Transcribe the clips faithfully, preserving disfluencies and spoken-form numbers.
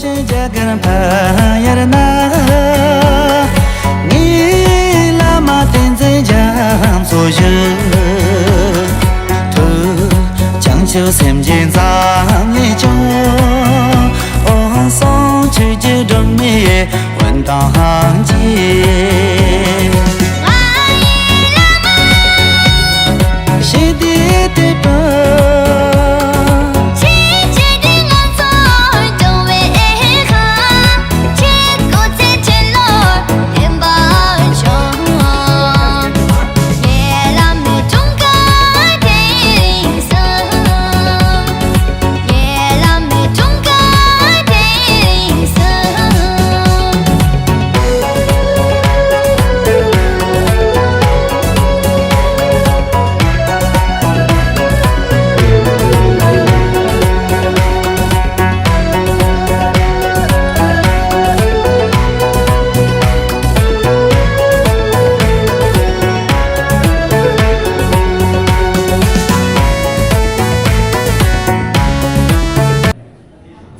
རྒྱ་གར་འཕགས་ཡར་ན། ངའི་བླ་མ་བསྟན་འཛིན་རྒྱ་མཚོ་བཞུགས། ཐུགས་བྱང་ཆུབ་སེམས་ཀྱི་འཛམ་གླིང་སྐྱོང་། འོད་སྲུང་ཆོས་ཀྱི་སྒྲོན་མེ། ཝན་དང་ཧང་ཅི། ཞི་བདེའི་དེད་དཔོན། ཆོས་ཀྱི་དེད་དཔོན།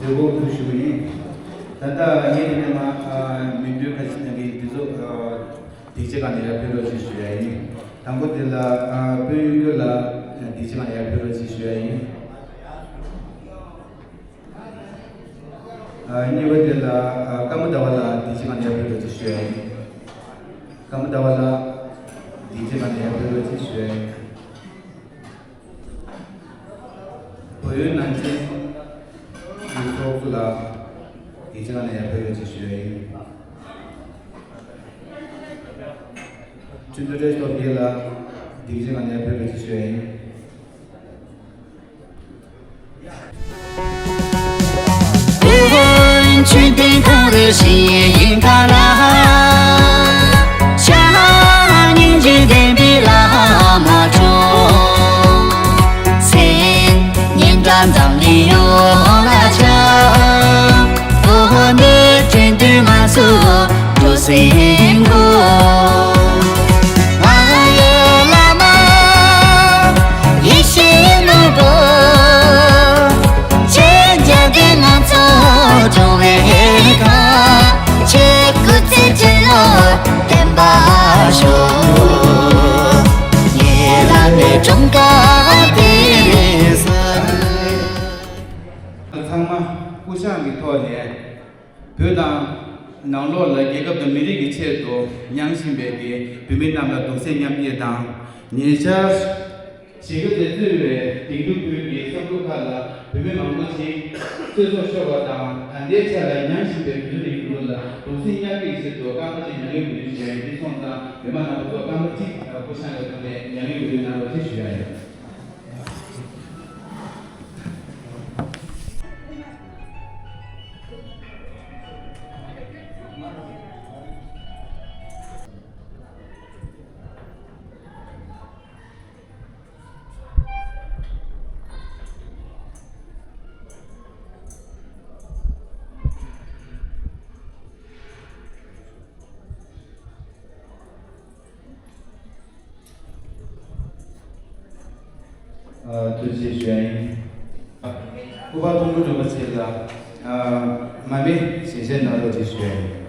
མཛད་སྒོ་ཞུ་གི་ཡིན། ད་ལྟ་ངས་འདི་ནས་མ་མིང་འདོན་ཁ་ཤས་གནང་གི་ཡིན། འདི་ཚོ་སྡིངས་ཆ་སྒང་ནས་ཡར་ཕེབས་རོགས་ཞེས་ཞུ་ཡ་ཡིན། དང་པོ་དེ་ལ་དཔོན་གཡུ་སྒོས་ལགས་སྡིངས་ཆ་སྒང་ནས་ཡར་ཕེབས་རོགས་ཞེས་ཞུ་ཡ་ཡིན། གཉིས་པ་དེ་ལ་ཀརྨ་ཟླ་བ་ལགས་སྡིངས་ཆ་སྒང་ནས་ཡར་ཕེབས་རོགས་ཞེས་ཞུ་ཡ་ཡིན། ཀརྨ་ཟླ་བ་ལགས་སྡིངས་ཆ་སྒང་ནས་ཡར་ཕེབས་རོགས་ཞེས་ཞུ་ཡ་ཡིན། བོད་ཡུལ་ནང་ཆེན་གྱི་ཚོགས་གཙོ་ལགས་སྡིངས་ཆ་སྒང་ནས་ཡར་ཕེབས་རོགས་ཞེས་ཞུ་ཡ་ཡིན། ཁྲིན་ཏུ་བཀྲ་ཤིས་སྟོབས་རྒྱལ་ལགས་སྡིངས་ཆ་སྒང་ནས་ཡར་ཕེབས་རོགས་ཞེས་ཞུ་ཡ་ཡིན། ཚང་མ་སྐུ་བཞེངས་ཀྱི་ཐོག་ནས་བོད་དང་ནང་ལོགས་ལ་རྒྱལ་ཁབ་དང་མི་རིགས་ཀྱི་ཆེད་དུ་མྱངས་བཞིན་པའི་གི་བོད་མི་རྣམས་ལ་གདུང་སེམས་མཉམ་སྐྱེད་དང་། ཉེ་ཆར་གཞིས་ཀ་རྩེ་གཙོས་པའི་དིང་རི་ཁུལ་གྱི་ས་ཁུལ་ཁག་ལ་བོད་མི་མང་པོ་ཞིག་གསོད་སྲོག་ཤོར་བ་དང་། ད་ལྟའི་ཆར་ལ་མྱངས་བཞིན་པའི་བོད་མི་རིགས་ལ་གདུང་སེམས་མཉམ་སྐྱེད་ཆེད་དུ་སྐར་མ་གཅིག་མྱ་ངན་གུས་འདུད་ཞུ་ཡ་ཡིན། འདི་སོང་ཙང་མི་མང་རྣམ་པ་ཚོ་སྐར་མ་གཅིག་སྐུ་བཞེངས་ལ་བསྡད་ནས་མྱ་ངན་གུས་འདུད་གནང་རོགས་ཞེས་ཞུ་ཡ་ཡིན། ཐུགས་རྗེ་ཆེ་ཞུ་ཡ་ཡིན། སྐུ་པར་མཐོང་གྲོལ་གྲུབ་པ་ཚེ་ལ་མར་མེ་ཞལ་བཞེས་གནང་རོགས་ཞེས་ཞུ་ཡ་ཡིན།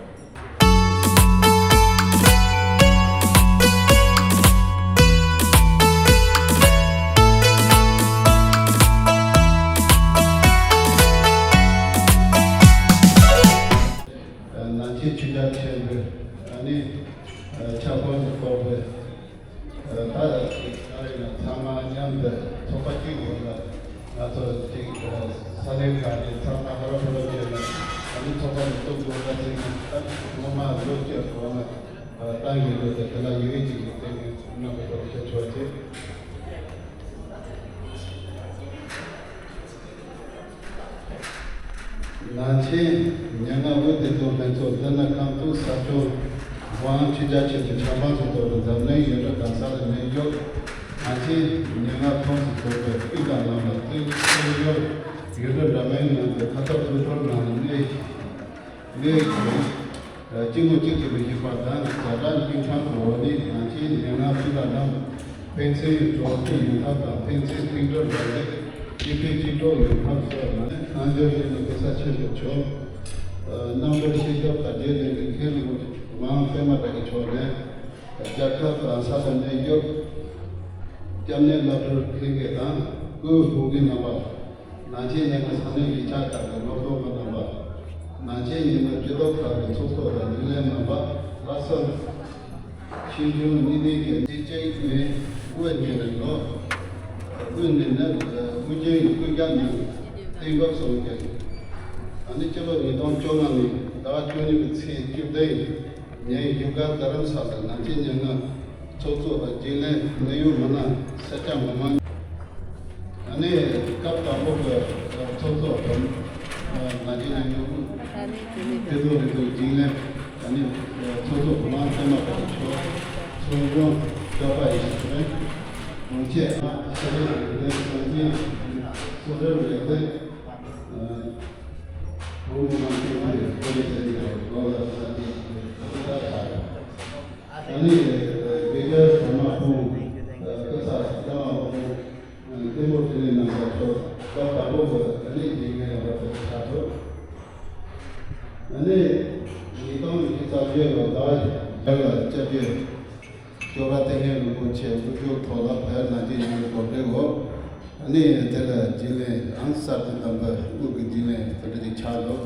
ནང་ཆེན་ཆོས་རྒྱལ་ཆེན་པོས་ཨ་ནི་ཆབ་འབངས་སུ་གཏོགས་པའི་ད་ལྟ་ཅིག་ཨ་རི་ནང་ཚང་མ་མཉམ་དུ་ཚོགས་པ་གཅིག་འོག་ལ་ང་ཚོ་ཅིག་ས་གནས་ཁག་ནས་ཚང་མ་ཧ་ར་ཧུ་ར་བྱས་ནས་ཨ་ནི་ཚོགས་པ་ནས་གཏོང་དགོས་པ་ཟེར་ནས་ད་ངོ་མ་ལོ་བཅུ་གོང་ལ་ཏང་གི་ལོ་དེ་དེ་ལ་ཡུན་རིང་ཅིག་གི་སྟེང་ནས་གནང་དགོས་པ་ཤེས་ཆོག་ཅིག་ནང་ཆེན་མྱ་ངན་འོད་སྡེ་དང་ལྷན་ཚོགས་འདི་ནི་ཁམས་སྟོད་ས་སྐྱོང་ཝང་ཆོས་རྒྱལ་ཆེན་པོའི་ཆབ་འབངས་སུ་གཏོགས་པའི་འཛམ་གླིང་ཡུལ་གྲུ་གང་ས་ལ་གནས་འགྱོ། ནང་ཆེན་མྱ་ངན་ཁམས་སུ་གཏོགས་པའི་དབུས་དང་ལམ་ལ་བརྩོན་བརྩོན་ཡོད། ཡུལ་གྲུ་འདྲ་མིན་ནང་དུ་ཁ་ཐོར་ཐུགས་ཐོར་ངང་གནས། གནས་ཀྱི་སྐྱེ་བོ་གཅིག་གིས་མི་ཤིགས་པ་དང་། ཛ་དྲག་སྙིང་ཁྲག་གི་འོག་ནས་ནང་ཆེན་མྱ་ངན་ཕུད་ལ་ལམ། ཕན་ཚུན་གྲོགས་མཐུན་ཡོང་ཐབས་དང་། ཕན་ཚུན་མཐུན་སྒྲིལ་རོགས་རེས། གཅིག་ཕན་གཅིག་གྲོགས་ཡོང་ཐབས་སོགས་ལ་ནི་རྣལ་འབྱོར་ཞིག་ནི་གེ་སར་ཆེན་པོ་མཆོག་རྣམ་པར་ཤེས་རབ་དར་རྒྱས་གླིང་གི་མཁན་རིན་པོ་ཆེ་གུ་མང་པད་མ་བཀྲ་ཤིས་མཆོག་ནས། རྒྱལ་ཁབ་གང་ས་ལ་གནས་རྒྱུ་སྐྱབས་གནས་བླ་སྤྲུལ་ལྷན་རྒྱས་དང་སྐུའི་བུ་གི་རྣམ་པ། ནང་ཆེན་ཉི་མ་ས་གནས་ཡིག་ཆ་ཁག་གི་སློབ་སྟོན་པ་རྣམ་པ། ནང་ཆེན་ཉི་མ་སྤྱི་ཚོགས་ཁག་གི་ཚོགས་གཙོ་དང་རྒྱུན་ལས་རྣམ་པ། ལྷག་བསམ་ཆོས་འབྱུང་གཉིས་ལྡན་གྱི་སྡེ་བཅས་ནས་དབུ་བརྙེས་རིང་ལོ། དབུ་བརྙེས་ནས་དབུ་རྒྱན་སྐུ་རྒྱབ་ནས་གཏན་དགོངས་གསུངས་ཏེ། ཨ་ནི་སྤྱི་ལོ་ཉིས་སྟོང་བཅོ་ལྔ་ནས་ཟླ་བ་བཅུ་གཉིས་པའི་ཚེས་བཅུ་བདུན་ཉིན་བཞུགས་སྒར་རྡ་རམ་ས་ལར་ནང་ཆེན་ཉེར་ལྔ་ཚོགས་གཙོ་དང་རྒྱུན་ལས་གནད་ཡོད་མི་སྣ་སེར་སྐྱ་མི་མང་། ཨ་ནི་སྐབས་དང་པོ་གི་ཚོགས་གཙོ་དང་ནང་ཆེན་ཉེར་ལྔ་དཔེ་མཛོད་རིག་གཞུང་རྒྱུན་ལས། ཨ་ནི་ཚོགས་གཙོ་གུ་མང་པད་མ་བཀྲ་ཤིས་མཆོག་ཚོགས་གཞོན་ཞོགས་པ་ཡེ་ཤེས་ཚེ་རིང་། དྲུང་ཆེ་ཨ་ཤེས་རིག་རིག་གནས་གསར་བརྗེ་སོ་སོའི་རིག་གནས། བོད་མི་མང་སྤྱི་འཐུས་བོད་རིགས་ལས་རིགས་ལ་ལོ་ལ་གསར་བརྗེ་ལག་བསྟར་བྱ་དགོས། ཨ་ནི་དགེ་རྒན་ཟུར་པ་ཁོང་སྐུ་ཚབ་ཟླ་བ་ཁོང་། ལྟད་མོ་འཕྲིན་ལས་རྣམ་པ་ཚོ་སྐབས་དང་པོ་གི་ཨ་ནི་དགེ་རྒན་རྣམ་པ་ཚོ་ཆགས་འདུག་ཨ་ནི་ཉིས་སྟོང་ཉི་ཤུ་རྩ་བརྒྱད་ལོ་ཟླ་བ་བརྒྱད་ལ་སྐྱབས་རྗེ་ཇོ་བོ་རྗེ་བསྟན་པའི་རིན་པོ་ཆེ་དབུ་བཞུགས་ཐོག་ལ་བོད་ནང་བཞིན་ཡོང་བའི་གོ་སྒྲིག་འོག་ཨ་ནི་དེ་ལ་རྒྱུན་ལས་ཨང་གསར་དུ་བདམས་པ་དབུས་ཀྱི་རྒྱུན་ལས་དེ་འདྲ་ཅིག་ཆགས་འདུག་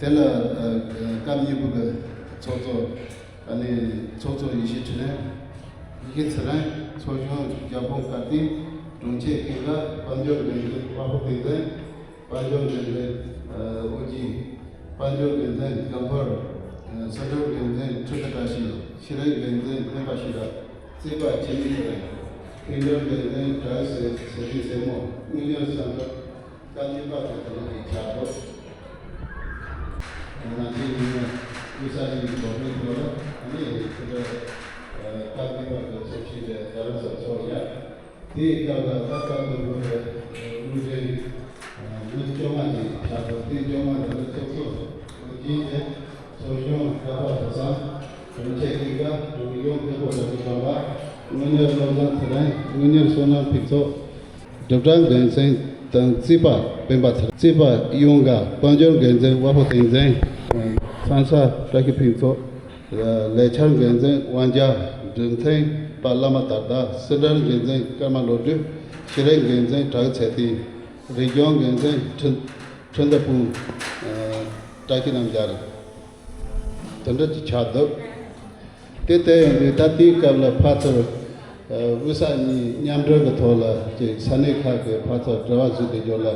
དེ་ལ་སྐབས་གཉིས་པོ་གི་ཚོགས་གཙོ། ཨ་ནི་ཚོགས་གཙོ་ཡེ་ཤེས་ཕྲིན་ལས། ཡེ་ཤེས་ཚེ་རིང་། ཚོགས་གཞོན་རྒྱལ་དཔོན་དཀར་བསྟན། དྲུང་ཆེ་ཀུན་དགའ། དཔལ་འབྱོར་འགན་འཛིན་དཔའ་བོ་བསྟན་འཛིན། དཔལ་འབྱོར་འགན་འཛིན་ཨོ་རྒྱན། དཔལ་འབྱོར་འགན་འཛིན་སྒམ་པོ། སྲིད་གྲོས་འགན་འཛིན་ཁྲི་ཀ་བཀྲ་ཤིས། ཤེས་རིག་འགན་འཛིན་སྨན་པ་ཤེས་རབ། རྩིས་པ་འཆི་མེད་ཚེ་རིང་། མཁན་སློབ་འགན་འཛིན་གྲྭ་བའི་སྲས་སྲས་སྲས་མོ། དངུལ་གཉེར་སོན་ཁབ། བཀའ་འགྱུར་པ་དེ་ཚོ་ནི་ཆགས་འདུག་ནང་ཆེན་ཉི་མ་དབུས་ས་གླིང་གི་འགྲོ་མིའི་ཐོག་ལ་ཨ་ནི་དེ་འདྲ་བཀའ་འགྱུར་པ་དེ་ཚོ་ཞིག་ལས་རྡ་རམ་ས་ཚོགས་ཡ། དེའི་སྐབས་ལ་ད་བཀའ་འགྱུར་པ་དེ་དངུལ་འདྲེན་མི་བཅོ་ལྔ་ཅིག་ཆགས་འདུག་དེ་བཅོ་ལྔ་དེ་ལ་ཚོགས་གཙོ་དབུ་རྒྱན་དེ། ཚོགས་གཞོན་ཀ་པ་བུ་བཟང་། དྲུང་ཆེ་ཀུན་དགའ། དྲུང་གཞོན་ཕུན་པོ་བཀྲ་ཤིས་བྱམས་པ། དངུལ་གཉེར་བློ་བཟང་ཚེ་རིང་། དངུལ་གཉེར་བསོད་ནམས་ཕུན་ཚོགས། སྒྲུབ་གྲྭ་འགན་འཛིན་དང་རྩིས་པ་སྤེན་པ་ཚེ་རིང་། རྩིས་པ་གཡུང་དགའ། དཔལ་འབྱོར་འགན་འཛིན་དབའ་ཕུ་བསྟན་འཛིན། ཚན་ས་བཀྲ་ཤིས་ཕུན་ཚོགས། ལས་འཆར་འགན་འཛིན་དབང་རྒྱལ། སྒྲིག་མཐུན་པ་བླ་མ་དར་ཟླ། སྲིད་གྲྭ་འགན་འཛིན་ཀརྨ་བློ་གྲོས། ཤེས་རིག་འགན་འཛིན་གྲགས་ཚེ་བརྟན། རིག་སྐྱོང་འགན་འཛིན་ཁྲི་ཁྲི་ཟླ་ཕུན། བཀྲ་ཤིས་རྣམ་རྒྱལ། དེ་འདྲ་ཅིག་ཆགས་འདུག་དེ་ལྟ་ཡོང་དུས་ད་དེའི་སྐབས་ལ་ཕར་ཚུར་དབུས་ས་གཉིས་མཉམ་འབྲེལ་གྱི་ཐོག་ལ་ཅིག་ས་གནས་ཁག་གི་ཕར་ཚུར་འབྲེལ་བ་བཟོས་ཏེ་འབྱོར་ལ།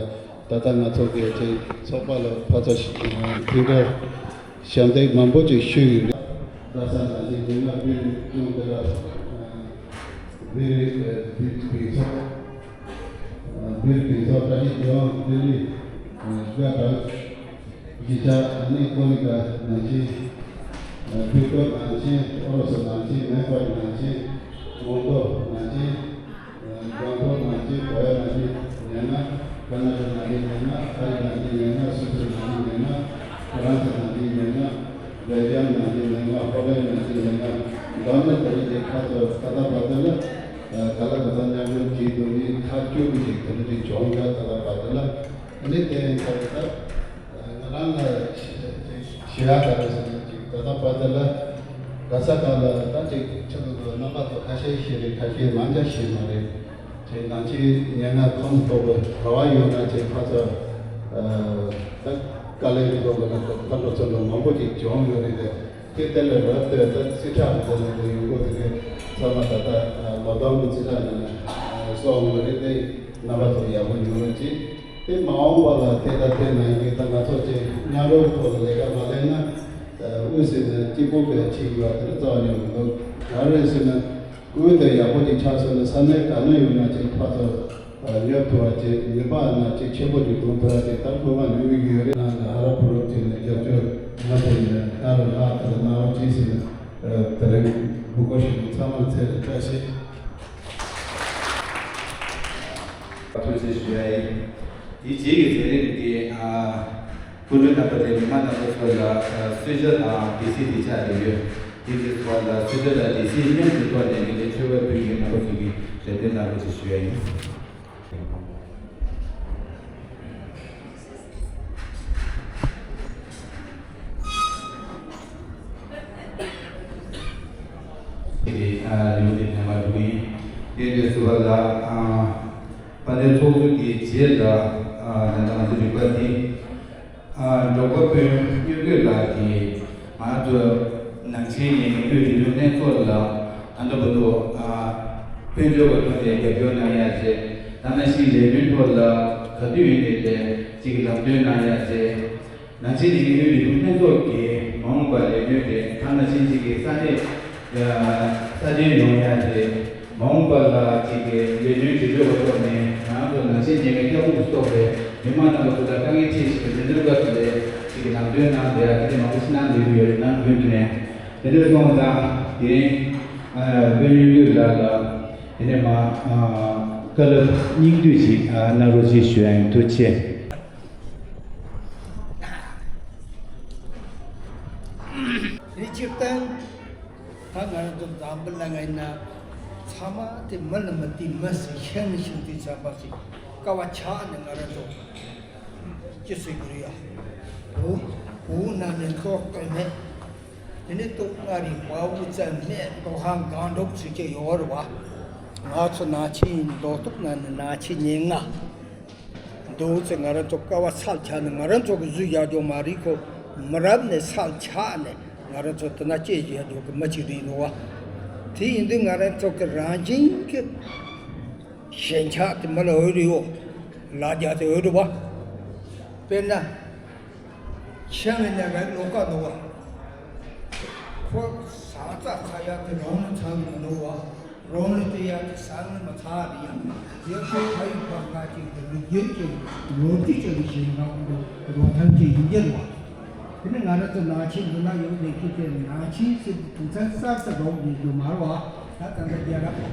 ད་ལྟ་ང་ཚོ་གི་ཅིག་ཚོགས་པ་ལ་ཕར་ཚུར་མཐུན་སྒྲིལ་ཞབས་འདེགས་མང་པོ་ཅིག་ཞུས་ཡོད་རེད། རྡ་ས་ནང་བཞིན་ཉི་མ་བིར་ཀྱང་དེ་ལ་བིར་བིར་ཚོགས། བིར་བིར་ཚོགས་བཀྲ་ཤིས་ལྡན་ལྡི་ལི་དགའ་དྲག་གཞིས་ཆགས་ཨ་ནི་ཀོ་ལི་གྷལ་ནང་ཆེན། བིར་ཀོཊ་ནང་ཆེན། ཨོ་རོ་སི་ནང་ཆེན། མེག་ཀོཊ་ནང་ཆེན། མོན་གྷོ་ནང་ཆེན། སྦྲམ་ཕུག་ནང་ཆེན། བོད་ཡ་ནང་ཆེན་ཉེར་ལྔ། ཀར་ན་ཊ་ཀ་ནང་ཆེན་ཉེར་ལྔ། ཨ་རི་ནང་ཆེན་ཉེར་ལྔ། སུད་སི་ནང་ཆེན་ཉེར་ལྔ། ཧྥ་རན་སི་ནང་ཆེན་ཉེར་ལྔ། སྦེལ་ཇམ་ནང་ཆེན་ཉེར་ལྔ། ཧོ་ལན་ནང་ཆེན་ཉེར་ལྔ། འཛམ་གླིང་དེ་རིང་གི་ཁ་ཐོར་ད་ལྟ་བར་དུ་ལ་ག་ལ་ག་ས་མཉམ་འབྲེལ་བྱེད་དུ་ནི་ཁ་བཅུ་གི་ཞིག་དེ་འདྲ་ཅིག་བྱུང་ཡོད། ད་ལྟ་བར་དུ་ལ་ཨ་ནི་དེ་ཡིན་ཙང་ད། ང་རང་ལ་ཞེ་དྲག་ག་རེ་ཟེར་ན་ཅིག་ད་ལྟ་བར་དུ་ལ་ག་ས་ག་ལ་ད་ཅིག་ཆེད་དུ་རྣམ་པ་ཚོ་ཁ་ཤས་ཤེས་རེད། ཁ་ཤས་མང་ཆེ་ཤེས་མ་རེད། ཅིག་ནང་ཆེན་ཉེར་ལྔ་ཁོངས་གཏོགས་པའི་ག་བ་ཡོད་ན་ཅིག་ཕར་ཚུར་ད་དཀའ་ལས་ཀྱི་ཐོག་ལ་ད་འགྲོ་ཚུར་འགྲོ་མང་པོ་ཅིག་བྱུང་ཡོད་རེད། དེ་དེ་ལས་རབ་ཏུ་ད་རྩིས་ཁྲ་འདི་ནང་དུ་ཡོང་གི་དེ་གའི་ཚང་མ་ད་ལྟ་ལོ་ཏོག་གི་རྩིས་ཁྲ་འདི་ནང་སོང་ཡོད་རེད། དེ་རྣམ་པ་ཚོ་ཡག་པོ་ཡོང་རོགས་གྱིས། དེ་མ་འོངས་པ་ལ་དེ་ལྟ་དེ་ནང་གི་ད་ང་ཚོ་ཅིག་མཉམ་རུབ་ཐོག་ལ་ལས་ཀ་མ་ལས་ན། དབུས་ཟེར་ན་གཅིག་པོ་གི་ཆིག་ཡོད་དེ་རྩ་བ་ཉིད་མི་འདུག་ག་རེ་ཟེར་ན་དབུས་དེ་ཡག་པོ་ཅིག་ཆགས་སོང་ན་ས་གནས་ག་ན་ཡོད་ན་ཅིག་ཕར་ཚུར་ཡོད་ཐུབ་པ་ཅིག་ནུས་པ་ན་ཅིག་ཆེན་པོ་ཅིག་སྒྲུབ་ཐུབ་པ་ཅིག་ད་ཁོ་མ་ནུས་ཡོད་རེད། ནང་ལ་ཧ་ར་བུ་རུ་ཅིག་ནས་རྒྱབ་སྐྱོར་མ་བྱས་ན་ཨ་རུ་ལྷག་ད་ལ་ནང་ལོགས་ཅིག་ཟེར་ན་དེ་རིང་དགོངས་པ་ཞུ་ཚང་མ་ཚེ་རིང་བཀྲ་ཤིས། ཐུགས་རྗེ་ཆེ་ཞུ་ཡ་ཡིན། དེ་རྗེས་ཀྱི་མཛད་རིམ་འདི་ཨ་སྐུ་མགྲོན་རྣམ་པ་དེ་མི་མང་རྣམ་པ་ཚོ་ལ་ཨ་གསོལ་ཇ་དང་སྡེ་སྲིད་དེ་ཆགས་བསྡད་ཡོད། དེ་འདི་ཚོ་ལ་གསོལ་ཇ་དང་སྡེ་སྲིད་མཉམ་དུ་གཏོར་ནས་འདི་ནས་མཆོད་པ་ཕུལ་མཁན་རྣམ་པ་ཚོ་གི་རེ་འདུན་གནང་རོགས་ཞེས་ཞུ་ཡ་ཡིན། ལེའུ་དེ་ནས་མར་འགྲོ་གི་ཡིན། དེ་འདྲ་སུ་བ་ལ་ཕ་ནས་ཚོགས་གཙོ་དེའི་རྗེས་ལ་ད་ལྟ་ང་ཚོ་རིག་པ་དེ། ཨ། འབྲོག་པ་དཔོན་གཡུ་སྒོས་ལགས་ཀྱིས་ང་ཚོ་ནང་ཆེན་ཉེ་དགུའི་རིག་གཞུང་ལྷན་ཚོགས་ལ་ད་ལྟ་བར་དུ། ཨ། དཔལ་འབྱོར་གྱི་ཐོག་ནས་རྒྱབ་སྐྱོར་གནང་ཡ་བྱས། ད་ནང་བཞིན་ལས་དོན་ཐོག་ལ་ག་དུས་ཡིན་ནའི་ལས་ཅིག་ལམ་སྟོན་གནང་ཡ་བྱས། ནང་ཆེན་ཉེ་དགུའི་རིག་གཞུང་ལྷན་ཚོགས་ཀྱི་མ་འོངས་པར་ལས་དོན་དེ་ད་ནང་བཞིན་ཅིག་གི་ས་གནས། ས་གནས་ཡོང་ཡ་དེ་མ་འོངས་པ་ལ་ཅིག་གི་ལས་དོན་བྱེད་ཕྱོགས་ཀྱི་ཐོག་ནས་ང་ཚོ་ནང་ཆེན་ཉེ་དགུའི་སྐྱབས་མགོན་གྱི་ཐོག་ནས་མི་མང་རྣམ་པ་ཚོ་དང་དཀའ་ངལ་འཕྲད་བཞིན་པའི་ལས་དོན་སྐབས་ལ་ཅིག་གི་ལམ་སྟོན་གནང་བསྡད་ཡ་དེ་འདྲ་མང་པོ་ཞིག་གནང་བསྡད་ཀྱི་ཡོད་རེད། ནང་ཁུལ་དུ་ནས་དེ་འདྲ་སོང་ཙང་དེ་རིང་དཔོན་གཡུ་སྒོས་ལགས་ལ་དེ་ནས་མ་བཀའ་སློབ་སྙིང་བསྡུས་ཤིག་གནང་རོགས་ཞེས་ཞུ་ཡ་ཡིན། ཐུགས་རྗེ་ཆེ། རེ་ཆེ་བསྟན། ད་ང་རང་ཚོ་འཛམ་བུ་གླིང་ང་ཡིན་ན་ཚང་མ་དེ་མི་ལ་མི་དེ་མི་སྲིད་ཤེས་ནི་ཤིང་དེ་ཚན་པ་ཞིག་དཀའ་བ་ཆགས་ནས་ང་རང་ཚོ་ཅི་ཟེར་དགོས་རེད་ཡ། འུ་འུ་ན་ནས་ལྟོགས་ལྟོས་མེད། དེ་ནས་ལྟོགས་ང་རིག་པ་འུ་ཙམ་མེད་ལྟོགས་ཧང་གང་འགྲོ་ཚུལ་ཅི་ཡོད་རེད་བ། ང་ཚོ་ནང་ཆེན་ཡིན་མདོག་ཐུག་ན་ནི་ནང་ཆེན་ཉེ་ལྔ། འདུག་ཚེ་ང་རང་ཚོ་དཀའ་བ་སེལ་ཆགས་ནས་ང་རང་ཚོ་གི་བཟོས་བཞག་རྒྱུ་མ་རེད་ཁོ། མི་རབས་ནས་སེལ་ཆགས་ནས་ང་རང་ཚོ་དེ་ན་སྐྱེས་བཞག་རྒྱུ་གི་མི་གཅིག་རེད་འདུག་བ། དེ་ཡིན་དུས་ང་རང་ཚོ་གི་རང་བཞིན་གི་ཞེན་ཆགས་དེ་མི་ལ་འོས་རེད་ཡོད། ལ་རྒྱ་དེ་འོས་རེད་བ། དཔེར་ན། ཤ་ངན་ནས་ལོ་ཀ་འདུག་བ། ཁོ་ཟ་ཚ་ཚ་ཡག་གི་རང་ལ་ཚ་གི་འདུག་བ། རང་ལ་དེ་ཡག་གི་ས་ངན་མ་ཚ་རེད་ཡ། ཡག་གི་ཕ་ཡུལ་ཕ་ཁ་ཅིག་གི་ལུགས་རྒྱུད་ཀྱི་ལོ་རྒྱུས་ཀྱི་ཞིག་ངག་འདུག་རོ་ཐང་གི་ཡིན་རྒྱུ་བ། དེ་ནི་ང་རང་ཚོ་ནང་ཆེན་འདི་ན་ཡོད་ནས་ཀྱི་དེ་ནང་ཆེན་ཟེར་དུས་ཚན་གསར་དུ་རོགས་ཡིན་རྒྱུ་མ་རེད་བ། ད་ད་ལྟ་རྒྱལ་རབས་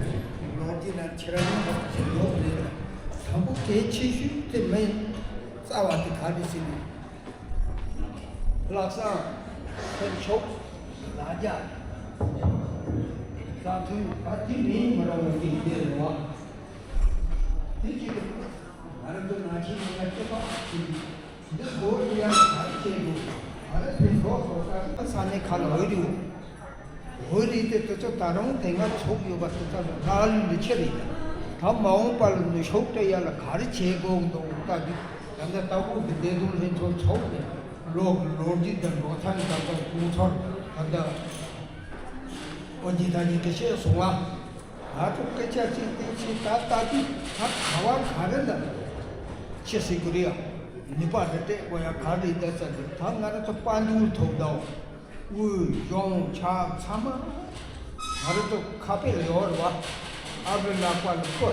ལོ་རྒྱུས་ན་ཁྱེད་རང་ཡོད་ནས་ཡོད་རེད། དང་པོ་གལ་ཆེ་ཤོས་དེ་མིན་རྩ་བ་དེ་ག་རེ་ཟེར་ནས། ལྷག་བསམ། སེམས་ཤུགས། ལ་རྒྱ། བཟང་ཐོན་བར་དུ་མིའི་མི་རང་བའི་གཏིང་དེ་རེད་བ། དེ་གཅིག་ང་རང་ཚོ་ནང་ཆེན་མི་ང་སྐྱེ་བ་ཞིག་འདི་སྒོ་རུ་ཡང་ག་རེ་བྱེད་དགོས། ག་རེ་ཕན་ཐོགས་དགོས་ས་ས་གནས་ཁག་ལ་འོས་རེད། འོས་རེད་དེ་དེ་ཚོ་ད་རུང་དེ་སྔ་ཚོགས་ཡོད་པ་དེ་ཚོ་ལྷག་ལུས་འདི་ཆེ་རེད། ད་མ་འོངས་པ་ལ་ནུས་ཤུགས་སྤྲད་ཡ་ལ་ག་རེ་བྱེད་དགོས་འདུག་ལྟ་དུས། ད་ལྟ་ལྟ་བུ་གི་བདེ་སྡུག་ལྷན་ཚོགས་ཚོགས་ནས་ལོ་གི་ལོ་རྒྱུས་དང་ལོ་ཐམ་དང་དང་ཁོང་ཚོར་ད་ལྟ་ཨོ་རྒྱན་ཐང་ཉིད་ཀྱི་བཤད་སོང་བ། ང་ཚོ་སྐད་ཆ་གཅིག་བསྟན་ཆེད་ད་ལྟ་དུས་ད་ག་བ་ག་རེ་ལ་ཅི་ཟེར་དགོས་རེད་ཡ། ནུས་པ་རེ་སྤྲད་དགོས་ཡ་ག་རེ་ད་ཟེར་དུས་ད་ང་རང་ཚོ་དཔལ་འབྱོར་ཐོབ་དང་། དབུས་གཞུང་ཆ་ཚང་མ་ང་རང་ཚོ་ཁ་དཔེ་ལ་ཡོད་རེད་བ། ཨ་ཕའི་ལག་པ་ལ་སྤོ།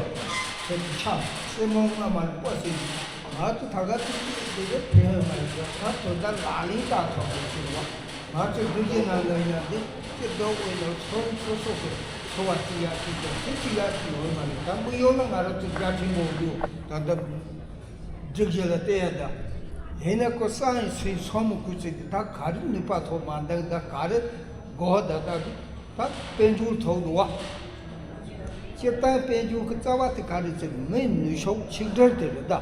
ཁྱེད་ཀྱི་ཆ་སྲིན་མོ་རྔ་མ་ལ་སྤོ་ཟེར་གྱི། ང་ཚོ་ད་ག་ཚོད་ཅིག་དེ་ག་ཕན་ཡོད་མ་རེད་ཟེར། ད་དོ་ད་ལག་ལེན་བསྟར་ཐུབ་པ་ཟེར་བ། ང་ཚོ་རྒྱུ་རྐྱེན་ནང་ལ་ཡང་འདི་སྤྱི་ཚོགས་འོས་ལ་ཚོ་ཚོ་སོ་སོ་འཚོ་བ་སྐྱེལ་ཡག་ཅིག་དང་ཚེ་སྐྱེལ་ཡག་ཅིག་ཡོད་མ་རེད། ད་དངུལ་ཡོད་ལ་ང་རང་ཚོ་རྒྱ་ཆེན་པོ་ཡོད་ད་ལྟ། སྒྲིག་གཞི་ལ་བལྟས་ཡ་ད། ཡིན་ན་ཁོ་སང་ཡི་སུའི་སོ་མོ་ཁུ་ཚིག་གི་ད་ག་རེ་ནུས་པ་ཐོག་མ་འདང་ད་ག་རེ་གོ་ད་ད་ད་དཔལ་འབྱོར་ཐོག་འདུག་བ། སྤྱིར་བཏང་དཔལ་འབྱོར་གི་རྩ་བ་དེ་ག་རེ་ཟེར་མི་ནུས་ཤུགས་ཆིག་སྒྲིལ་དེ་རེད་ད།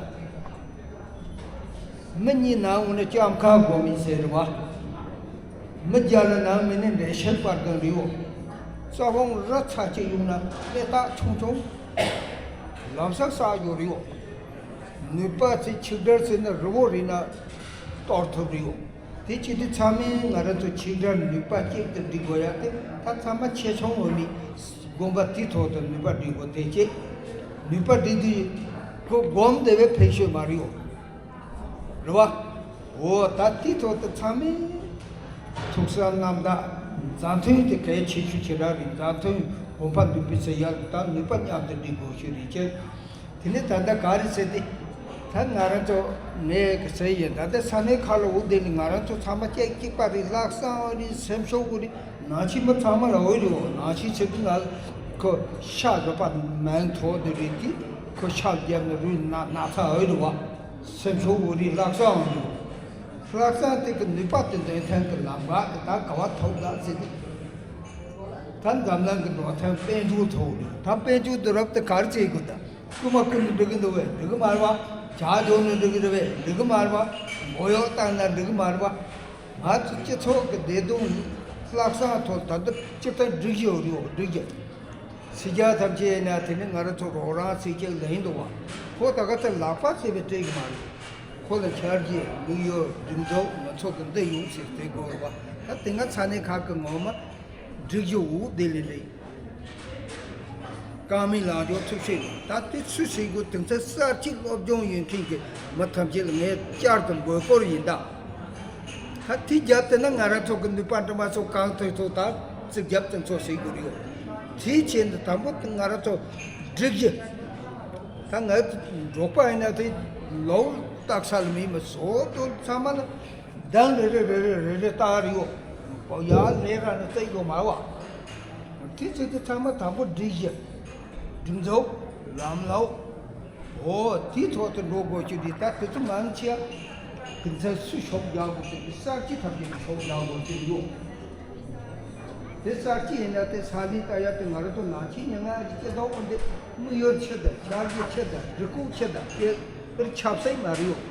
མི་གཉིས་ནང་འོ་ན་ལྕམ་ཁ་སྒོ་མི་ཟེར་རེད་བ། མི་བརྒྱ་ལ་ནང་མི་ནི་འགྲེལ་བཤད་པར་གང་རེད་བ། རྩ་བོང་ར་ཚ་གཅིག་ཡོང་ན་དཔེ་རྟགས་ཆུང་ཆུང་ལམ་སང་ས་ཡོད་རེད་བ། ནུས་པ་ཚེ་ཆིག་སྒྲིལ་ཟེར་ན་རི་བོ་རི་ན་གཏོར་ཐུབ་རེད་ཡོད། དེ་ཅི་དུས་ཚང་མས་ང་རང་ཚོ་ཆིག་སྒྲིལ་ནུས་པ་གཅིག་ཏུ་སྒྲིལ་དགོས་ཡ་དེ་ད་ཚང་མ་ཆེ་ཆུང་འོས་མི་དགོན་པ་དེའི་ཐོག་ཏུ་ནུས་པ་སྒྲིལ་དགོས། དེ་ཅི་ནུས་པ་སྒྲིལ་དུས་ཁོ་སྒོམ་བདེ་བའི་ཕན་ཤོས་མ་རེད་ཡོད། རེད་བ། འོ་ད་དེའི་ཐོག་ཏུ་ཚང་མས་ཐུགས་བསམ་རྣམ་དག་མཛའ་མཐུན་དེ་གལ་ཆེ་ཤོས་ཆེ་ར་རེད། མཛའ་མཐུན་གོང་འཕེལ་འདུས་པའི་ཚེ་ཡར་དང་ནུས་པ་མཉམ་དུ་སྒྲིལ་དགོས་ཤོས་རེད་ཅེས། དེ་ནས་ད་ལྟ་ག་རེ་ཟེར་ཏེ། ད་ང་རང་ཚོ་ངས་གི་ཟེར་ཡིན། ད་ལྟ་ས་གནས་ཁག་ལ་འོ་དེ་ནི་ང་རང་ཚོ་ཚང་མ་སྐད་གཅིག་པ་རེད། ལྷག་བསམ་རེད། སེམས་ཤུགས་རེད། ནང་ཆེན་མི་ཚང་མ་ལ་འོས་རེད། འོ་ནང་ཆེན་ཆེ་གི་ང་ཁོ་ཤ་རུ་པ་མང་ཐོག་དེ་རེད་དེ་ཁོ་ཤ་རྒྱབ་ནས་རུས་ན་ན་ཚ་འོས་རེད་བ། སེམས་ཤུགས་འོ་རེད། ལྷག་བསམ་འོ་རེད། ལྷག་བསམ་དེ་གི་ནུས་པ་དེ་འདོན་ཐེངས་གི་ལམ་ཁ་དེ་ད་ག་བ་ཐོག་ད་ཟེར་ཏེ། ད་འཛམ་གླིང་གི་འགྲོ་ཐེངས་དཔལ་འབྱོར་ཐོག་རེད། ད་དཔལ་འབྱོར་དུ་རབ་ཏུ་ག་རེ་བྱེད་དགོས་ད། རྐུ་མ་རྐུ་ནས་འགྲིག་གི་འདུག་བས། འགྲིག་གི་མ་རེད་བ། ཇ་འཇོག་ནས་འགྲིག་གི་རེད་བས། འགྲིག་གི་མ་རེད་བ། མགོ་གཡོག་བཏང་ན་འགྲིག་གི་མ་རེད་བ། ང་ཚོ་སྤྱི་ཚོགས་ཀྱི་བདེ་སྡུག་ལྷག་བསམ་ཐོག་ད་ལྟ་སྤྱིར་བཏང་སྒྲིག་གཞི་ཡོད་རེད། སྒྲིག་གཞི། ཚིག་རྒྱག་ཐམས་ཅད་ཡིན་ན་དེ་ནི་ང་རང་ཚོ་རོགས་རང་ཚིག་རྒྱག་ལེན་འདུག་བ། ཁོ་ད་ག་ཚོད་ལག་པ་ཟེར་བའི་སྤྲད་གི་མ་རེད། ཁོ་ལ་འཆར་གཞི་དམིགས་ཡུལ་སྒྲིག་འཛུགས་ང་ཚོ་གི་འདི་ཡོད་ཟེར་དེ་དགོས་རེད་བ། ད་དེ་སྔ་ས་གནས་ཁག་གི་ངོ་མ་སྒྲིག་གཞི་འོག་དེ་ལས་རེད། རྐང་མའི་ལག་འཇོག་ཐུབ་ཤེས་ནས་ད་དེ་ཚོས་ཟེར་དགོས། དེང་ཚོ་གསར་སྐྱེས་སློབ་སྦྱོང་ཡོད་མཁན་གྱི་མི་ཐམས་ཅད་ལ་ངས་བསྐྱར་དུ་འབོད་སྐུལ་ཡིན་ད། ད་དེ་རྒྱབ་དེ་ན་ང་རང་ཚོ་གི་ནུས་པ་འདྲ་མ་ཚོ་གང་ཐོན་ཐོག་ད་རྩིས་རྒྱབ་དེ་ཚོ་ཟེར་དགོས་རེད་ཡོད། དེའི་ཆེད་དུ་དང་པོ་དེ་ང་རང་ཚོ་སྒྲིག་གཞི། ད་ང་འབྲོག་པ་ཡིན་ན་དེ་ལོ་བཏགས་ས་ལ་མི་མི་བཟོ་དོན་ཚང་མ་ལ་གདན་རེ་རེ་རེ་རེ་རེ་རེ་བཏགས་རེད་ཡོད། ཡར་ལས་ར་ནི་བཏགས་ཡོད་མ་བ། དེ་ཚོ་དེ་ཚང་མ་དང་པོ་སྒྲིག་གཞི། སྒྲིག་འཛུགས། ལམ་ལུགས། འོ་དེའི་ཐོག་ཏུ་འགྲོ་དགོས་ཀྱི་རེད། ད་དེ་ཚོ་མང་ཆེ་བ་དེ་ཚོ་སུས་ཤོག་རྒྱག་དགོས་ཀྱི་རེད། གསར་སྐྱེས་ཐམས་ཅད་ཀྱིས་ཤོག་རྒྱག་དགོས་ཀྱི་ཡོད། དེ་གསར་སྐྱེས་ཡིན་ན་དེ་ས་གནས་ལྟ་ཡ་དེ་ང་རང་ཚོ་ནང་ཆེན་ཉེ་ང་སྐྱེ་ཐོག་འོན་ཏེ་དམིགས་ཡུལ་ཆེ་དང་འཆར་གཞི་ཆེ་དང་སྒྲིག་ཁོངས་ཆེ་དང་དེ་དེར་ཆབ་སྲིད་མ་རེད་ཡོད།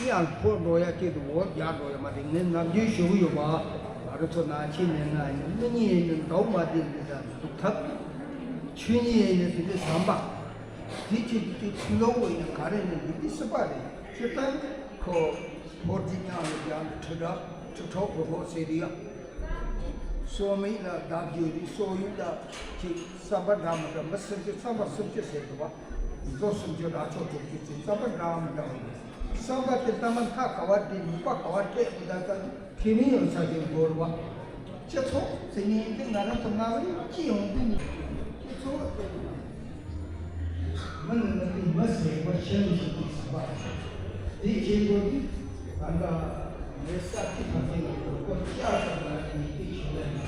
ཡང་འཁོར་འགྲོ་ཡ་སྐད་དུ་འོ་རྒྱག་འགྲོ་ཡ་མ་རེད། ངས་ནམ་རྒྱུན་ཞུ་གི་ཡོད་པ། ང་རང་ཚོ་ནང་ཆེན་ནས་ང་ཡིན་མི་གཉིས་ཡིན་ནི་འདྲ་མ་བདེ་འདི་དང་འདུག་ཐབས། ཆོས་གཉིས་ཡིན་ནི་དེ་འདྲའི་ཟམ་པ། དེ་ཆེད་དུ་དེ་ཆུ་ལོག་འོ་ཡིན་ག་རེ་ཡིན་འདི་དེ་སྲིད་པ་རེད། སྤྱིར་བཏང་ཁོ་ཧོར་གྱི་ཉག་ལ་རྒྱག་ནི་ཁྲི་ཁྲག་ཁྲི་ཁྲག་གི་ཧོར་ཟེར་རེད་ཡ། སོ་མི་ལ་བདག་རྒྱུ་རེད། སོ་ཡུལ་ལ་ཅིག་བསམ་པ་འདྲ་མི་འདྲ་མི་སུམ་ཅུ་བསམ་པ་སུམ་ཅུ་ཟེར་འདུག་བ། མཛོ་སུམ་ཅུ་རྭ་ཅོ་དྲུག་ཅུ་ཅིག་བསམ་པ་འདྲ་མི་འདྲ་བ་ཡོད། བསམ་པ་དེ་ལྟ་མ་མཐའ་ག་བ་བྲིས་ནུས་པ་ག་བ་སྤྲད་དགོས་ད་ལྟ་ཁས་ལེན་ཡོད་ས་ཞིག་དགོས་རེད་བ། སྤྱི་ཚོགས་ཟེར་མཁན་དེ་ང་རང་ཚོ་སྔ་བས་ཅི་ཡོང་དུས་ནས་སྤྱི་ཚོགས་ཟེར་མི་ནི་མི་དེ་མི་ཟེར་བ་ཤེས་ཤིག་དེ་ཟེར་བ། དེ་བྱེད་དགོས་དུས་ད་ལྟ་ངའི་ས་ཁྱི་ཐམས་ཅད་ལ་གོ་སྐབས་བསྐྱར་དུ་ང་ཉིད་དེ་བྱུང་བས་ན་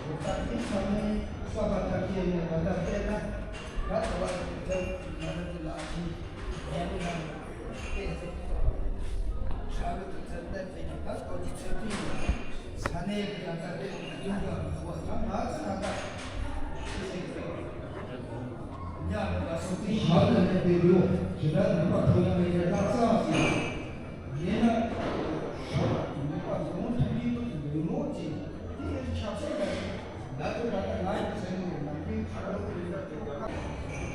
ད་དེ་ཚང་མས་བསམ་པ་ཐམས་ཅད་ནས་ད་ལྟ་བལྟས་ན་ད་ག་བ་དེ་ཚོ་ང་རང་ཚོ་ལ་ཨ་ཤི་ཡང་ན་བལྟས་ཚེ་ཧྲ་གི་དུ་ཚོད་ལྟ་བྱས་ནས་ད་ལྟ་ཅི་ཚོད་དུས་ས་གནས་ཀྱི་ཡང་ད་དེ་ཡོང་ག་མི་འདུག་ད་ང་ས་ད་ཅི་ཟེར་གི་རེད། ཉག་གི་ལ་སོགས་ཏེ་ཞག་ལ་གནས་པའི་ལུགས་ཇི་ལྟར་ནུས་པ་ཐོག་ཡང་མེད་པའི་རྟགས་ཙམ་ཞིག་ཡིན་ན། ཞོགས་ནུས་པ་ཟུང་ཐུབ་ཀྱི་ལུས་ངོ་ཅིག་དེ་ཡང་ཆབ་སྲིད་ལ་ལ་དུ་ད་ལྟ་ང་ཡི་མཚན་ཉིད་ནམ་རྒྱུན་ཁ་ལོ་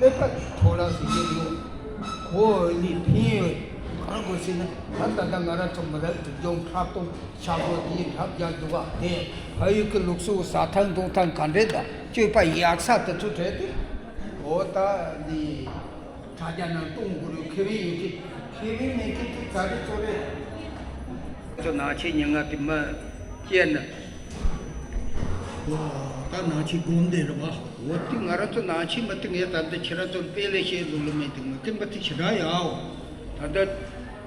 ཀླད་པ་ཐོག་ལ་ཟིན་གྱི་ཡོད། གོ་འོས་ལི་ཕིན་ཡོད། གང་དགོས་ཟེར་ན་ང་ད་ལྟ་ང་རང་ཚོ་མི་རབས་སྒྲིག་སྦྱོང་འཁྲབ་སྟོང་ཆག་སྒོ་དེའི་འཁྲབ་རྒྱག་འདུག་ག་དེ་ཕ་ཡུལ་གྱི་ལུགས་སྲོལ་ཟ་ཐང་འཐུང་ཐང་ག་འདྲས་དང་སྤྱོད་པ་ཡག་ས་དེ་ཚོ་གྲས་དེ་འོ་ད་འདི་དྲ་རྒྱ་ནང་གཏོང་དགོས་རེད། ཁེ་ཕན་ཡོད་ཀི་ཁེ་ཕན་མེད་ཀི་དེ་ག་རེ་ཚོ་རེད། ཚོ་ནང་ཆེན་ཉེ་ང་དེ་མ་སྐྱེས་ན། ད་ནང་ཆེན་སྒོམ་བསྡད་རེད་བ། འོ་དེ་ང་རང་ཚོ་ནང་ཆེན་མ་དེ་ངས་ད་ལྟ་ཁྱེད་རང་ཚོར་དཔེ་ལས་བཤད་ལུགས་ལ་མེད་དེ་ང་ཀིན་པ་དེ་ཞེ་དྲག་ཡག་འོ། ད་ལྟ་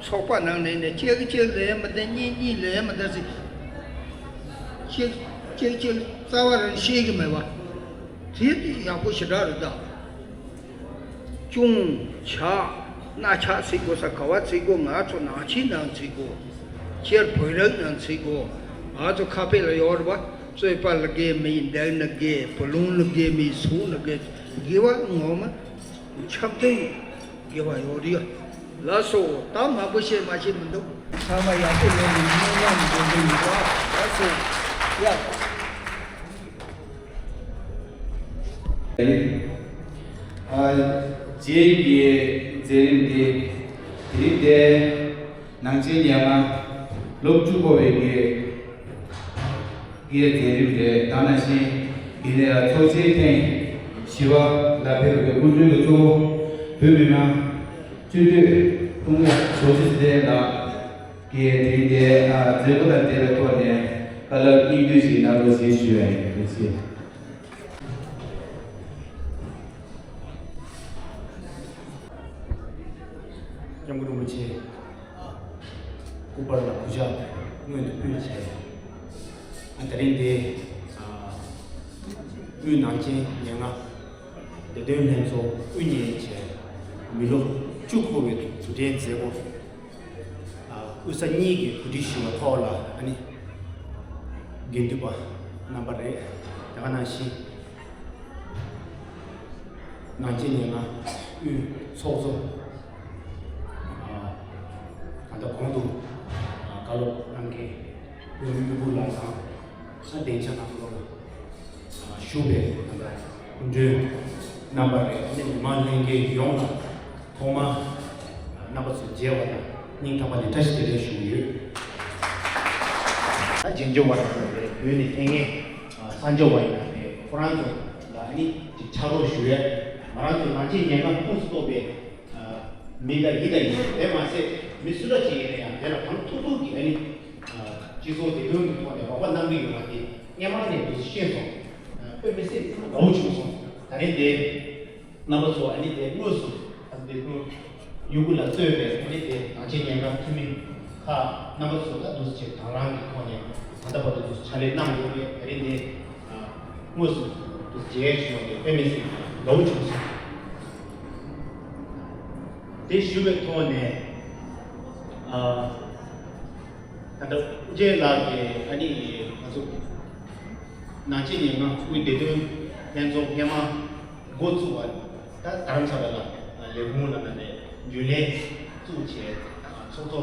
ཚོགས་པ་ནང་ནས་ནས་གཅིག་གཅིག་ལས་མི་འདའ་གཉིས་གཉིས་ལས་མི་འདའ་ཟེར། གཅིག་གཅིག་གཅིག་རྩ་བ་རང་ཤེས་ཀྱི་མེད་བ། དེ་དེ་ཡག་པོ་ཞེ་དྲག་རེད་ད། ཅུང་ཇག་སྣ་ཆགས་ཟེར་དགོས་ས་ག་བ་ཟེར་དགོས། ང་ཚོ་ནང་ཆེན་ནང་ཟེར་དགོས། སྤྱིར་བོད་རིགས་ནང་ཟེར་དགོས། ང་ཚོ་ཁ་དཔེ་ལ་ཡོད་རེད་བ། རྩོད་པ་ལ་དགེ་མི་ཡིན་འདེགས་ནི་དགེ། བུ་ལོན་ལ་དགེ་མི་ཡིན་ཟུག་ལ་དགེ། དགེ་བ་ངོ་མ་འཆམ་མཐུན་དགེ་བ་ཡོད་རེད། ལགས་སོ། ད་མང་པོ་བཤད་མ་ཤེས་མི་འདུག་ཚང་མ་ཡག་པོ་ཡོང་བའི་སྨོན་ལམ་འདོན་གྱི་ཡིན་བ། ལགས་སོ། ཡ། ཨ། རྗེས་ཀྱི་མཛད་རིམ་འདི་དེ་རིང་འདིར་ནང་ཆེན་ཉེར་ལྔ་ལོ་བཅུ་འཁོར་བའི་གི་གི་མཛད་རིམ་རེད། ད་ནང་བཞིན་འདི་ནས་ཚོགས་ཆེན་ཐེངས་བཞི་པ་ལ་ཕེབས་པའི་སྐུ་མགྲོན་གྱི་གཙོ་བོ་བོད་མི་མང་སྤྱི་འཐུས་དཔུང་ཡ་རྡོ་རྗེ་ཚེ་བརྟན་ལགས་ཀྱིས་དེ་རིང་འདིར་མཛད་སྒོ་དང་འབྲེལ་བའི་ཐོག་ནས་བཀའ་སློབ་སྙིང་བསྡུས་ཤིག་གནང་རོགས་ཞེས་ཞུ་བ་ཡིན། ཐུགས་རྗེ་ཆེ། སྐྱབས་མགོན་རིན་པོ་ཆེ་སྐུ་པར་ལ་གུས་ཕྱག་སྔོན་དུ་ཕུལ་བྱས། ཨ། དེ་རིང་འདི་དབུས་ནང་ཆེན་ཉེར་ལྔ་བདེ་དོན་ལྷན་ཚོགས་དབུ་བརྙེས་བྱས་མི་ལོ་བཅུ་འཁོར་བའི་དུས་དྲན་མཛད་སྒོ། ཨ། དབུས་ས་གཉིས་ཀྱི་གོ་སྒྲིག་ཞུས་པའི་ཐོག་ལ་ཨ་ནི་དགེ་འདུན་པ་རྣམ་པ་རེད། དེ་ག་ནང་བཞིན་ནང་ཆེན་ཉེར་ལྔ་དབུས་ཚོགས་གཙོ། ཨ། ད་ལྟ་གོང་དུ་ཨ་བཀའ་སློབ་གནང་མཁན་བོད་མི་སྤུན་ལགས་དང་། ཨ། སྡིངས་ཆ་ནང་ལོགས་ལ། ཞུགས་པའི་ད་ལྟ་སྐུ་མགྲོན་རྣམ་པ་རེད། ཨ་ནི་མི་མང་ལྷན་རྒྱས་ཡོངས་ལ་ཐོག་མར་རྣམ་པ་ཚོ་མཇལ་བ་དང་སྙིང་ཐག་པ་ནས་བཀྲ་ཤིས་བདེ་ལེགས་ཞུ་གི་ཡོད། ད་རྗེས་འཇུག་པ་རང་རེད། བོད་ནས་ཕེབས་མཁན་གསར་འབྱོར་བ་ཡིན་ན་རེད། ཁོ་རང་ཚོ་ལ་ཨ་ནི་ཅིག་ཕྱག་རོགས་ཞུ་ཡས། ང་རང་ཚོ་ནང་ཆེན་ཉེན་ཁ་ཁོངས་སུ་གཏོགས་པའི་མི་དང་ཡིན་དང་ཡིན། དེ་མ་ཟད་མི་སུ་འདྲ་ཅིག་ཡིན་ན་ཡང་དེ་ལ་གང་ཐུབ་ཐུབ་ཀྱིས་ཨ་ནི་སྤྱི་ཚོགས་བདེ་དོན་གྱི་ཐོག་ནས་རོགས་པ་གནང་གི་ཡོད་པ་དེ་སྔོན་མ་ནས་འདུག་ཤེས་སོང་། དཔེ་མི་སྲིད་དགའ་བོ་བྱུང་སོང་། ད་རིང་དེ་རྣམ་པ་ཚོ་ཨ་ནི་དེ་དངོས་སུ་ཨ་ནི་དེ་ཁོ་གཡོ་འགུལ་ལ་གཙོས་པའི་ཨ་ནི་དེ་ནང་ཆེན་ཉེན་ཁ་འཐུས་མི་ཁག་རྣམ་པ་ཚོ་ད་འདུག་སེ་དང་བླངས་ཀྱི་ཐོག་ནས་ད་ལྟ་བར་དུ་འདུག་སེ་ཕྱག་ལས་གནང་ཡོད་པས། ད་རིང་དེ་དངོས་སུ་འདུག་སེ་མཇལ་བྱུང་བ་དེ་དཔེ་མི་སྲིད་དགའ་བོ་བྱུང་སོང་། དེ་ཞུ་བའི་ཐོག་ནས་ཨ། ད་ལྟ་དབུ་མཛད་ལགས་ཀྱིས་ཨ་ནི་ང་ཚོ་ནང་ཆེན་ཉེན་ཁ་དབུས་བདེ་དོན་ལྷན་ཚོགས་སྔོན་མ་འགོ་བཙུགས་པ། ད་རྡ་རམ་ས་ལ་ལ་ལས་ཁུངས་ལ་ན་ནས་རྒྱུན་ལས་བཙུགས་བྱས། ཚོགས་གཙོ་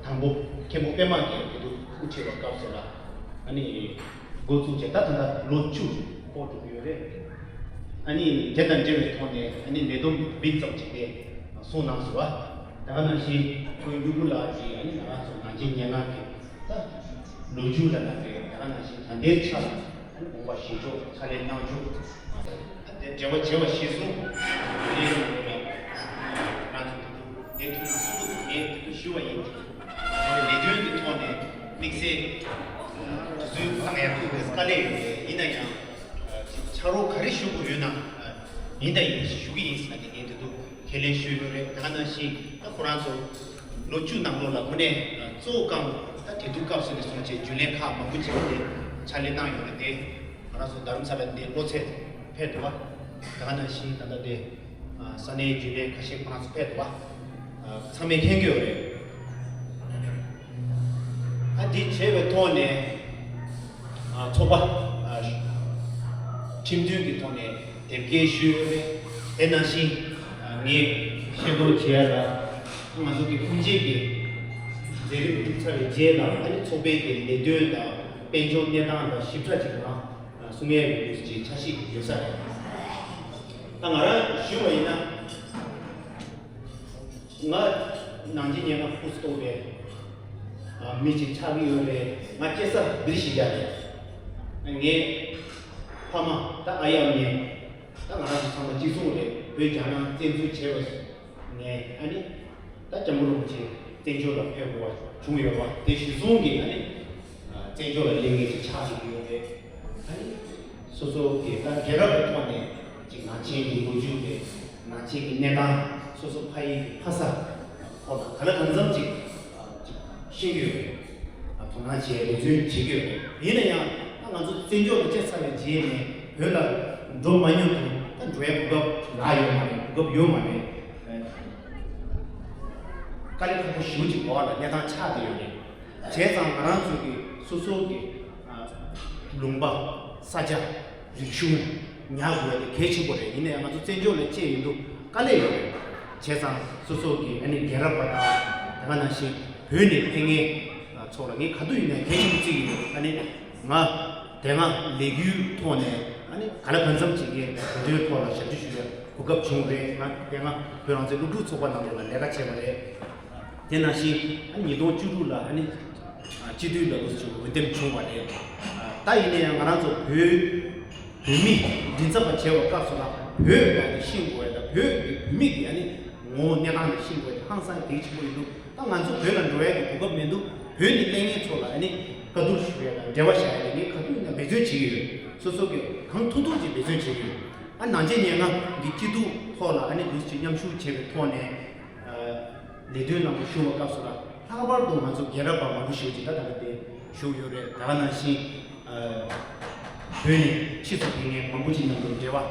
དང་པོ་མཁན་པོ་པད་མ་གིས་དེ་དུ་དབུ་ཁྲིད་པའི་སྐབས་སུ་ལ་ཨ་ནི་འགོ་བཙུགས་བྱས། ད་ད་ལྟ་ལོ་བཅུ་འཁོར་འགྲོ་གི་ཡོད་རེད། ཨ་ནི་དེ་དང་འབྲེལ་བའི་ཐོག་ནས་ཨ་ནི་ལས་བསྡོམས་འབུམ་ཙམ་ཅིག་དེ་གསུངས་གནང་སོང་བ། ད་ག་ནང་བཞིན་ཁོའི་སྨྱུ་གུ་ལགས་ཀྱིས་ཨ་ནི་ང་རང་ཚོ་ནང་ཆེན་ཉེན་ཁ་གི་ད་ལོ་རྒྱུས་ལ་ན་རེད། ད་ག་ནང་བཞིན་ད་ལྟའི་ཆ་ལ་ཨ་ནི་དགོངས་པ་བཞེས་ཕྱོགས་ཕྱག་ལས་གནང་ཕྱོགས་ཨ་ནི་འབྲེལ་བ་བྱས་པ་གཞིར་བཟུང་ལས་ཡོང་བ་ང་ཚོ་དེ་ཚོ་ལས་ཐུབ་ན་གསུང་གི་འདུག་ངས་དེ་ཚོ་ཞུ་བ་ཡིན། ལས་དོན་གྱི་ཐོག་ནས་དམིགས་བསལ་དུས་ཚོད་བཏང་ཡག་ཐུག་པའི་དཀའ་ལས་ཡོད་རེད། ཡིན་ན་ཡང་ཕྱག་རོགས་ག་རེ་ཞུ་དགོས་ཡོད་ན་ཡིན་དང་ཡིན་ཞུ་གི་ཡིན་ཟེར་ནས་ངས་དེ་ཚོ་ཁས་ལེན་ཞུས་ཡོད་རེད། ད་ག་ནང་བཞིན་ད་ཁོ་རང་ཚོ་ལོ་བཅུ་ནང་ལོགས་ལ་དངོས་གནས་གཙོ་བོ་རྐང་ད་དེ་དུས་སྐབས་སུ་ནས་བཟུང་བྱས་རྒྱུན་ལས་ཁག་མང་པོ་ཅིག་གིས་ཕྱག་ལས་གནང་ཡོད་རེད་དེ། ང་རང་ཚོ་རྡ་རམ་ས་ལ་འདི་གློ་ཚད་ཕེབས་འདུག་བ། ད་ག་ནང་བཞིན་ད་ལྟ་འདི་ས་གནས་རྒྱུན་ལས་ཁ་ཤས་ཁོ་རང་ཚོ་ཕེབས་འདུག་བ། ཚང་མས་མཁྱེན་གྱི་ཡོད་རེད། ཨ་འདི་བྱས་པའི་ཐོག་ནས་ཚོགས་པ་ཁྲིམས་མཐུན་གྱི་ཐོག་ནས་དེབ་སྐྱེལ་ཞུས་ཡོད་རེད། དེ་ནང་བཞིན་ངས་ཤེས་རྟོགས་བྱས་ལ་ང་ཚོ་གི་དབུ་འབྱེད་ཀྱི་མཛད་རིམ་གྲུབ་ཚར་བའི་རྗེས་ལ་ཨ་ནི་ཚོགས་པའི་གི་ལས་དོན་དང་དཔལ་འབྱོར་གནས་སྟངས་དང་ཞིབ་ཕྲ་ཅིག་ང་གསུང་ཡས་ཡོད་ཅེས་འཆར་གཞི་ཡོད་ས་རེད། ད་ང་རང་ཞུས་པ་ཡིན་ན། ང་ནང་ཆེན་ཉེན་ཁ་ཁུངས་སུ་གཏོགས་པའི་མི་ཅིག་ཆགས་ཀྱི་ཡོད་རེད། ང་སྐྱེས་ས་བི་ཤི་རྒྱ་རེད། ངའི་ཕ་མ་ད་ཨ་ཡ་ཨ་མྱེས་ད་ང་རང་ཚོ་ཚང་མ་གཅིག་མཚུངས་རེད། བོད་རྒྱ་ནག་བཙན་འཛུལ་བྱས་པ་ངས་ཨ་ནི། ད་སྐྱབས་མགོན་རིན་པོ་ཆེ་བཙན་བྱོལ་ལ་ཕེབས་དགོས་པ་བྱུང་ཡོད་པ་དེ་གཞི་བཟུང་གིས་ཨ་ནི་བཙན་བྱོལ་ལ་སླེབས་མཁན་ཅིག་ཆགས་བསྡད་ཀྱི་ཡོད་རེད། ཨ་ནི་སོ་སོ་གི་ད་རྒྱལ་རབས་ཀྱི་ཐོག་ནས་ཅིག་ནང་ཆེན་གྱི་ལོ་རྒྱུས་དེ་ནང་ཆེན་གྱི་གནས་སྟངས་སོ་སོ་ཕ་ཡུལ་གྱི་ཕ་ས་ཐོག་ལ་ག་ལ་གང་འཚམ་ཅིག་ཅིག་ཤེས་ཀྱི་ཡོད་རེད། དོ་སྣང་བྱས་འབད་བརྩོན་བྱེད་ཀྱི་ཡོད་རེད། ཡིན་ན་ཡང་ད་ང་ཚོ་བཙན་བྱོལ་དུ་སྐྱེས་ཚར་བའི་རྗེས་ནས་བོད་ལ་འགྲོ་མ་མྱོང་དུས་ད་འགྲོ་ཡའི་གོ་སྐབས་རག་ཡོད་མ་རེད། གོ་སྐབས་ཡོད་མ་རེད། དཀའ་ལས་ཁག་པོ་ཞེ་པོ་ཅིག་འོག་ལ་གནས་སྟངས་ཆགས་བསྡད་ཡོད་རེད། བྱས་ཙང་ང་རང་ཚོ་གི་སོ་སོ་གི་ལུང་པ་ས་ཆ་རིག་གཞུང་ཉར་དགོས་པ་དེ་གལ་ཆེན་པོ་རེད། ཡིན་ན་ཡང་ང་ཚོ་བཙན་བྱོལ་ལ་སྐྱེས་ཡིན་དུས་དཀའ་ལས་ཡོད་རེད། བྱས་ཙང་སོ་སོ་གི་ཨ་ནི་རྒྱལ་རབས་པ་དང་དེ་ག་ནང་བཞིན་བོད་ནས་ཕེབས་མཁན་ཚོ་ལ་ངས་ག་དུས་ཡིན་ན་གལ་ཆེན་པོ་བརྩི་གི་ཡོད། ཨ་ནི་ང་དེ་སྔ་ལས་འགུལ་ཐོག་ནས་ཨ་ནི་ག་ལ་གང་འཚམ་ཅིག་གི་བོད་དོན་ཐོག་ལ་ཞབས་ཕྱི་ཞུ་བའི་གོ་སྐབས་བྱུང་རེད། ང་དེ་སྔ་བོད་རང་བཙན་སློབ་ཕྲུག་ཚོགས་པ་ནང་ལོགས་ལ་ལས་ཀ་བྱས་པ་རེད། དེ་ནང་བཞིན་ཨ་ནི་ཉིས་སྟོང་བཅུ་དྲུག་ལ་ཨ་ནི་སྤྱི་འཐུས་ལ་འོས་འདེམས་བྱུང་བ་རེད། ད་ཡིན་ན་ཡང་ང་རང་ཚོ་བོད་བོད་མི་མགྲིན་ཚབ་པ་བྱས་པའི་སྐབས་སུ་ལ་བོད་ལ་ནི་ཤེས་དགོས་ཡ་དང་བོད་ཀྱི་བོད་མི་གི་ཨ་ནི་ངོ་བོ་གནས་སྟངས་ནི་ཤེས་དགོས་ཡ་དེ་ཧང་སང་གལ་ཆེན་པོ་ཡིན་འདུག་ད་ང་ཚོ་བོད་ལ་འགྲོ་ཡ་གི་གོ་སྐབས་མི་འདུག་བོད་ནས་སླེབས་མཁན་ཚོ་ལ་ཨ་ནི་བཀའ་བསྡུར་ཞུ་ཡ་དང་འབྲེལ་བ་བྱ་ཡ་དེ་ངས་ག་དུས་ཡིན་ན་འབད་བརྩོན་བྱེད་ཀྱི་ཡོད། སོ་སོ་གི་གང་ཐུབ་ཐུབ་ཅིག་འབད་བརྩོན་བྱེད་ཀྱི་ཡོད། ཨ་ནང་ཆེན་ཉེན་ཁ་གི་སྐྱིད་སྡུག་ཐོག་ལ་ཨ་ནི་འདུག་ཅིག་མཉམ་ཞུགས་བྱས་པའི་ཐོག་ནས། ལས་དོན་ནང་དུ་ཞུགས་པའི་སྐབས་སུ་ལ་ལྷག་པར་དུ་ང་ཚོ་རྒན་རབས་པ་མང་པོ་ཞིག་ཅིག་ད་ལྟ་དེ་བཞུགས་ཡོད་རེད། ད་ག་ནང་བཞིན་བོད་ནས་ཕྱིས་སུ་ཕེབས་མཁན་མང་པོ་ཅིག་མཉམ་དུ་འབྲེལ་བ།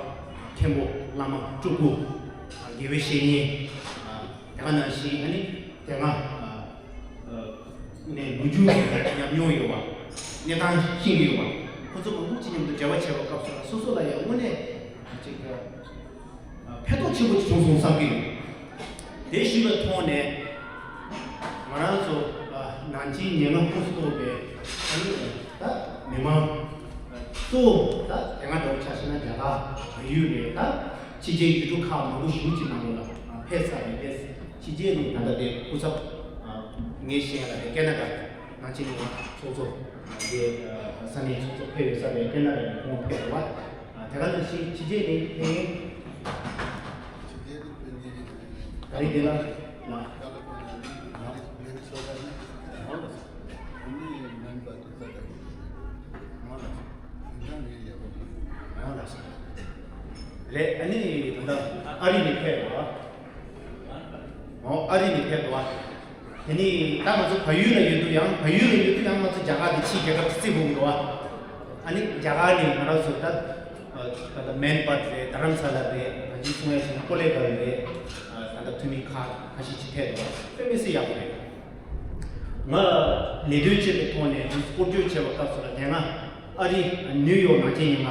མཁན་པོ་བླ་མ་སྤྲུལ་སྐུ། དགེ་བའི་བཤེས་གཉེན། ད་ག་ནང་བཞིན་ཨ་ནི་དེ་སྔ་ནས་ལོ་རྒྱུས་ཉམས་མྱོང་ཡོད་པ། གནས་སྟངས་ཤེས་ཀྱི་ཡོད་པ། ཁོ་ཚོ་མང་པོ་ཅིག་མཉམ་དུ་འབྲེལ་བ་བྱས་པའི་སྐབས་སུ་ལ་སོ་སོ་ལ་ཡང་དངོས་གནས་ཅིག་ཕན་ཐོགས་ཆེན་པོ་བྱུང་སོང་བསམ་གྱི་ཡོད། དེ་ཞུས་པའི་ཐོག་ནས་ང་རང་ཚོ་ནང་ཆེན་ཉེན་ཁ་ཁུངས་སུ་གཏོགས་པའི་ད་མི་མང་ གཙོ་བོ་ད་དེ་སྔ་འདྲ་བོ་ཆ་བཞག་ན་རྒྱ་གར་བལ་ཡུལ་རེད། ད་ཕྱི་རྒྱལ་ཡུལ་གྲུ་ཁག་མང་པོ་ཞེ་པོ་ཅིག་ནང་ལོགས་ལ་ཕེབས་ཚར་རེད། དེ་ཕྱི་རྒྱལ་ནས་ད་ལྟ་དེ་སྐུ་ཚབ་ངས་བཤད་ཡ་ལ་དེ་ཀེ་ན་ཌ་ནང་ཆེན་ཡོང་བ་ཚོགས་གཙོ་དེ་ས་གནས་ཚོགས་གཙོ་ཕེབས་ཡོད་ས་རེད། ཀེ་ན་ཌ་ནས་ཁོང་ཕེབས་ཡོད་པ། དེ་ག་ནང་བཞིན་ཕྱི་རྒྱལ་ནས་ཕེབས་ག་རེ་དེ་ལ་ལ། རེད། ཨ་ནི་ད་ལྟ་ཨ་རི་ནས་ཕེབས་པ། ཨོ་ཨ་རི་ནས་ཕེབས་པ། དེ་ནི་ད་ང་ཚོ་བལ་ཡུལ་ལ་ཡོད་དུས་ཡང་། བལ་ཡུལ་ལ་ཡོད་དུས་ཡང་ང་ཚོ་རྒྱ་གར་དེ་ཕྱིའི་རྒྱལ་ཁབ་ཀྱི་རྩིས་དགོས་ཀྱི་འདུག་བ། ཨ་ནི་རྒྱ་གར་ནས་ང་རང་ཚོ་ད་ད་ལྟ་མན་པད་རེད། རྡ་རམ་ས་ལ་རེད། ད་ཅི་གསུང་ཡ་ཞིག་ན་ཀོ་ལེ་གྷལ་རེད། ད་ལྟ་འཐུས་མི་ཁག་ཁ་ཤས་ཅིག་ཕེབས་འདུག་བ། དཔེ་མི་སྲིད་ཡག་པོ་རེད། ང་ལས་དོན་བྱེད་པའི་ཐོག་ནས་སྐོར་སྐྱོད་བྱས་པའི་སྐབས་སུ་ལ་དེ་སྔ་ཨ་རི་ནིའུ་ཡོག་ནང་ཆེན་ཉི་མ་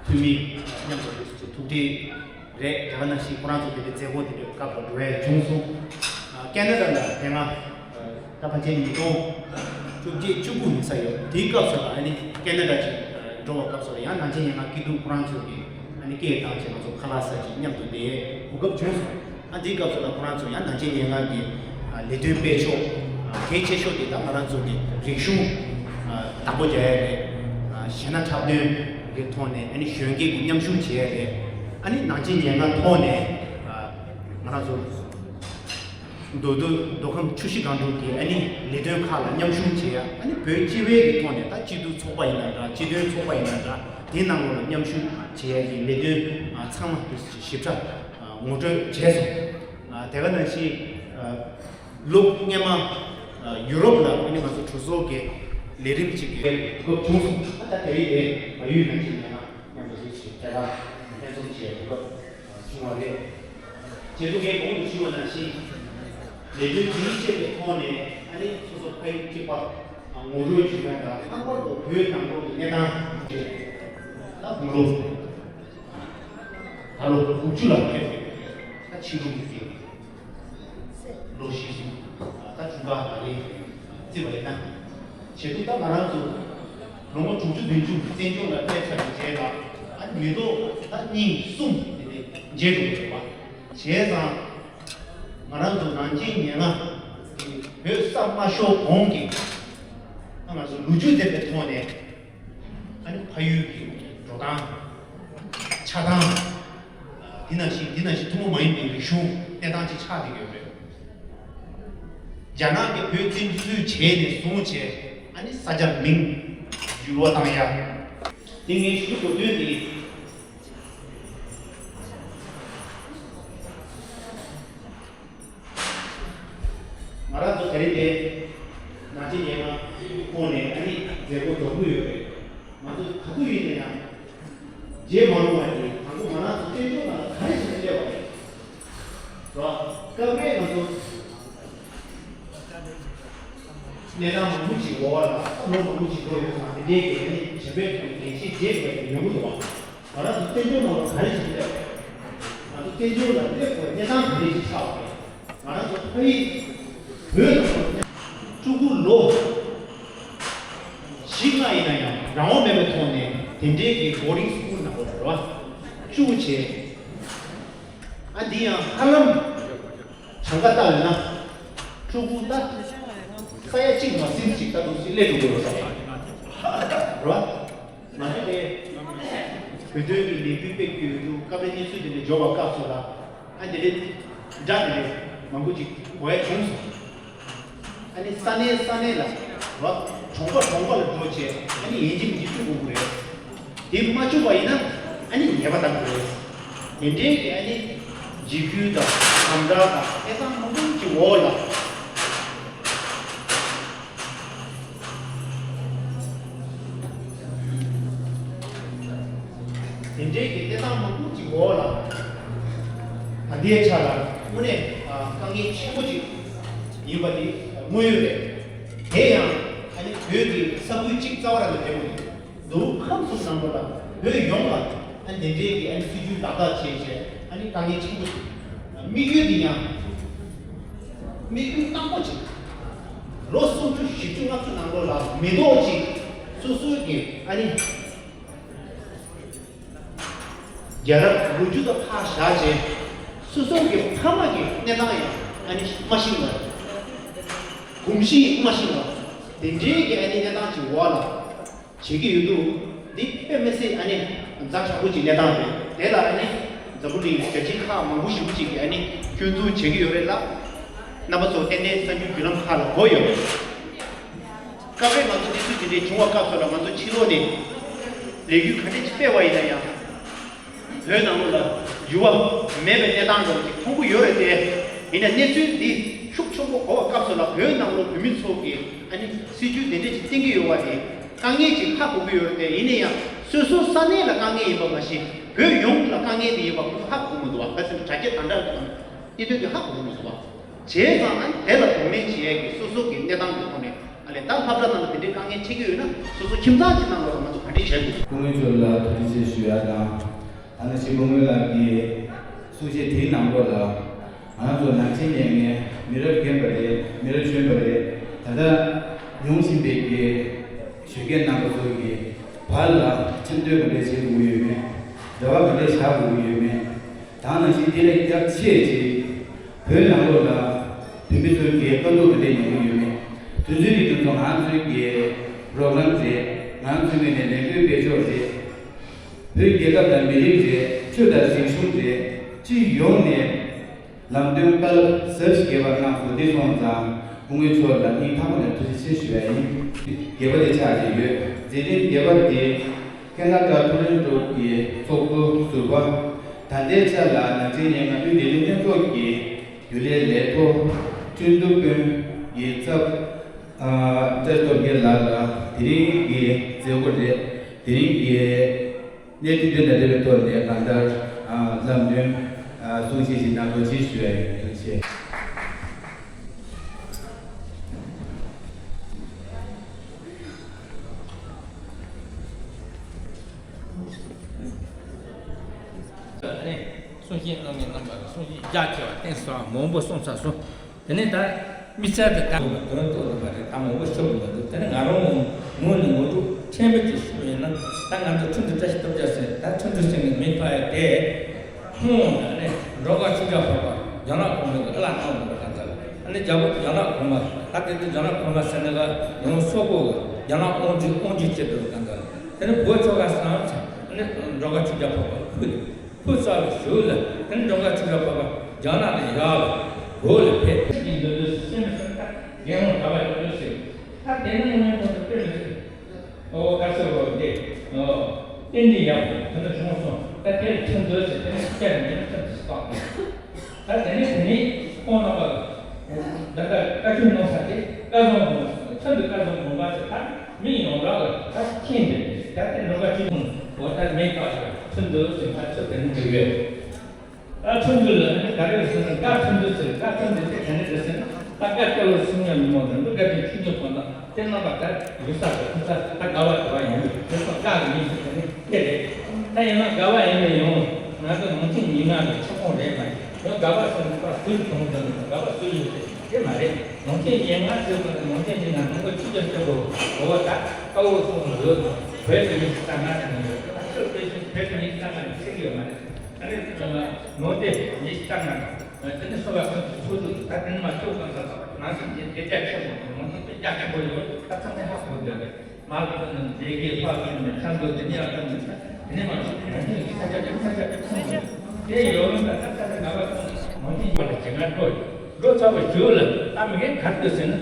འཐུས་མི་མཉམ་དུ་ཐུག་འཕྲད་རེད། དེ་ག་ནང་བཞིན་ཁོ་རང་ཚོ་དེ་འདྲའི་མཛད་སྒོ་དེ་འདྲའི་སྐབས་ལ་འགྲོ་ཡ་བྱུང་སོང་། ཀེ་ན་ཌ་ལ་དེ་སྔ་ད་ཕལ་ཆེར་ཉིས་སྟོང་བཅོ་བརྒྱད་བཅུ་དགུ་ཡིན་ས་ཡོད། དེའི་སྐབས་སུ་ལ་ཨ་ནི་ཀེ་ན་ཌ་ཅིག་འགྲོ་བའི་སྐབས་སུ་ལ་ཡང་ནང་ཆེན་ཉི་མ་སྐྱིད་སྡུག་ཁོ་རང་ཚོ་གིས་ཨ་ནི་སྐད་བཏང་བྱས་ང་ཚོ་ཁ་ལག་ཟ་ཅིག་མཉམ་དུ་བསྡད་གོ་སྐབས་བྱུང་སོང་། ཨ་འདིའི་སྐབས་སུ་ལ་ཁོ་རང་ཚོ་ཡང་ནང་ཆེན་ཉེར་ལྔ་གི་ལས་དོན་སྤེལ་ཕྱོགས་གལ་ཆེ་ཤོས་དེ་ད་ང་རང་ཚོ་གི་རིག་གཞུང་བདག་པོ་རྒྱག་ཡ་རེད། གཞས་སྣ་འཁྲབ་སྟོན་གྱི་ཐོག་ནས་ཨ་ནི་གཞོན་སྐྱེས་ཀྱི་མཉམ་ཞུགས་བྱེད་ཡ་རེད། ཨ་ནི་ནང་ཆེན་ཉེར་ལྔ་ཐོག་ནས་ང་རང་ཚོ་མདོ་སྟོད་མདོ་ཁམས་ཆུ་བཞི་སྒང་དྲུག་གི་ཨ་ནི་ལས་དོན་ཁག་ལ་མཉམ་ཞུགས་བྱེད་ཡ། ཨ་ནི་བོད་སྤྱི་བའི་གི་ཐོག་ནས་ད་སྤྱི་འཐུས་ཚོགས་པ་ཡིན་ན་འདྲ། སྤྱི་མཐུན་ཚོགས་པ་ཡིན་ན་འདྲ། དེའི་ནང་ལོགས་ལ་མཉམ་ཞུགས་བྱེད་ཡ་གི་ལས་དོན་ཚང་མ་དེ་ཞིབ་ཕྲ་ངོ་སྤྲོད་བྱས་སོང་། དེ་ག་ནང་བཞིན་ལོ་སྔོན་མ་ཡུ་རོབ་ལ་ཨ་ནི་ང་ཚོ་གྲོས་ཚོགས་ཀྱི་ལས་རིམ་ཅིག་གི་གོ་སྐབས་བྱུང་སོང་། ད་ད་དེ་རིང་ནས་བལ་ཡུལ་ནང་ཆེན་ཉི་མ་མཉམ་དུ་རིགས་ཤིག་དེ་ག་ལྷན་འཛོམས་བྱེད་གོ་སྐབས་བྱུང་བ་རེད། རྗེས་སུ་ངས་གོང་དུ་ཞུས་པ་ནང་བཞིན་ལས་དོན་རྒྱུན་ཆད་པའི་ཐོག་ནས་ཨ་ནི་སོ་སོ་ཕ་ཡུལ་གཅིག་པ་ངོ་སྤྲོད་བྱེད་མཁན་དང་། ལྷག་པར་དུ་བོད་ནང་ལོགས་ཀྱི་གནས་སྟངས་ད་དགུང་ལོ་ད་ལོ་དགུ་བཅུ་ལ་ཕེབས་པའི་ད་ཕྱི་ལོ་གི་ལོ་བཞི་གསུམ་ད་འཁྲུངས་སྐར་ད་རེས་བརྩིས་པ་ཡིན་ན། བྱེད་དུས་ད་ང་རང་ཚོ་ལོ་ངོ་དྲུག་ཅུ་བདུན་ཅུ་བཙན་བྱོལ་ལ་ཕེབས་ཚར་བའི་རྗེས་ལ་ཨ་ནི་མི་ཐོག་ད་གཉིས་གསུམ་དེ་འདྲ་མཇལ་འགྲོ་གི་རེད་པ། བྱས་ཙང་ང་རང་ཚོ་ནང་ཆེན་ཉེར་ལྔ་གི་བོད་ས་མ་ཤོར་གོང་གི་ཨ་ང་ཚོ་ལོ་རྒྱུས་ལྡན་པའི་ཐོག་ནས་ཨ་ནི་ཕ་ཡུལ་གྱི་འགྲོ་སྟངས་ཆགས་སྟངས་འདི་ནང་བཞིན་འདི་ནང་བཞིན་ཐུན་མོང་མ་ཡིན་པའི་རིག་གཞུང་གནས་སྟངས་ཅིག་ཆགས་བསྡད་ཡོད་རེད། རྒྱ་ནག་གིས་བོད་བཙན་འཛུལ་བྱས་ནས་བཟུང་བྱས་ཨ་ནི་ས་ཆ་མིང་འགྱུར་བ་བཏང་ཡ། དེ་ངས་ཞུ་དགོས་དོན་དེ། ང་རང་ཚོ་དེ་རིང་འདིར་ནང་ཆེན་ཉེར་ལྔ་ཁོངས་ནས་ཨ་ནི་མཛད་སྒོ་འཛོམས་ཀྱི་ཡོད་རེད། ང་ཚོ་ག་དུས་ཡིན་ན་ཡང་བརྗེད་མ་རུང་བ་དེ་དང་པོ་ང་རང་ཚོ་བཙན་བྱོལ་ནང་ལ་ག་རེ་བྱེད་དུ་སླེབས་པ་རེད། རེད་བ། སྐབས་རེ་ང་ཚོ་གནས་སྟངས་མང་པོ་ཅིག་འོག་ལ་ལོ་མང་པོ་ཅིག་འགྲོ་ཡོད་ཙང་། དེ་འདྲའི་གི་ཨ་ནི་བྱེད་པའི་ཐོག་ནས་འགན་འཁྱེར་བརྗེད་དགོས་པའི་ཉེན་ཁ་འདུག་བ། ང་རང་ཚོ་བཙན་བྱོལ་ནང་ལ་ག་རེ་བྱེད་ཀྱི་ཡོད། ང་ཚོ་བཙན་བྱོལ་ལ་སླེབས་དགོས་གནས་སྟངས་ག་རེ་ཞིག་ཆགས་པ་རེད། ང་རང་ཚོ་ཕ་ཡུལ་བོད་ནང་ལ་ཕྲུ་གུ་ལོ་བཞི་ལྔ་ཡིན་ན་ཡང་རང་དབང་མེད་པའི་ཐོག་ནས་དེ་འདྲའི་གི་boarding school ནང་ལ་རེད་བ། བཅུག་བྱས། ཨ་འདི་ཡང་ཧ་ལམ་གྲངས་ཀ་བལྟས་ན་ཕྲུ་གུ་ད་ས་ཡ་གཅིག་མ་ཟིན་ཅིག་ད་དུང་སླེབས་འགྲོ་གི་ཡོད་ས་རེད་བ། ང་ཚོ་དེ་བོད་དོན་གྱི་ལས་འགུལ་སྤེལ་གྱི་ཡོད་དུས་སྐབས་རེ་གནས་ཚུལ་དེ་འདྲ་འབྱོར་བ་སྐབས་སུ་ལ་ཨ་དེ་འདྲའི་དགྲ་དེ་འདྲ་མང་པོ་ཅིག་གོ་ཡ་བྱུང་སོང་། ཨ་ནི་ས་གནས་ས་གནས་ལ་རོ་གྲོང་པ་གྲོང་པ་ལ་འགྲོ་བྱས་ཨ་ནི་ཡིན་གཅིག་མིན་གཅིག་བཅུག་དགོས་ཀྱི་རེད། དེ་མ་བཅུག་པ་ཡིན་ན་ཨ་ནི་ཉེས་པ་བཏང་དགོས་རེད། དེ་འདྲའི་གི་ཨ་ནི་འཇིགས་སྐུལ་དང་དམ་དྲག་དང་ཨེ་ཙང་མང་པོ་ཅིག་འོག་ལ། དེ་འདྲའི་གི་གནས་སྟངས་མང་པོ་ཅིག་འོག་ལ། ད་ལྟའི་ཆ་ལ་དངོས་གནས་དཀའ་ངལ་ཆེན་པོ་ཅིག་ཡིན་པ་དེ་དངོས་ཡོད་རེད། དེ་ཡང་ཨ་ནི་བོད་ཀྱི་ས་ཁུལ་གཅིག་རྩ་བ་རང་ལ་འབྲེལ་བ་ཡོད། མདོ་དབུས་ཁམས་གསུམ་ནང་ལོགས་ལ་བོད་ཡོངས་ལ་ཨ་ནི་དེ་འདྲའི་གི་ཨ་ནི་སྲིད་ཇུས་ལག་བསྟར་བྱས་བྱས་ཨ་ནི་དཀའ་ངལ་ཆེན་པོ་ཞིག་དམིགས་ཡུལ་འདི་ཡང་དམིགས་ཡུལ་དང་པོ་ཅིག་ལོ་སུམ་ཅུ་བཞི་བཅུ་ལྔ་བཅུ་ནང་ལོགས་ལ་མི་ཐོག་ཅིག་སོ་སོའི་གི་ཨ་ནི་ རྒྱལ་རབས་ལོ་རྒྱུས་དང་ཕར་བཞག་བྱས། སོ་སོ་གི་ཕ་མ་གི་གནས་སྟངས་ཡང་ཨ་ནི་མ་ཤེས་པ། གོམས་གཤིས་མ་ཤེས་པ། དེ་འདྲའི་གི་ཨ་ནི་གནས་སྟངས་ཀྱི་འོག་ལ་བྱེད་ཀྱི་ཡོད་འདུག་འདི་དཔེ་མི་སྲིད་ཨ་ནི་ཛ་དྲག་པོ་ཅིག་གནས་སྟངས་རེད། དེ་ལ་ཨ་ནི་འཛམ་བུ་གླིང་རྒྱལ་སྤྱིའི་ཁག་མང་པོ་ཞེ་པོ་ཅིག་གིས་ཨ་ནི་སྐྱོན་འཛུགས་བྱེད་ཀྱི་ཡོད་རེད་ལ། རྣམ་པ་ཚོ་ཏན་ཏན་གསར་འགྱུར་བརྒྱུད་ལམ་ཁག་ལ་གོ་ཡོད་རེད། སྐབས་རེ་ང་ཚོ་གནས་ཚུལ་དེ་འདྲའི་བྱུང་བ་སྐབས་སུ་ལ་ང་ཚོ་ཕྱི་ལོགས་ནས་ལས་འགུལ་ག་འདྲ་ཅིག་སྤེལ་བ་ཡིན་ན་ཡང་། བོད་ནང་ལོགས་ལ་འགྱུར་བ་མེད་པའི་གནས་སྟངས་འདྲ་བོ་ཅིག་མཐོང་གི་ཡོད་རེད་དེ། ཡིན་ན་གནས་ཚུལ་འདི་ཤུགས་ཆེན་པོ་གོ་བ་སྐབས་སུ་ལ་བོད་ནང་ལོགས་བོད་མི་ཚོ་གིས་ཨ་ནི་སྲིད་ཇུས་དེ་འདྲ་ཅིག་བསྟན་གྱི་ཡོད་པ་དེ་དཀའ་ངལ་ཅིག་ཧ་གོ་གི་ཡོད་རེད་དེ། ཡིན་ན་ཡང་སོ་སོ་ས་གནས་ལ་དཀའ་ངལ་ཡིན་པ་མ་ཟད་བོད་ཡོངས་ལ་དཀའ་ངལ་དེ་ཡིན་པ་ཁོ་ཧ་གོ་མི་འདུག་བ། ག་ཟེར་ན་དྲ་རྒྱ་དང་འདྲ་བའི་གནས་ཚུལ་དེ་ཧ་གོ་མི་འདུག་བ། བྱས་ཙང་ཨ་ནི་དེ་ལ་གདོང་ལེན་བྱེད་ཡས་ཀྱི་སོ་སོ་གི་གནས་སྟངས་ཀྱི་ཐོག་ནས་ཨ་ལས་ད་སློབ་གྲྭ་ནང་ལ་དེ་འདྲའི་དཀའ་ངལ་འཕྲད་ཀྱི་ཡོད་ན་སོ་སོ་ཁྱིམ་ཚང་གི་ནང་ལོགས་ལ་ང་ཚོ་ག་འདྲས་བྱེད་དགོས། སྐུ་ངོ་མཆོག་ལ་ཐུགས་རྗེ་ཆེ་ཞུ་ཡ་དང་། ད་ནང་བཞིན་སྐུ་ངོ་ལགས་ཀྱི་གསུང་བཤད་དེའི་ནང་ལོགས་ལ་ང་རང་ཚོ་ནང་ཆེན་ཉེ་ངན་མི་རབས་རྒན་པ་རེད། མི་རབས་གཞོན་པ་རེད། ད་ལྟ་མྱོང་བཞིན་པའི་གི་གཞོན་སྐྱེས་རྣམ་པ་ཚོ་གི་བར་ལ་འཆམ་མཐུན་ག་འདྲས་བྱེད་དགོས་ཀྱི་ཡོད་མེད། འབྲེལ་བ་ག་འདྲས་བཞག་དགོས་ཀྱི་ཡོད་མེད། ད་ནང་བཞིན་དེ་ལས་རྒྱ་ཆེ་ཅིག་བོད་ནང་ལོགས་ལ་བོད་མི་ཚོའི་གི་དཀའ་སྡུག་དེ་འདྲ་མྱོང་གི་ཡོད་མེད། དུས་ཚོད་ཀྱི་དུས་ཚོད་ང་ཚོའི་གི་རོགས་རམ་རེད། ང་ཚོའི་ངོས་ནས་ལས་འགུལ་སྤེལ་ཕྱོགས་རེད། བོད་རྒྱལ་ཁབ་དང་མི་རིགས་རེད། ཆོས་དང་རིག་གཞུང་རེད། སྤྱི་ཡོངས་ནས་ལམ་སྟོན་བཀའ་སློབ་ཟབ་ཞིག་རྒྱས་པ་གནང་སོང་། འདི་སོང་ཙང་སྐུ་ངོ་མཆོག་ལ་སྙིང་ཐག་པ་ནས་ཐུགས་རྗེ་ཆེ་ཞུ་ཡ་ཡིན། རྒྱས་པ་དེ་ཆགས་བསྡད་ཡོད། མཛད་རིམ་རྒྱས་པ་དེ། ཁེ་ན་ཌ་ཊོ་རོན་ཊོ་གི་ཚོགས་གཙོ་ཟུར་པ། ད་ལྟའི་ཆ་ལ་ནང་ཆེན་ཉེ་ང་དབུས་བདེ་སྡོད་ལྷན་ཚོགས་ཀྱི་རྒྱུན་ལས་ལས་ཐོག་ཁྲིན་ཏུ་དཔོན་གྱི་ཚབ། ཨ། བཀྲ་ཤིས་སྟོབས་རྒྱལ་ལགས་ལ་དེ་རིང་གི་མཛད་སྒོ་རེད། དེ་རིང་གི་གནས་ཚུལ་དེ་དང་འབྲེལ་བའི་ཐོག་ནས་གང་ལྟར། ཨ། ལམ་སྟོན། ཨ། གསུང་བཤད་ཞིག་གནང་རོགས་གྱིས་ཞུ་ཡ་ཡིན། ཐུགས་རྗེ་ཆེ། གསུང་བཤད་གནང་མཁན་རྣམ་པ་ལ་གསུང་བཤད་རྒྱ་ཆེ་བ་བསྟན་སོང་། མང་པོ་གསུངས་ཚར་སོང་། དེ་ནས་ད་དམིགས་བསལ་དུ་ད་དོན་རྟོགས་ལ་མ་རེད། ད་མང་པོ་ཤོད་དགོས་མ་འདུག་དེ་ནས་ང་རང་ངོས་ནས་ངོ་སྤྲོད་ཕྲན་བུ་ཅིག་ཞུས་པ་ཡིན་ན། ད་ང་ཚོ་ཁྲིན་ཏུ་བཀྲ་ཤིས་སྟོབས་རྒྱལ་ཟེར། ད་ཁྲིན་ཏུ་ཟེར་མཁན་མིང་ཐོགས་ཡ་དེ། ཧུང་ནས་ནི་འབྲོག་པ་ཆོས་རྒྱལ་འཕགས་པ་རྒྱ་ནག་གོང་མའི་གི་ཨ་ལགས་གནང་བ་རེད། ད་ལྟ་ཨ་ནི་རྒྱ་བོད་རྒྱ་ནག་གོང་མ། ད་དེ་དུས་རྒྱ་ནག་གོང་མ་ཟེར་ནི་ག་ཡང་སོག་པོ་གི་རྒྱ་ནག་དབང་སྒྱུར་དབང་སྒྱུར་བྱེད་དུ་ད་ལྟ་དེ་ནི་བོད་ཆོལ་ཁ་གསུམ་ཨ་ནི་འབྲོག་པ་ཆོས་རྒྱལ་འཕགས་པ་ཕུད་ཕུད་ཚར་བའི་གཞུག་ལ་དེ་ནི་འབྲོག་པ་ཆོས་རྒྱལ་འཕགས་པ་རྒྱ་ནག་ནས་ཡར་ལ་བོད་ལ་ཕེབས། ཅིག་འདོད་འདོད་སེམས་སེམས་ད་རྒན་ལགས་ག་པར་ཡོད་འདོད་ཟེར། ད་དེ་ནི་དངོས་གནས་ཁོང་ཚོ་དཔེ་མི་སྲིད། ཨོ། ཁ་སོ་རོ་དེ། ཨོ། ཏན་ཏན་ཡག་པོ་དེ་འདྲ་བྱུང་སོང་། ད་དེར་ཁྲིམས་མཛོད་ཟེར་དེ་ནས་བསྐྱར་ནས་ཁྲིམས་སུ་བཏང་། ད་དེ་ནས་དེ་ནས་ཁོང་རྣམ་པ་ད་ལྟ་བཀའ་ཆོས་གནང་ས་དེ་བཀའ་བཟང་དགོན་པ་ཟེར། ཁྲིམས་དེ་བཀའ་བཟང་དགོན་པ་ཟེར། ད་མི་ཡོངས་གྲགས་ལ་ད་མཁྱེན་འདུག་ད་དེ་ནང་བཀའ་ཆོས་གནང་། འོ། ད་མེད་ཀ་ཁྲིམས་མཛོད་ཟེར་ཁ་ཆོས་དེ་ནས་འདུག་ཡོད། ད་ཁྲིམས་མཛོད་ལ་ནི་ག་རེ་ཟེར་ན། བཀའ་ཁྲིམས་མཛོད་ཟེར། བཀའ་ཁྲིམས་མཛོད་དེ་ག་འདྲ་རེད་ཟེར་ན། ད་བཀའ་སྐྱོར་ལོ་གསུང་མཁན་མི་མང་དང་འདུག་བཀའ་དྲིན་ཆེ་ཉོ་གང་དང་དེ་རྣམ་པ་ད་ཡུལ་ས་དང་ཁུལ་ས་ད་དགའ་བ་དགའ་བ་ཡིན་ལུགས་དེ་ཚོ་བཀའ་གི་མིང་ཟེར་དེ་ནི་དེ་རེད། ད་ཡིན་ན་དགའ་བ་ཡིན་ནའི་ཡང་ང་ཚོ་ནང་ཆེན་ཉེ་ང་གི་ཆོས་ཁོངས་རེད་མ་ཡིན། ཡང་དགའ་བ་ཟེར་ན་ད་སུ་ཡིན་དང་དང་དགའ་བ་སུ་ཡིན་ཟེར་དེ་མ་རེད། ནང་ཆེན་ཉེ་ང་ཟེར་བ་ནི་ནང་ཆེན་ཉེ་ང་ནང་པ་ཆོས་རྒྱལ་སྐྱབས་མགོན་གོ་བ་ད་དཀའ་བོ་གསུང་ལ་ཡོད་དང་བོད་དུ་ཉི་ཤུ་རྩ་ལྔ་ཟེར་ནས་ཡོད། ད་ཆོས་སྤེལ་ཤིང་བོད་དུ་ཉི་ཤུ་རྩ་ལྔ་ནས་ཚིག་ཡོད་མ་རེད། ཨ་ནི་ནང་དེ་ཉི་ཤུ་རྩ་ལྔ་དང་། དེ་ནས་སོ་ལ་སོ་སོ་ཚོགས་འདུ་ད་དེ་ནས་མ་ཚོགས་གང་ཟག་ནང་བཞིན་གྱི་དེ་རྒྱ་ཆེན་པོ་དང་ནང་བཞིན་དེ་རྒྱ་ཆེན་པོ་ཡོད། ད་ཚང་མས་ཧ་གོ་འདོད་པས་མ་གི་ནང་དེ་གའི་ཕ་གི་ནས་ཆ་འདོད་དེ་ནས་ཡང་ཀུན་ནས་དེ་ནས་མ་ཚོགས་ནང་བཞིན་གྱི་ས་ཆ་དེ་ས་ཆ་དེ་ཚང་མ་དེ་ཡོད་རུང་ད་ད་ད་ད་ང་པ་ཚང་མ་ནང་བཞིན་ཡོད་ལ་ཇི་ང་འགྲོ་འགྲོ་ཚར་བ་ཞུ་ལ་ད་མི་ངན་གར་འདུག་ཟེར་ན་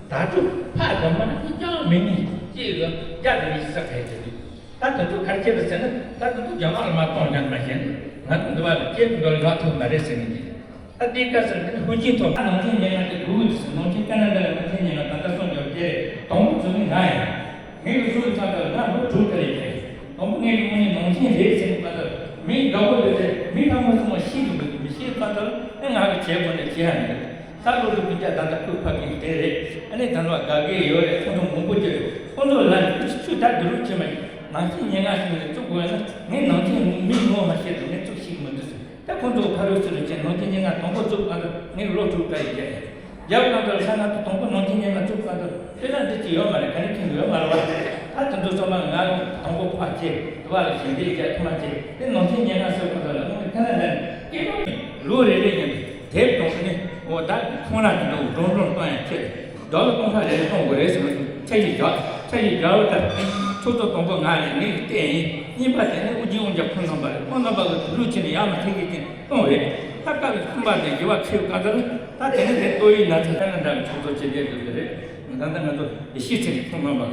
ད་ཕྲུག་ཕ་དང་མ་ནི་ཅང་མི་ཉན་ཅིག་གི་རྒྱ་དེ་ནས་ས་ཁ་ཡི་ད་དུང་ག་རེ་བྱེད་དགོས་ཟེར་ན། ད་དུང་རྒྱ་ནག་ལ་མ་གཏོང་ཡང་མ་ཤེས་ན་ང་ཚོ་འདི་བ་ལ་སྐྱེས་འགྲོ་ལ་ཡག་ཐུབ་མ་རེད་ཟེར་ནས་ཀྱི། ད་དེའི་སྐབས་སུ་ནི་ཧུན་ཅིན་ཐོག་ད་ནང་ཆེན་ཉེ་ང་དེ་དགུ་དགུ་ཟེར། ནང་ཆེན་ཀ་ན་ཌ་ལ་ནང་ཆེན་ཉེ་ང་ད་ལྟ་སོང་ཀྱང་དེ་དང་པོ་བཙུགས་ནི་ང་ཡིན། ངའི་གི་སུ་ཡིན་ཚང་ད་ལ་ང་ལོ་དྲུག་ལྟར་ཡིན་ཏེ། དང་པོ་ངའི་གི་དངོས་གནས་ནང་ཆེན་རེད་ཟེར་ནས་ད་ལྟ་མིའི་འདྲ་པོ་དེ་དེ་མི་ཕ་མ་ཚང་མ་ཤེས་འདུག་མི་ཤེས་ཚང་ད་ལ་ང་གི་བྱེད་དགོས་ནས་བྱེད་ཡ་མི་འདུག་ད་ལོ་དྲུག་གི་རྒྱ་ད་ལྟ་ཁུག་ཕ་གི་དེ་རེད། ཨ་ནི་ད་ནོ་དགའ་གི་ཡོད་རེད། ཁོང་ཚོ་མང་པོ་ཅིག་རེད། ཁོང་ཚོ་ལ་ནི་ཁུ་ཆུ་ད་དུ་རུ་ཆེ་མ་ཡིན། ནང་ཆེན་ཉེ་ང་ཞིག་ནས་བཙུགས་དགོས་ན་ངས་ནང་ཆེན་མི་ངོ་མ་ཤེས་དུས་ངས་བཙུགས་ཤེས་ཀྱི་མི་འདུག་ཟེར། ད་ཁོང་ཚོ་ཕ་རོལ་སུ་རུ་ཆེན་ནང་ཆེན་ཉེ་ང་དང་པོ་བཙུགས་ག་ལ་ངས་ལོ་དྲུག་ལྟ་ཡི་རྒྱ་ཡིན། རྒྱ་བོད་ནང་དུ་ས་ང་དུ་དང་པོ་ནང་ཆེན་ཉེ་ང་བཙུགས་ག་ལ་དཔེ་ན་འདི་ཅི་ཡོད་མ་རེད། ག་ནས་ཁྱོན་ཡོད་མ་རེད་བ། ད་ ཚོ་ཚང་མ་ང་དང་པོ་ཕར་བྱེད། དུ་བ་ལ་ཞིང་སྡེ་བརྒྱད་ཐོག་མ་བྱེད། དེ་ནང་ཆེན་ཉེར་ལྔ་སོགས་ཁོ་ཚོ་ལ་དངོས་ཁ་ན་ལ་སྐད་ལོ་རེ་རེ་ཡིན་དེབ་དང་ནི་འོ་ད་ཁོང་རང་གི་འདུག་འགྲོ་འགྲོ་གཏོང་ཡང་ཆེད་དུ་ལ་གཏོང་ཁ་རེ་རེ་གཏོང་དགོས་རེད་ཟེར་ནས་འཆར་གཞི་བཞག་འཆར་གཞི་བཞག་པ་ལྟར་ཚོགས་གཙོ་དང་པོ་ང་རེད། ངས་བལྟས་ཡིན། གཉིས་པ་དེ་ནི་ཨུ་རྒྱན་དབང་རྒྱལ་ཁོང་རྣམ་པ་རེད། ཁོང་རྣམ་པ་གི་དུས་ལུགས་ཕྱིན་ནས་ཡར་མར་ཐེངས་གཅིག་ཅིག་གཏོང་རེད། ད་སྐབས་གསུམ་པ་དེ་བཞི་བ་ཁྲིད་གང་ལྟར་ད་དེ་ནི་དེ་ལྟོ་ཡིན་ན་ཚ་ཁ་ན་འདྲ་བའི་ཚོགས་གཙོ་བྱེད་བསྡད་དགོས་ཀྱི་རེད། ད་ལྟ་ང་ཚོ་ཡེ་ཤེས་ཚེ་རིང་ཁོང་རྣམ་པ་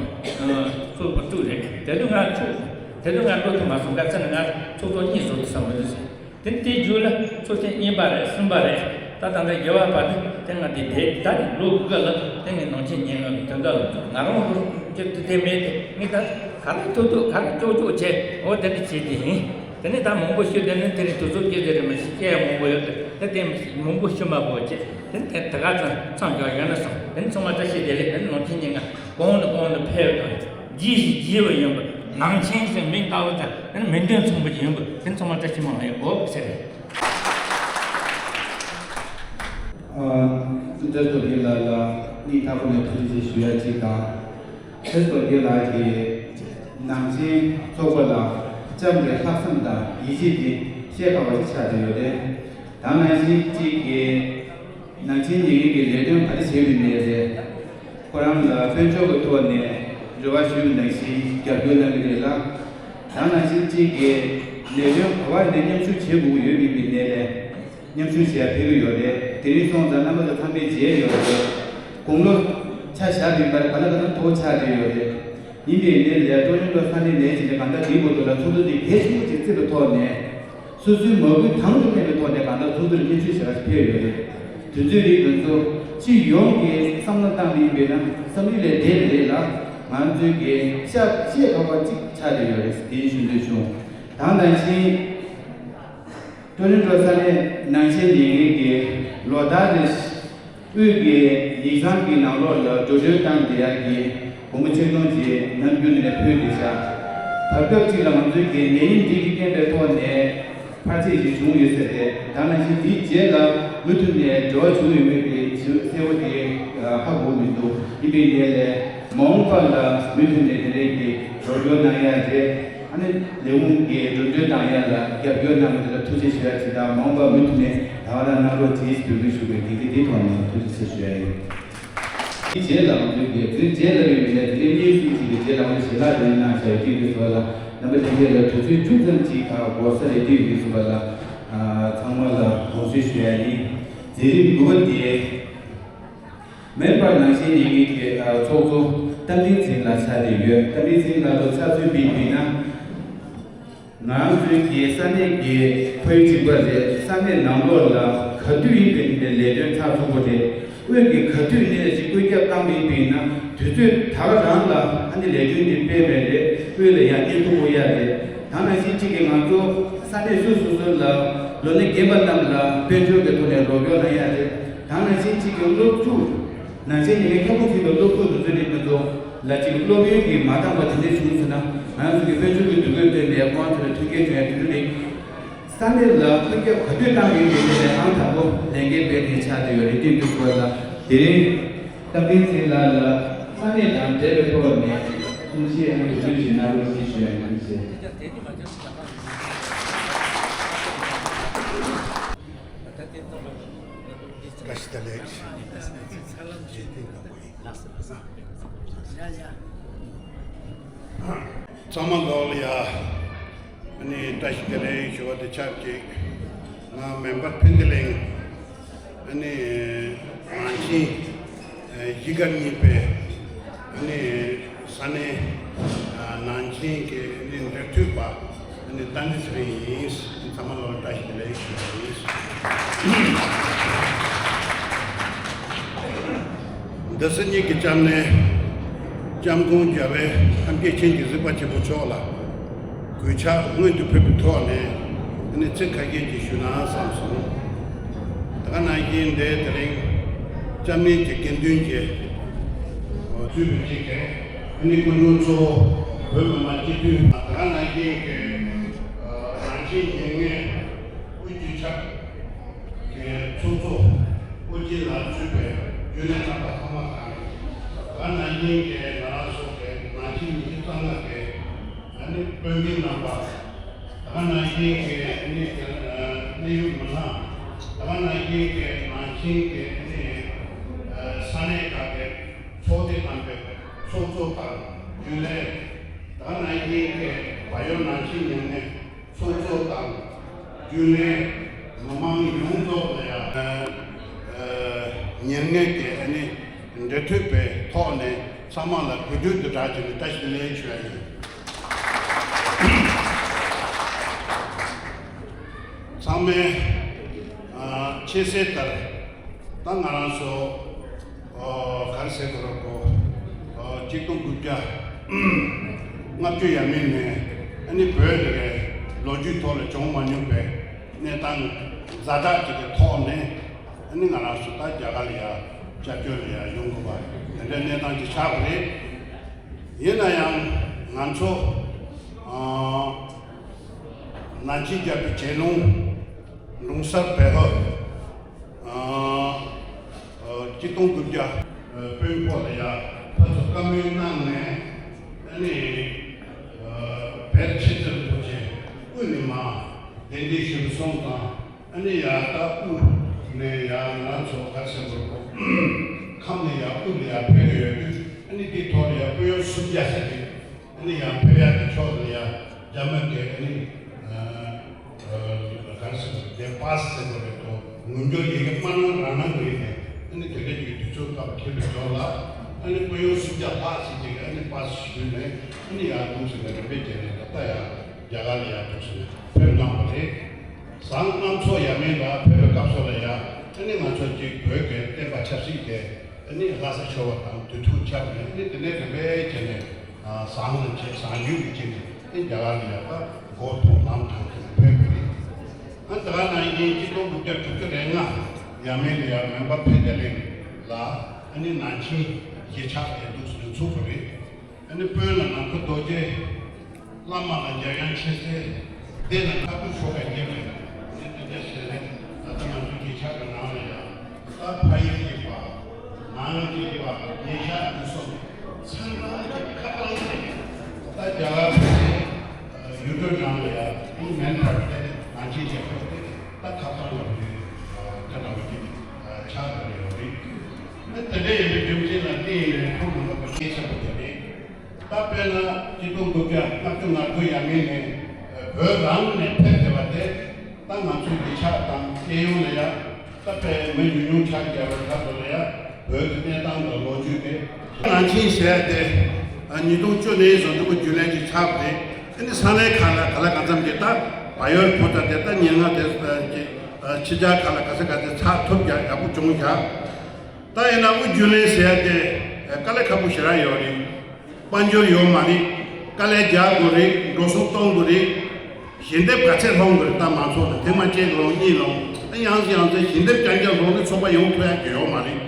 ཚོགས་པ་དྲུག་རེད། དེ་དུས་ང་ཚོགས་དེ་དུས་ང་བློ་ཐུབ་མ་སོང་། ག་ཚད་ནས་ང་ཚོགས་གཙོ་གཉིས་བཟོ་ཐུབ་ས་མི་འདུག་ཟེར། དེ་དེའི་རྒྱུད་ལ་ཚོགས་ཆེན་གཉིས་པ་རེད། གསུམ་པ་རེད། ད་ད་ལྟ་བརྒྱད་པ་བར་དུ་དེ་ང་དེ་དེ་ད་ནི་ལོ་དགུ་ལ་དེ་ངས་ནང་ཆེན་ཉེར་ལྔ་གི་དོན་དག་ལ་ང་རང་ལོ་ཅི་དེ་དེ་མེད་དེ་ངས་ད་ག་ལ་ཐུབ་ཐུབ་ག་ལ་ལྕོག་ལྕོག་བྱས་འོ་དེ་འདྲ་བྱས་དེ་ཡིན། དེ་ནས་ད་མང་པོ་ཤོད་དེ་ནས་དེ་རིང་དུས་ཚོད་སྐྱེལ་དེ་རེད། མ་གཞི་སྐྱེལ་ཡ་མང་པོ་ཡོད་དེ་དེ་དེ་མང་པོ་ཤོད་མ་དགོས་བྱས་དེ་ནས་དེ་ད་ག་ཙམ་མཚམས་བཞག་ཡོད་ན་སོང་། དེ་ནས་ཚང་མ་བཀྲ་ཤིས་བདེ་ལེགས། དེ་ནས་ནང་ཆེན་ཉེར་ལྔ་གོང་ནས་གོང་དུ་འཕེལ་དང་རྒྱས་ཤིང་རྒྱས་པ་ཡིན་པ། ནང་ཆེན་ཟེར་མིང་བཏགས་པ་དང་དེ་ནས་མིང་དོན་མཚུངས་པ་ཡིན་པ། དེ་ནས་ཚང་མ་བཀྲ་ཤིས་མང་བ་ཡོད་དགོས་ཟེར། ཨ་ཚེ་རྡོ་རྗེ་ལགས་ལ་སྙིང་ཐག་པ་ནས་ཐུགས་རྗེ་ཆེ་ཞུ་ཡ་གཅིག་དང་། ཚེ་རྡོ་རྗེ་ལགས་ཀྱིས་ནང་ཆེན་ཚོགས་པ་ལ་བཅངས་པའི་ལྷག་བསམ་དང་ཡིད་ཆེས་དེ་བཤད་དཀའ་བ་ཞིག་ཆགས་བསྡད་ཡོད་རེད། ད་ནང་བཞིན་གཅིག་གིས་ནང་ཆེན་ཉེར་ལྔ་གི་ལས་དོན་ག་རེ་བྱས་པའི་གནས་ཚད། ཁོ་རང་ལ་དཔལ་འབྱོར་གྱི་ཐོག་ནས་རེ་བ་ཞུས་པ་ནང་བཞིན་རྒྱབ་སྐྱོར་གནང་གི་རེད་ལ། ད་ནང་བཞིན་གཅིག་གིས་ལས་དོན་ག་པར་ནས་མཉམ་ཞུགས་བྱེད་དགོས་ཀྱི་ཡོད་པའི་གནས་ལས། མཉམ་ཞུགས་བྱེད་ཡ་ཕེབས་ཀྱི་ཡོད་རེད། དེ་རིང་སོང་ཙང་རྣམ་པ་ཚོ་ཚང་མས་མཇལ་ཡོད་རེད། དགུང་ལོ་ཆ་བཞག་མིན་པར་ག་ལ་ག་ལ་མཐོ་ཆགས་བསྡད་ཡོད་རེད། ཡིན་པའི་གནས་ལས་ཀྲོ་ལིན་ཀྲོ་ས་གནས་ནས་ཅི་ནས་གང་ལྟར་འདིའི་འོག་ཏུ་ལ་ཚོགས་འདུ་འདི་གལ་ཆེན་པོ་ཅིག་བརྩིས་པའི་ཐོག་ནས། སོ་སོའི་མ་བསྐུལ་དང་དུ་གནས་པའི་ཐོག་ནས་གང་ལྟར་ཚོགས་འདུར་སྙན་ཞུ་ཞེ་དྲག་ཕེབས་ཡོད་རེད། དུས་ཚོད་རིང་དུ་ཚོ་སྤྱི་ཡོངས་ཀྱིས་བསམ་བློ་བཏང་བ་ཡིན་པས་ན་བསམ་ཡུལ་ལས་འདས་པ་རེད་ལ། ང་ཚོའི་གི་ཤ་ཤེས་ཁ་པ་གཅིག་ཆགས་བསྡད་ཡོད་རེད། དེའི་ཞུ་འདོད་བྱུང་། ད་ནང་བཞིན་ཀྲོ་ལིན་ཀྲོ་ས་གནས་ནང་ཆེན་ཉེར་ལྔའི་གི་ལོ་ལྟར་རེ་དབུས་ཀྱི་ཡིག་ཚང་གི་ནང་ལོགས་ལ་འགྲོ་གྲོན་བཏང་བསྡད་ཡག་གི་གོང་བུ་ཆེ་མཐོང་ཅིག་ནམ་རྒྱུན་ནས་ཕུལ་བསྡད་ཤག་བར་སྐབས་ཅིག་ལ་ང་ཚོའི་གི་ནད་ཡམས་འདི་གི་རྐྱེན་པའི་ཐོག་ནས་འཕར་ཆད་ཅིག་བྱུང་ཡོད་ས་རེད། ད་ནང་བཞིན་དེའི་རྗེས་ལ་མུ་མཐུད་ནས་འབྲེལ་བ་བྱུང་ཡོད་མེད་ཀྱི་ཞིབ་གསལ་བོ་དེ་ཧ་གོ་མི་འདུག་ཡིན་པའི་གནས་ལས་མ་འོངས་པ་ལ་མུ་མཐུད་ནས་དེ་འདྲའི་གི་རོགས་སྐྱོར་གནང་ཡག་རེད། ཨ་ནི་ལས་ཁུངས་ཀྱི་འགྲོ་གྲོན་བཏང་ཡག་ལ་རྒྱབ་སྐྱོར་གནང་མི་དེ་ལ་ཐུགས་རྗེ་ཆེ་ཞུ་ཡག་ཅིག་དང་། མ་འོངས་པ་མུ་མཐུད་ནས་ད་བར་ལ་གནང་རོགས་ཅེས་འབོད་སྐུལ་ཞུ་བའི་གི་དེ་དེའི་ཐོག་ནས་ཐུགས་རྗེ་ཆེ་ཞུ་ཡག་ཡིན། དེའི་རྗེས་ལ་ང་ཚོའི་དེ་དེའི་རྗེས་ལ་ཡོད་མི་ལས་དེ་རིང་གཉིས་གསུམ་ཅིག་གི་རྗེས་ལ་ང་ཚོ་ཞལ་ལག་དེ་གནང་བྱ་ཡོད་དུས་དུས་ཚོད་ལ་རྣམ་པ་ལྷན་རྒྱས་ལ་དུས་ཚོད་བཅུ་ཙམ་ཅིག་ག་འགོར་ས་རེད། དུས་དུས་ཚོད་ལ་ཚང་མ་ལ་དགོངས་སེལ་ཞུ་ཡག་ཡིན། མཛད་རིམ་དགུ་པ་དེ། མེམ་བར་ནང་བཞིན་ཉིན་གཉིས་ཀྱི་ཚོགས་གཙོ་རྟ་མགྲིན་ཚེ་རིང་ལགས་ཆགས་བསྡད་ཡོད། རྟ་མགྲིན་ཚེ་རིང་ལགས་ལ་ཆ་མཚོན་པའི་མི་སྣ། ང་རང་ཚོའི་གི་ས་གནས་ཀྱི་ཁོར་ཡུག་གཅིག་པ་རེད། ས་གནས་ནང་ལོགས་ལ་ག་དུས་ཡིན་པའི་ལས་དོན་ཚགས་ཚུད་པོ་རེད། དབུས་ཀྱི་ག་དུས་ནས་ཅིག་བཀོད་ཁྱབ་བཏང་བ་ཡིན་པ་ཡིན་ན་དུས་ཚོད་ད་ག་རང་ལ་ཨ་ནི་ལས་དོན་འདི་སྤེལ་བས་རེད། དབུས་ལ་ཡང་བསྙེན་ཐུབ་པོ་ཡ་རེད། ད་ནང་བཞིན་གཅིག་གི་ང་ཚོ་ས་གནས་སོ་སོ་སོ་ལ་ལོ་ན་རྒན་པ་རྣམས་ལ་དཔལ་འབྱོར་གྱི་ཐོག་ནས་རོགས་སྐྱོར་གནང་ཡ་རེད། ད་ནང་བཞིན་གཅིག་གི་སློབ་ཕྲུག་ནང་ཆེན་ཉིན་མོའི་ཁྱབ་ཁོངས་ཚུད་པའི་སློབ་ཕྲུག་དེ་ཚོ་ནི་ང་ཚོ་ལ་གཅིག་སློབ་ཡོན་གྱི་མ་འདང་བ་དེ་འདྲ་བྱུང་སོང་ན་ང་ཚོ་གི་དཔལ་འབྱོར་གྱི་འདུ་འགོད་སྤེལ་ནས་ཁོང་ཚོ་ལ་མཐུན་རྐྱེན་བྱུང་ཡ་དེ་འདྲ་རེད། ས་གནས་ལ་ཐོན་སྐྱེད་ག་དུས་བཏང་ཡོད་མེད་དེ་ནས་ཨང་དང་པོ་ལས་འགན་སྤེལ་ནས་ཆགས་བསྡད་ཡོད་རེད། དེ་འདུག་པ་ལ་དེ་རིང་རྟ་མགྲིན་ཚེ་རིང་ལགས་ལ་ས་གནས་དང་འབྲེལ་བའི་ཐོག་ནས་གསུང་བཤད་ཨང་དུ་འཛུལ་ཞིག་གནང་རོགས་ཞེས་ཞུ་ཡ་ཡིན། ཐུགས་རྗེ་ཆེ། བཀྲ་ཤིས་བདེ་ལེགས། རྗེས་མཐུན་དང་པོ་ཡིན། ཚང་མ་ལོག་ལ་ཡ། ཨ་ནི་བཀྲ་ཤིས་བདེ་ལེགས་ཞུ་བ་དེ་ཆབས་ཅིག་ང་མེམ་བར་ཕན་བདེ་གླིང་། ཨ་ནི་ནང་ཆེན་གཞིས་སྒར་གཉིས་པའི་ཨ་ནི་ས་གནས་ནང་ཆེན་གྱི་ཨ་ནི་འབྲེལ་མཐུད་པ། ཨ་ནི་རྟ་མགྲིན་ཚེ་རིང་ཡིན། ཚང་མ་ལོག་ལ་བཀྲ་ཤིས་བདེ་ལེགས་ཞུ་བ་ཡིན། འདི་ས་གཉིས་ཀྱི་སྐྱབས་གནས་སྐྱབས་མགོན་རྒྱལ་བའི་ཐམས་ཅད་མཁྱེན་གྱི་གཟིགས་པ་ཆེན་པོ་མཆོག་ལ་གུས་ཕྱག་སྔོན་དུ་ཕུལ་བའི་ཐོག་ནས་ཨ་ནི་ཚིག་ཁ་ཤས་ཅིག་ཞུ་ན་བསམ་སོང་། ད་ག་ནང་བཞིན་འདིར་དེ་རིང་སྐྱབས་གནས་ཀྱི་དགེ་འདུན་གྱི་གཙོས་པའི་གཅིག་གིས་ཨ་ནི་སྐུ་མགྲོན་གཙོ་བོ་བོད་མི་མང་སྤྱི་འཐུས། ད་ག་ནང་བཞིན་གྱི་ནང་ཆེན་ཉེར་ལྔའི་དབུས་སྤྱི་ཁྱབ་ཀྱི་ཚོགས་གཙོ་ཨོ་རྒྱན་ལགས་གཙོས་པའི་རྒྱུན་ལས་རྣམ་པ་ཚང་མ་དང་། ད་ག་ནང་བཞིན་གྱི་ང་རང་སོགས་ཀྱི་ནང་ ཉི་ཤུ་རྩ་ལྔ་གི་ཨ་ནི་དཔོན་རིགས་རྣམ་པ། ད་ག་ནང་བཞིན་གྱི་ཨ་ནི་གནད་ཡོད་མི་སྣ། ད་ག་ནང་བཞིན་གྱི་ནང་ཆེན་གྱི་ཨ་ནི་ས་གནས་ཁག་གི་ཚོགས་སྡེ་རྣམ་པའི་ཚོགས་གཙོ་དང་རྒྱུན་ལས། ད་ག་ནང་བཞིན་གྱི་བལ་ཡུལ་ནང་ཆེན་ཉམས་ལེན་ཚོགས་གཙོ་དང་རྒྱུན་ལས། མི་མང་ཡོངས་རྫོགས་ལ་ཡང་ཨ་ཨ་ཉེར་ལྔའི་གི་ཨ་ནི་འབྲེལ་མཐུད་པའི་ཐོག་ནས་ཚང་མ་ལ་གུས་འདུད་དུ་གྲགས་བྱས་ནས་བཀྲ་ཤིས་བདེ་ལེགས་ཞུ་ཡ་ཡིན། ཚང་མས་ཨ་ཤེས་གསལ་ལྟར་ད་ང་རང་ཚོ་ཨོ་ག་རེ་ཟེར་དགོས་རེད་གོ། ཨོ་གཅིག་སྟོང་དགུ་བརྒྱ་ལྔ་བཅུ་ཡས་མས་ནས་ཨ་ནི་བོད་རིགས་ལོ་རྒྱུས་ཐོག་ལ་བྱུང་མ་མྱོང་པའི་གནས་སྟངས་ཛ་དྲག་ཅིག་གི་ཐོག་ནས་ཨ་ནི་ང་རང་ཚོ་ད་རྒྱ་གར་ལ་ཡ་སྐྱབས་བཅོལ་ལ་ཡ་ཡོང་དགོས་པ་དེ་འདྲའི་གནས་སྟངས་ཅིག་ཆགས་པ་རེད། ཡིན་ན་ཡང་ང་ཚོ་ཨ་ནང་ཆེན་རྒྱལ་པོའི་རྗེས་ལུང་། ལུང་གསར་བལ་ཧོ། ཨ་ཨ་གཅིག་སྟོང་དགུ་བརྒྱ་དཔོན་པོ་ལ་ཡ་ཕར་ཚུར་བཀའ་མོལ་གནང་ནས་ཨ་ནི་ཨ་བལ་ཆེས་མཛད་རིན་པོ་ཆེ་དབུས་ནས་མར་གདན་འདྲེན་ཞུས་སོང་ཙང་ཨ་ནི་ཡ་ད་དབུས་ནས་ཡ་ང་རང་ཚོ་ག་རེ་ཟེར་དགོས་རེད་གོ། ཁམས་ནས་ཡ་དབུས་ལ་ཡ་ཕེབས་ཡོད་དུས་ཨ་ནི་དེའི་ཐོག་ལ་ཡ་དཔོན་གཡོག་སུམ་བརྒྱ་ཟེར་གྱི། ཨ་ནི་ཡང་ཕེབས་ཡག་གི་ཕྱོགས་ལ་ཡང་རྒྱ་མི་གིས་ཨ་ནི་ཨ་ཨ་ག་རེ་ཟེར་དགོས་རེད། པཱ་སི་ཟེར་དགོས་རེད་དོ། ངོས་འབྱོར་ཡི་གེ་མ་གནང་རང་གནང་གི་ཡིན་ནས་ཨ་ནི་དེ་འདྲ་ཡི་གེ་དུས་ཚོད་སྐབས་ཁེལ་བའི་ཕྱོགས་ལ་ཨ་ནི་དཔོན་གཡོག་སུམ་བརྒྱ་ལྷག་ཅིག་གིས་ཨ་ནི་པཱ་སི་ཞུས་ནས་ཨ་ནི་ཡར་འདུག་ཟེར་ནས་རིམ་པས་བྱས་ནས་ད་ལྟ་ཡང་རྒྱ་གར་ལ་ཡར་འདུག་ཟེར་ནས་ཕེབས་གནང་བ་རེད། ཟངས་གནམ་མཚོ་ཡ་མེད་ལ་ཕེབས་པའི་སྐབས་སུ་ལ་ཡང་ཨ་ནི་ང་ཚོ་གཅིག་བོད་ཀྱི་བསྟན་པ་ཆབ་སྲིད་དེ། ཨ་ནི་ལྷ་ས་ཞོལ་བ་དང་དུས་ཐུག་ཆགས་ནས་ཨ་ནི་དེ་ནས་རིམ་པས་བྱས་ནས་ཨ་ཟངས་ལ་བྱས་ཟངས་རྒྱུད་ལ་བྱས་ནས་ཨ་ནི་རྒྱ་གར་ལ་ཡག་པ་མགོ་ཐོག་ལམ་དྲངས་ཏེ་ཕེབས་པ་རེད། ཨ་ནི་ད་ག་ནང་བཞིན་གཅིག་སྟོང་དགུ་བརྒྱ་དྲུག་ཅུ་རེ་ལྔ་ཡ་མེད་ལ་ཡ་མོན་པ་ཕན་བདེ་གླིང་ལ་ཨ་ནི་ནང་ཆེན་གཞིས་ཆགས་དེ་འདུག་སེ་ཚུགས་པ་རེད། ཨ་ནི་དཔོན་ལ་ནམ་མཁའ་རྡོ་རྗེ། བླ་མ་ལ་འཇམ་དབྱངས་མཁྱེན་བརྩེ། སྡེ་ལ་མཁའ་འགྲོ་ཞོ་དང་རྒྱལ་བའི་ཨ་ནི་དེ་འདྲ་ཟེར་ནས་ད་ལྟ་ང་ཚོའི་གཞིས་ཆགས་ཀྱི་ནང་ལ་ཡང་ད་ཕ་ཡུལ་གྱི་བ། ནང་གི་བ། ཉེ་ཆར་གྱི་སོ། ཚང་མ་གི་ཁ་པར་ལ་ད་རྒྱ་གར་ཕྱོགས་ནས་ཡུལ་གྲུ་ནང་ལ་ཡང་ཨིན་མེན་ཕར་དེ་ནང་ཆེན་བྱེད་ཕོད་དེ་ད་ཁ་པར་ལ་ཡོད་ད་ནང་གི་ཆགས་ཡོད་རེད། ཨ་དེ་འདྲ་ཡིན་པའི་རྒྱུ་མཚན་ལ་བརྟེན་ནས་ཁོང་རྣམ་པ་གི་སྐད་ཆ་པོ་དེ་རེད། ད་དཔེར་ན་སྤྱི་ཚོགས་འགོ་ཁྲིད་ལྔ་བཅུ་ང་དགུ་ཡ་མིན་ནས་བོད་རང་ནས་ཕེབས་བསྡད་པ་དེ་ད་ང་ཚོའི་གཞིས་ཆགས་དང་སྤྱི་ཡོངས་ལ་ཡ་ད་དཔེ་མི་ཉུང་ཉུང་ཆགས་བསྡད་པ་ཁག་ཏུ་ལ་ཡ་བོད་ཀྱི་གནས་སྟངས་དང་ལོ་རྒྱུས་དེ་ནང་ཆེན་ཟེར་ཏེ་ཉིས་སྟོང་བཅུ་ནས་བཟུང་འདུག་རྒྱུན་ལས་ཀྱི་ཆགས་ཏེ་ཨ་ནི་ས་གནས་ཁག་ལ་ག་ལ་གང་འཚམ་གྱི་ད་བལ་ཡུལ་བོད་ད་དེ་ད་ཉེར་ལྔ་དེ་ཕྱི་རྒྱལ་ཁག་ལ་ག་ས་ག་དེ་ཚགས་ཐུབ་རྒྱག་ཡག་པོ་བྱུང་བཞག་ད་ཡིན་ན་དབུས་རྒྱུན་ལས་ཟེར་ཏེ་དཀའ་ལས་ཁག་པོ་ཞེ་དྲག་ཡོད་རེད། དཔལ་འབྱོར་ཡོད་མ་རེད། དཀའ་ལས་རྒྱག་དགོས་རེད། འགྲོ་སོང་གཏོང་དགོས་རེད། ཞལ་འདེབས་ག་ཚད་སློང་དགོས་རེད། ད་མང་ཚོགས་ལ་ཐེངས་མ་གཅིག་ལོངས་གཉིས་ལོངས་ད་ཡང་སེ་ཡང་སེ་ཞལ་འདེབས་རྐྱང་རྐྱང་སློང་ནས་ཚོགས་པ་ཡོང་ཐུབ་ཡག་གི་ཡོད་མ་རེད།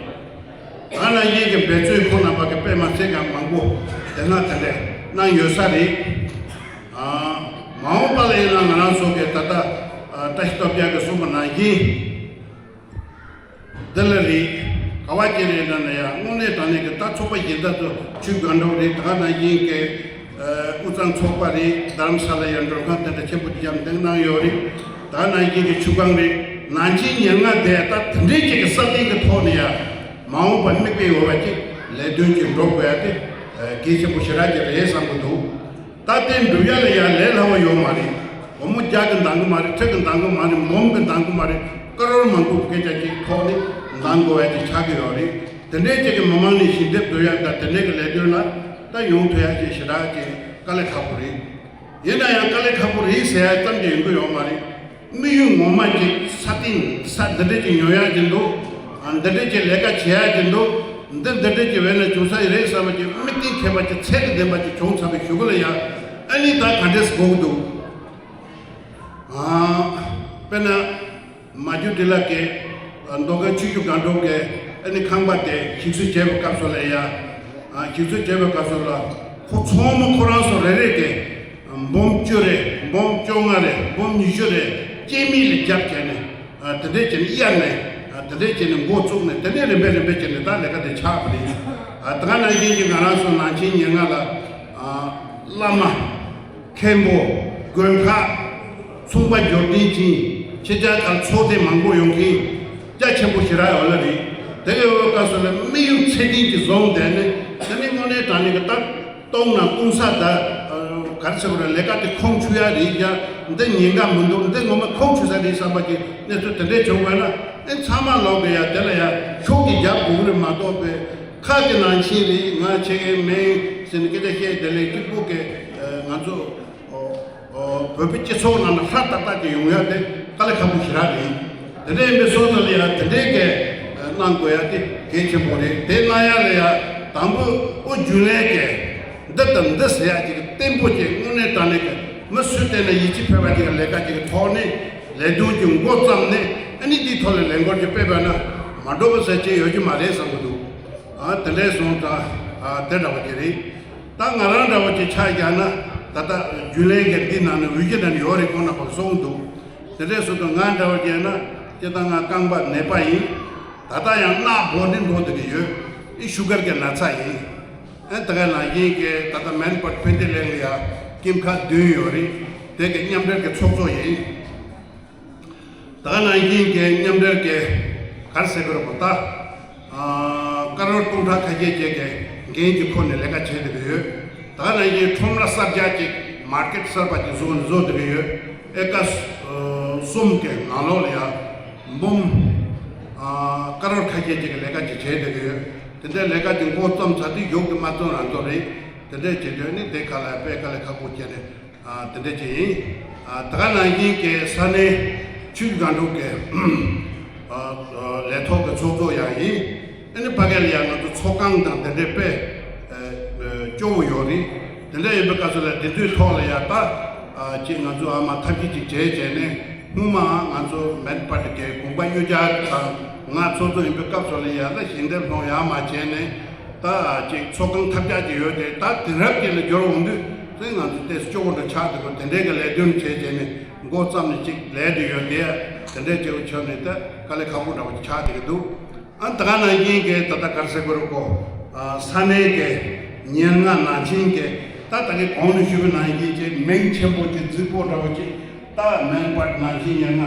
ད་ནང་བཞིན་གྱི་འབད་བརྩོན་ཁོང་རྣམ་པ་གི་དཔེ་མ་ཚད་ཀྱང་མང་པོ་དེ་སྔ་དེ་འདྲས་གནང་ཡོད་ས་རེད། ཨ་མ་འོངས་པ་ལ་ཡིན་ན་ང་རང་ཚོ་གི་ད་ལྟ་ཨ་བཀྲ་ཤིས་སྟོབས་རྒྱལ་གྱིས་གསུངས་པ་ནང་བཞིན། འདི་ལ་རེད། ག་བ་ཅི་རེད་ན་ན་ཡང་དངོས་གནས་དྲང་གནས་ཀྱི་ད་ཚོགས་པ་གཞན་དག་ཏུ་ཆུ་དགའ་འགྲོ་རེད། ད་ག་ནང་བཞིན་གྱི་དབུས་གཙང་ཚོགས་པ་རེད། རྡ་རམ་ས་ལ་ཡང་མགྲོན་ཁང་དེ་འདྲ་ཆེན་པོ་དེ་མཇལ་འདེགས་གནང་ཡོད་རེད། ད་ག་ནང་བཞིན་གྱི་ཆུ་སྒང་རེད། ནང་ཆེན་ཉེར་ལྔ་དེ་ད་དེ་འདྲའི་ཅིག་གི་སྲ་བརྟན་གྱི་ཐོག་ནས་ཡང་མ་འོངས་པ་མིག་དཔེ་ཡོད་པ་ཅིག་ལས་དོན་ཅིག་འགྲོ་དགོས་ཡ་དེ་གལ་ཆེན་པོ་ཞེ་དྲག་ཅིག་རེད་བསམ་གྱི་འདུག་ད་ལྟའི་འགྲུབ་ཡ་ལ་ཡང་ལས་སླ་བོ་ཡོད་མ་རེད། སྒོར་མོ་བརྒྱ་གི་འདང་གི་མ་རེད། ཁྲི་གི་འདང་གི་མ་རེད། འབུམ་གི་འདང་གི་མ་རེད། ཀ་རོར་མང་པོ་སྐད་ཆ་གཅིག་ཐོག་ནས་འདང་དགོས་ཡ་ཅིག་ཆགས་ཀྱི་ཡོད་རེད། དེ་འདྲའི་ཅིག་གི་མི་མང་ནས་ཞལ་འདེབས་བསྡུ་ཡ་དང་དེ་འདྲའི་གི་ལས་དོན་ལ་ད་ཡོང་ཐུབ་ཡ་ཅིག་ཞེ་དྲག་ཅིག་དཀའ་ལས་ཁག་པོ་རེད། ཡིན་ན་ཡང་དཀའ་ལས་ཁག་པོ་རེད་ཟེར་ཡ་ཙམ་གྱིས་ཡོང་གི་ཡོད་མ་རེད། དམིགས་ཡུལ་ངོ་མ་ཅིག་སྲ་བརྟན་ས་འདི་འདྲ་ཅིག་ཉོ་ཡག་ཅིག་འདུག་ཨ་འདི་འདྲ་ཅིག་ལས་ཀ་བྱེད་ཡག་ཅིག་འདུག་འདི་འདི་འདྲ་ཅིག་བས་ན་བྱུང་ས་ཡི་རེད་བསམ་པ་ཅིག་དམིགས་གཏད་མཁས་པ་ཅིག་ཚད་དང་ལྡན་པ་ཅིག་བྱུང་ཚར་བའི་གཞུག་གུ་ལ་ཡང་ཨ་ནི་ད་ག་འདྲས་དགོས་ཀྱི་འདུག་ཨ་དཔེར་ན་མ་གྱུར་བདེ་ལེགས་ཀྱིས་མདོ་ཁམས་ཆུ་བཞི་སྒང་དྲུག་གི་ཨ་ནི་ཁང་པ་དེ་ཞིག་གསོ་བྱས་པའི་སྐབས་སུ་ལ་ཡང་ཨ་ཞིག་གསོ་བྱས་པའི་སྐབས་སུ་ལ་ཁོ་ཚང་མ་ཁོ་རང་ཚོ་རེ་རེ་གིས། འབུམ་བཅུ་རེ། འབུམ་བཅོ་ལྔ་རེ། འབུམ་ཉི་ཤུ་རེ། སྐྱེད་མེད་ལ་རྒྱབ་བྱས་ནས། ཨ་དེ་འདྲས་བྱས་ནས་གཡར་ནས། ཨ་དེ་འདྲས་བྱས་ནས་འགོ་བཙུགས་ནས་དེ་ནས་རིམ་པས་རིམ་པས་བྱས་ནས་ད་ལས་ཀ་དེ་ཆགས་པ་རེད། ཨ་ད་ག་ནང་བཞིན་གྱི་ང་རང་ཚོ་ནང་ཆེན་ཉེར་ལྔ་ལ། ཨ་ བླ་མ། མཁན་པོ། དགོན་ཁག་ཚོང་པ་འབྱོར་ལྡན་ཅན། ཁྱེད་ཅག་གར་ཚོགས་སྡེ་མང་པོ་ཡོང་མཁན་རྒྱ་ཆེན་པོ་ཞེ་དྲག་ཡོད་ལ་རེད། དེ་གའི་འོས་སྐབས་སུ་ལ་དམིགས་ཡུལ་ཚད་ལྡན་གྱི་བཟུང་བསྡད་ནས་དེ་ནི་དངོས་གནས་དྲང་གནས་ཀྱི་ད་གཏོང་ན་གཏོང་ས་ད་ག་རེ་ཟེར་དགོས་རེད། ལས་ཀ་དེ་ཁུངས་འཁྱོལ་ཡ་རེད། ཡ་འདི་ཉེན་ཁ་མི་འདུག་འདི་ངོ་མ་ཁུངས་འཁྱོལ་ས་རེད་བསམ་པ་གྱི་གནས་ཚུལ་དེ་འདྲས་བྱུང་བ་ན་ཨེ་ཚང་མ་ལོག་གི་ཡ་དེ་ལ་ཡ་ཤུགས་ཀྱིས་རྒྱབ་དགོས་ཀྱི་རེད་མ་གཏོགས་པའི་ཁ་གི་ནང་བཞིན་རེད། ང་ཆེ་གེ་མིན་ཟེར་ནས་སྐད་ཆ་བཤད་དེ་ལས་གཅིག་པུ་གི་ང་ཚོ་བོད་པའི་སྤྱི་ཚོགས་ནང་ལ་ཧྲ་ཏག་ཏག་ཅིག་ཡོང་ཡ་དེ་དཀའ་ལས་ཁག་པོ་ཞེ་དྲག་རེད། དེ་འདྲ་ཡིན་པའི་སོང་ཙང་ལ་ཡ་དེ་འདྲའི་གི་གནང་དགོས་ཡ་དེ་གལ་ཆེན་པོ་རེད། དེ་གནང་ཡ་ལ་ཡ་དང་པོ་ཨོ་རྒྱུན་ལས་ཀྱི་འདི་དང་འདི་ཟེར་ཡ་ཅིག་བརྟན་པོ་ཅིག་དངོས་གནས་དྲང་གནས་ཀྱི་མི་སུ་བལྟས་ན་ཡིད་ཆེས་འཕེར་བ་ཅིག་ལས་ཀ་ཅིག་གི་ཐོག་ནས་ལས་དོན་གྱི་འགོ་བརྩམས་ནས་ཨ་ནི་དེའི་ཐོག་ལ་ལས་འགུལ་ཅིག་སྤེལ་བ་ན་མ་འགྲོ་བ་ཟེར་ཅིག་ཡོད་ཀྱི་མ་རེད་བསམ་གྱི་འདུག་ཨ་དེ་འདྲས་སོང་ཙང་ཨ་དེ་འདྲ་བ་ཅིག་རེད། ད་ང་རང་འདྲ་བོ་ཅིག་ཆ་བཞག་ན་ད་ལྟ་རྒྱུན་ལས་ཀྱི་འདི་ནང་ནས་འོས་གཞི་ནང་ནས་ཡོད་རེད་གོ་ན་བར་སོང་འདུག་དེ་འདྲས་སོང་ཙང་ང་འདྲ་བོ་ཅིག་ན་སྤྱིར་བཏང་ང་རྐང་པ་ནད་པ་ཡིན། ད་ལྟ་ཡང་རྣག་སྦོམ་འདྲ་འགྲོ་བསྡད་ཀྱི་ཡོད། ཨི་ཤུ་གར་གྱི་ན་ཚ་ཡིན། ཨ་ད་ག་ནང་བཞིན་གྱི་ད་ལྟ་མན་པར་ཕན་བདེ་གླིང་ལ་ཡ་ཀིམ་ཁ་བདུན་ཡོད་རེད། དེ་གི་མཉམ་འབྲེལ་གྱི་ཚོགས་གཙོ་ཡིན། ད་ག་ནང་བཞིན་གྱི་མཉམ་འབྲེལ་གྱི་ག་རེ་ཟེར་དགོས་རེད་པ་ད། ཨ་ཀ་རོར་སྟོང་ཕྲག་ཁ་ཤས་ཅིག་གི་འགན་གྱི་ཁོ་ནས་ལས་ཀ་བྱེད་བསྡད་ཀྱི་ཡོད། ད་ག་ནང་བཞིན་ཁྲོམ་ར་གསར་རྒྱག་ཅིག་མར་ཀེཊ་གསར་པ་ཅིག་བཟོ་ནས་བཟོ་བསྡད་ཀྱི་ཡོད། ཨེ་ཀ་གསུམ་གྱི་ནང་ལོགས་ལ་ཡ་འབུམ་ཨ་ཀ་རོར་ཁ་ཤས་ཅིག་གི་ལས་ཀ་ཅིག་བྱེད་བསྡད་ཀྱི་ཡོད། དེ་འདྲའི་ལས་ཀ་ཅིག་འགོ་བརྩམས་ཚར་དུས་གཞུག་གི་དམག་དོན་རང་ཚོ་རེད། དེ་འདྲའི་བྱེད་དུས་ནི་དེ་ག་ལ་དཔེ་དཀའ་ལས་ཁག་པོ་བྱས་ནས། ཨ་དེ་འདྲ་ཅིག་ཡིན། ཨ་ད་ག་ནང་བཞིན་གྱི་ས་གནས་ཆུས་སྒང་དྲུག་གི་ཨ་ཨ་ལས་ཐོག་གི་ཚོགས་གཙོ་ཡང་ཡིན། ཨ་ནི་ཕ་གི་ལ་ཡང་ང་ཚོ་ཚོགས་ཁང་དང་དེ་འདྲའི་དཔེ་ཨ་ཨ་སྐྱོ་བོ་ཡོད་རེད། དེ་འདྲ་ཡིན་པའི་སྐབས་སུ་ལ་དེ་ཚོའི་ཐོག་ལ་ཡང་ད་ཨ་ཅིག་ང་ཚོ་ཨ་མ་ཐབས་ཤེས་ཅིག་བྱས་བྱས་ནས་སྔོན་མ་ང་ཚོ་མན་པར་གྱི་དགོངས་པ་གཡུ་རྒྱལ་དང་ང་ཚོགས་གཙོ་ཡིན་པའི་སྐབས་སུ་ལ་ཡང་ད་ཞལ་འདེབས་སློང་ཡག་མ་བྱས་ནས། ད་ཅིག་ཚོགས་ཁང་ཐབས་ཆག་ཅིག་ཡོད་དེ་ད་དེང་རབས་ཅིག་ལ་འགྱུར་འོང་དུས་ཚེ་ང་ཚོ་ཏོག་ཙམ་སྐྱོ་བོ་འདྲ་ཆགས་འདུག་གོ་དེ་འདྲའི་གི་ལས་དོན་བྱས་བྱས་ནས་འགོ་བརྩམས་ནས་ཅིག་ལས་དེ་ཡོད་དེ་དེ་འདྲའི་སྐྱེ་བོ་ཆགས་ནས་ད་དཀའ་ལས་ཁག་པོ་འདྲ་བོ་ཅིག་ཆགས་བསྡད་ཀྱི་འདུག་ཨ་ད་ག་ནང་བཞིན་གི་ད་ལྟ་ག་རེ་ཟེར་དགོས་རེད་གོ་ས་གནས་གི་ཉེར་ལྔ་ནང་བཞིན་གི་ད་ད་གི་གོང་ནས་ཞུས་པ་ནང་བཞིན་གྱི་མིང་ཆེན་པོ་ཅིག་རྫིག་པོ་འདྲ་བོ་ཅིག་ད་མན་པར་ནང་བཞིན་ཡང་ན་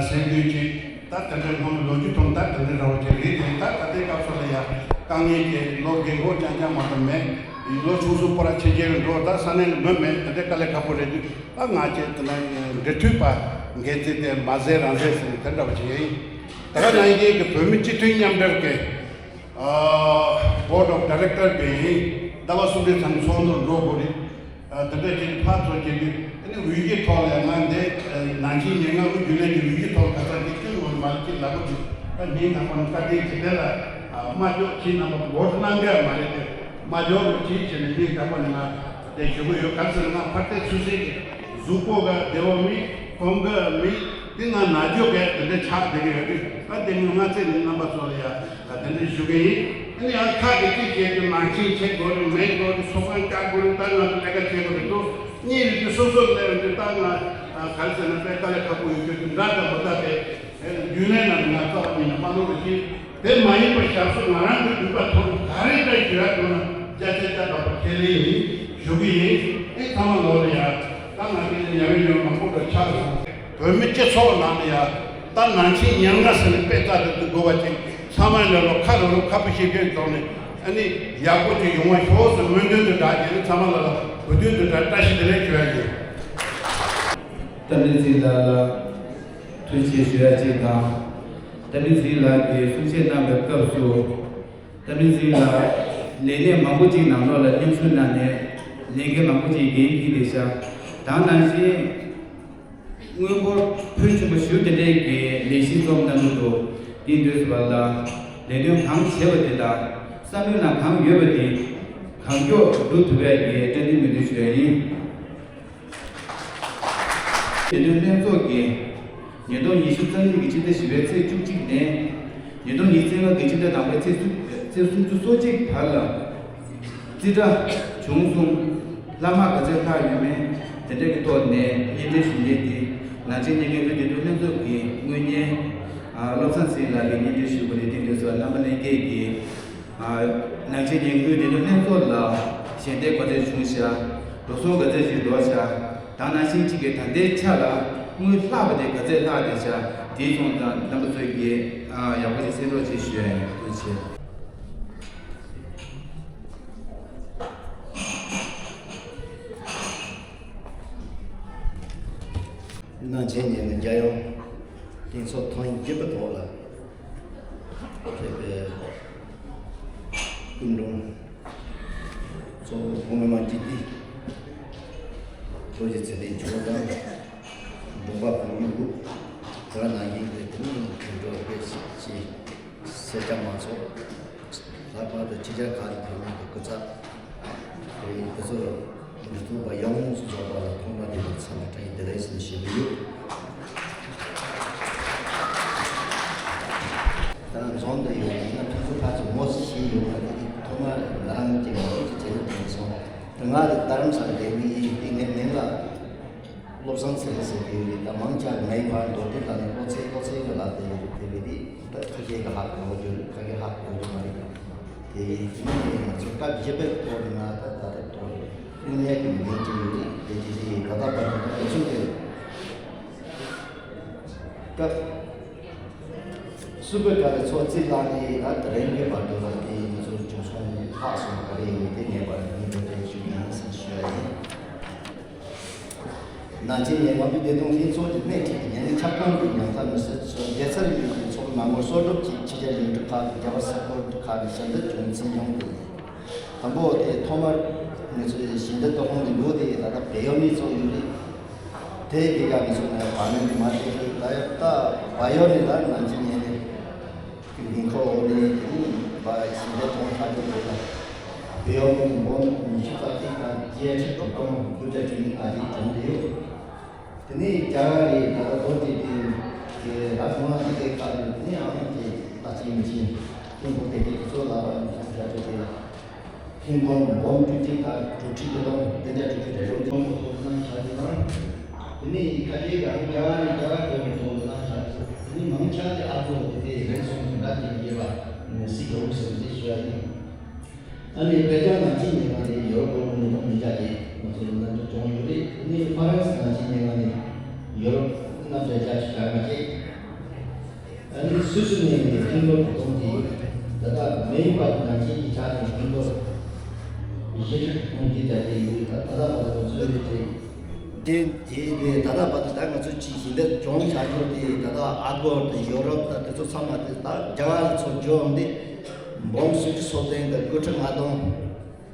ཟེར་དུས་ཀྱི་ད་དེ་འདྲའི་སྔོན་ལོ་རྒྱུས་ཐོག་ད་དེ་འདྲའི་ར་བ་ཅིག་རེད་དེ་ད་ད་ལྟའི་སྐབས་སུ་ལ་ཡང་དཀའ་ངལ་གྱི་ལོ་རྒན་འཁོགས་རྐྱང་རྐྱང་མ་གཏོགས་མེད། ལོ་ཆུང་སུ་སྤོ་ར་ཆེ་ཆེ་རུ་འགྲོ་ད་ས་གནས་ལ་མི་མེད་དེ་འདྲའི་དཀའ་ལས་ཁག་པོ་རེད་དུས་ད་ང་ཚོས་དེ་ན་འབྲེལ་མཐུད་པ་འགན་འཛིན་དེ་མ་ཟེར་རང་ཟེར་ཟེར་ནས་དེ་འདྲ་བ་ཅིག་ཡིན། ད་ག་ནང་བཞིན་གྱི་བོད་མི་སྤྱི་མཐུན་མཉམ་འབྲེལ་གྱི་Board of Director་དེ་ཡིན་ཟླ་བ་གསུམ་པའི་ཚང་ཚོགས་འདུར་འགྲོ་དགོས་རེད། ཨ་དེ་འདྲ་ཅིག་ཕར་ཚུར་བྱེད་དུས་ཨ་ནི་འོས་གཞིའི་ཐོག་ལ་ང་འདི་ནང་ཆེན་ཉེར་ལྔ་དབུས་རྒྱུན་ལས་ཀྱི་འོས་གཞིའི་ཐོག་ཁ་ཚ་གི་སྐྱོན་ཡོད་མ་རེད་ཅེས་ལབ་དགོས་དུས་ཨ་ཉིན་དང་པོ་ནས་བཀའ་དྲིན་གྱིས་དེ་ལ་ཨ་མ་འཇོག་ཅིག་རྣམ་པ་འབོར་གནང་གི་མ་རེད་དེ་མ་འཇོག་རོགས་གྱིས་བྱས་ནས་ཉིན་དང་པོ་ནས་ང་དེ་ཞུ་གི་ཡོད། ག་རེ་ཟེར་ན་ང་ཕར་བལྟས་ཚུར་གསན་གྱི་གཟུགས་པོ་ག་བདེ་བོ་མེད་གོམས་གི་མེད་དེ་ང་ན་འཇོག་གི་དེ་འདྲ་ཆགས་བསྡད་ཀྱི་ཡོད་དུས་ཨ་དེ་ནི་ང་བཙལ་ནས་རྣམ་པ་ཚོ་ལ་ཡ། ད་དེ་འདྲ་ཞུ་གི་ཡིན། ཨ་ནི་ཡང་ཁ་གི་གཅིག་བྱས་ཏེ་མང་ཆེན་བྱེད་དགོས་རེད་མེད་དགོས་རེད་ཚོགས་ཁང་བཅའ་དགོས་རེད་ད་ང་ཚོ་ལས་ཀ་བྱེད་དགོས་རེད་འདུག་གཉིས་རེད་དེ་སོ་སོར་སླེབས་འདི་ལྟ་ང་ག་རེ་ཟེར་ན་དཔེ་དཀའ་ལས་ཁག་པོ་ཡོད་རྒྱུ་དེ་འདྲ་འདྲ་མ་ད་དེ་རྒྱུན་ལས་ནང་ང་རྩ་བ་ཉིད་ནས་མ་ནོར་བ་ཞིག་དེ་མ་ཡིན་པ་ཞབས་ཞུ་ང་རང་གི་འདུན་པ་ཐོག་ག་རེ་འདྲ་ཞུ་ཡ་འདུག་ན་བརྒྱ་ཆ་བརྒྱ་འདྲ་པོ་ཁས་ལེན་ཡིན་ཞུ་གི་ཡིན། ཨེ་ཚང་མ་ལོག་ལ་ཡ་ད་ང་དེ་ནས་ཉམས་མྱོང་མང་པོ་འདྲ་ཆགས་སོང་། བོད་མི་སྤྱི་ཚོགས་ནང་ལ་ཡ་ད་ནང་ཆེན་ཉེར་ལྔ་ཟེར་ནས་དཔེ་ལྟ་དུ་འདུག་དགོས་པ་ཅིག་ཚང་མ་ལ་ལོ་ཁ་རོ་རོ་ཁ་པོ་ཤེས་མཁན་ཐོག་ནས་ཨ་ནི་ཡག་པོ་ཅིག་ཡོང་བ་ཤོག་ཟེར་སྨོན་འདུན་དུ་བསྒྲགས་རྗེས་ནི་ཚང་མ་ལ་ལ་གོ་སྟོན་དུ་བསྒྲགས་བཀྲ་ཤིས་བདེ་ལེགས་ཞུ་ཡ་ཡིན། རྟ་མགྲིན་ཚེ་རིང་ལགས་ལ་ཐུགས་རྗེ་ཆེ་ཞུ་ཡ་གཅིག་དང་། རྟ་མགྲིན་ཚེ་རིང་ལགས་ཀྱིས་གསུང་བཤད་གནང་པའི་སྐབས་སུ། རྟ་མགྲིན་ཚེ་རིང་ལགས་ལས་གནས་མང་པོ་ཅིག་ནང་ལོགས་ལ་མཉམ་ཞུགས་གནང་ནས་ལས་འགན་མང་པོ་ཅིག་འགན་འཁྱེར་བསྡད་ཤག་དེ་ནང་བཞིན། སྔོན་པོ་ཕུལ་བྱུང་པ་ཞུ་དེ་འདྲའི་གི་ལས་གཞི་རྩོམ་གནང་གི་འདུག་དེ་འདྲ་ཟེར་བ་ལ་ལས་དོན་གང་བྱས་པ་དེ་དང་བསམ་བློའི་ནང་གང་ཡོད་པ་དེ་གང་མགྱོགས་སྒྲུབ་ཐུབ་པའི་གི་བཀྲ་འདིའི་སྨོན་འདུན་ཞུ་ཡ་ཡིན། ལས་དོན་ལྷན་ཚོགས་ཀྱིས་ཉིས་སྟོང་ཉི་ཤུ་རྩ་གཉིས་ཀྱི་ཕྱི་ཟླ་བཞི་པའི་ཚེས་བཅུ་གཅིག་ནས་ཉིས་སྟོང་ཉི་ཤུ་རྩ་ལྔ་གི་ཕྱི་ཟླ་དང་པོའི་ཚེས་ཚེས་སུམ་ཅུ་སོ་གཅིག་བར་ལ། རྩིས་ཁྲ་བྱུང་སོང་། བླ་མ་ག་ཚད་ལྷག་ཡོད་མེད་དེ་འདྲ་གི་ཐོག་ནས་སྙན་སྒྲོན་ཞུ་མཁན་དེ་ནང་ཆེན་ཉེར་ལྔའི་དབུས་བདེ་སྡུག་ལྷན་ཚོགས་ཀྱི་དངོས་གཉེར་བློ་བཟང་ཚེ་རིང་ལགས་ཀྱིས་སྙན་སྒྲོན་ཞུ་དགོས་རེད། དེ་འདྲ་སོགས་རྣམ་པ་ལྷན་རྒྱས་ཀྱིས་ནང་ཆེན་ཉེར་ལྔའི་བདེ་སྡུག་ལྷན་ཚོགས་ལ་ ཞལ་འདེབས་ག་ཚོད་བྱུང་ཤག་འགྲོ་སོང་ག་ཚོད་ཅིག་འགྲོ་ཤག་དེ་ནང་བཞིན་གཅིག་གི་ད་ལྟའི་ཆ་ལ་དངུལ་ལྷག་པ་དེ་ག་ཚོད་ལྷག་བསྡད་ཤག་དེའི་སྐོར་དང་རྣམ་པ་ཚོས་ཀྱིས་ཡག་པོ་ཅིག་གསན་རོགས་ཞེས་ཞུ་ཡ་ཡིན། ཐུགས་རྗེ་ཆེ། ནང་ཆེན་ཉིན་རྒྱལ་ཡོངས་སྟེང་ཚོགས་ཐེངས་བརྒྱད་པའི་ཐོག་ལ་ཕེབས་པའི་སྐུ་མགྲོན་གཙོ་བོ་བོད་མི་མང་སྤྱི་འཐུས་རྡོ་རྗེ་ཚེ་བརྟན་མཆོག་དང་། དྲུང་པ་བོད་མི་དབུ་དེ་ནང་བཞིན་གྱི་དེ་ནི་དྲུང་འགྲོ་དཔེ་ཆེ་སེར་སྐྱ་མང་ཚོགས། ལྷག་པར་དུ་ཕྱི་རྒྱལ་ཁག་ནས་བོད་མི་གི་སྐུ་ཚབ་དེ་ཚོ་འདི་ཚོ་ཡོངས་སུ་རྫོགས་པ་ལ་ཐོག་མ་དེ་ལ་འཚམས་འདྲི་བཀྲ་ཤིས་བདེ་ལེགས་ཟེར་ཞུ་གི་ཡོད། ད་རང་རྫོང་དུ་ཡོད་ཡིན་ན་ཕན་ཚུན་ཕར་ཚུར་ངོ་ཤེས་ཡོད་པ་དེ་ཐོག་མ་ང་རང་གི་ངོ་ཤེས་བྱེད་ཡོད་དེ་སོང་། ད་ང་རེ་རྡ་རམ་ས་ལ་བསྡད་མི་ཡིན་དེ་ངའི་མིང་ལ། བློ་བཟང་ཚེ་རིང་ཟེར་གྱི་ཡོད་རེད། ད་མང་ཆེ་བ་མའི་བར་མདོ་སྡེ་ལ་ནི་བློ་ཚེ་བློ་ཚེ་གི་ལ་དེ་དེ་བས་དེ་ད་ཁ་ཤས་ཀྱི་ཧ་གོ་རྒྱུ་རེད། ཁ་ཤས་ཧ་གོ་རྒྱུ་མ་རེད། དེ་ཡིན་ནའི་ང་ཚོ་སྐབས་བཞི་པའི་ཐོག་ནས་ང་ད་ད་ལྟ་ཐོག་དངོས་གནས་ཀྱི་མི་ངན་ཅིག་ཡོད་རེད། དེ་དེ་དེ་ད་ལྟ་བར་དུ་ང་ཚོ་གི་སྐབས་གསུམ་པའི་སྐབས་ལ་ཚོགས་རྩིས་བླངས་ནས་ད་དེ་རིང་གི་བར་དུ་ལ་དེ་ང་ཚོ་བྱུང་སོང་ནས་ལྷག་སོང་བ་ག་རེ་ཡིན་མིན་དེ་ངེས་པར་ངེས་པར་དེ་ཞུ་གི་ཡིན་ཟེར་ཞུ་ཡ་ཡིན། ནང་ཆེན་ཉེར་ལྔ་པའི་བདེ་སྡུག་ལྷན་ཚོགས་ཀྱི་སྣེ་ཁྲིད་དེ་ཉེ་གནས་ཁྱབ་ཁོངས་ཀྱི་ཉམས་མཐར་མི་སེར་ཚོས་རྒྱལ་སར་ཡུལ་གྱི་ཚོགས་མ་དངུལ་གསོག་སྒྲུབ་ཀྱི་ཕྱི་རྒྱལ་ཡུལ་གྲུ་ཁག་གི་རྒྱལ་བ་ས་ཁུལ་ཁག་གི་ཞལ་འདེབས་བྱུང་ཚུལ་ཡང་འདུག་དང་པོ་དེ་ཐོག་མར་ང་ཚོའི་ཞལ་འདེབས་ཏོག་ཧོང་གི་ལུགས་དེ་ད་ལྟ་བལ་ཡུལ་ནས་ཚོགས་ཡུལ་རེད། དེ་གི་ཡ་ང་ཚོ་ནས་བར་ནས་མ་བྱས་ཏེ་ད་ཡ་ད་བལ་ཡུལ་ནས་ད་ནང་ཆེན་ཉེ་གནས། དེ་ཉིན་ཁོ་འོ་ནི་དེ་ཉིན་པ་ཞིང་སྡེ་གཏོང་ཐག་གཅོད་བྱས་ལ། བེའོ་མི་འབོམ་ཉི་ཤུ་རྩ་གཅིག་དང་བརྒྱད་ཁྲི་དྲུག་སྟོང་དགུ་བརྒྱ་དྲུག་ཅུ་ཨ་ཅིག་བྱུང་བསྡད་ཡོད། དེ་ནས་རྒྱ་གར་རེད། ད་ལྟ་ལོ་དེ་དུས་ཀྱི་ད་ཐོག་མ་དེ་གའི་ཁག་ཏུ་དེ་ནས་ཨང་ཅིག་ལ་ཅིག་མི་ཅིག་ཐིམ་ཕུག་དེ་དུས་ཀྱི་གཙོ་ལག་པ་ཉི་ཤུ་རྩ་གཅིག་དེ་ལ། ཐིམ་ཕུག་འབོམ་དྲུག་ཅུ་དང་དྲུག་ཁྲི་དྲུག་སྟོང་བདུན་བརྒྱ་དྲུག་ཅུ་རེ་རེ་ཐོན་པོ་ཐོག་ནང་བཞག་རྒྱུ་དང་། དེ་ནས་ཁ་ཆེའི་གང་རྒྱ་གར་ནས་རྒྱ་གར་བོད་མི་ཐོག་ནང་བཞག་རྒྱུ། དེ་ནས་མང་ཆེ་བ་དེ་ཨ་ཁུ་དེ་དེ་རེད་སོང་ནས་འདྲ་དེ་རྒྱས་པ་སྲིད་ཡོང་ཟེར་ཏེ་ཞུ་བ་ཡིན། ཨ་ནི་བོད་རྒྱ་ནང་ཆེན་ཉེར་ལྔ་ནས་ཡོ་རོབ་གློག་ཉིས་སྟོང་ཉིས་བརྒྱ་དེ་ང་ཚོ་ལ་མཉམ་དུ་བྱུང་ཡོད་རེད། དེ་ནས་ཧྥ་རན་སི་ནང་ཆེན་ཉེར་ལྔ་ནས་ཡོ་རོབ་མཉམ་དུ་རྒྱ་ཆེ་ག་མ་བྱེད། ཨ་ནི་སུད་སི་ནས་ནི་ཧིན་རྡུ་གྲུབ་སྟོན་གྱི་ད་ལྟ་མེ་ཡི་བར་དུ་ནང་ཆེན་གྱི་ཆ་ནས་ཧིན་རྡུ་བཞི་ཁྲི་གྲུབ་སྟོན་གྱི་ད་ལྟའི་ཡུལ་ད་ད་ལྟ་བར་དུ་གཙོས་རེད་དེ། དེ་དེ་དེ་ད་ལྟ་བར་དུ་ད་ང་ཚོ་ཅིག་ཞིང་སྡེ་སྦྱོང་བྱ་རྒྱུ་དེ་ད་ལྟ་ཨ་སྒོར་དང་ཡོ་རོབ་དང་དེ་ཚོ་ཚང་མ་དེ་ད་རྒྱ་གར་ལ་ཚོ་འབྱོར་འདི་འབུམ་སུམ་ཅུ་སོ་བདུན་དང་དགུ་ཁྲི་ལྔ་སྟོང་།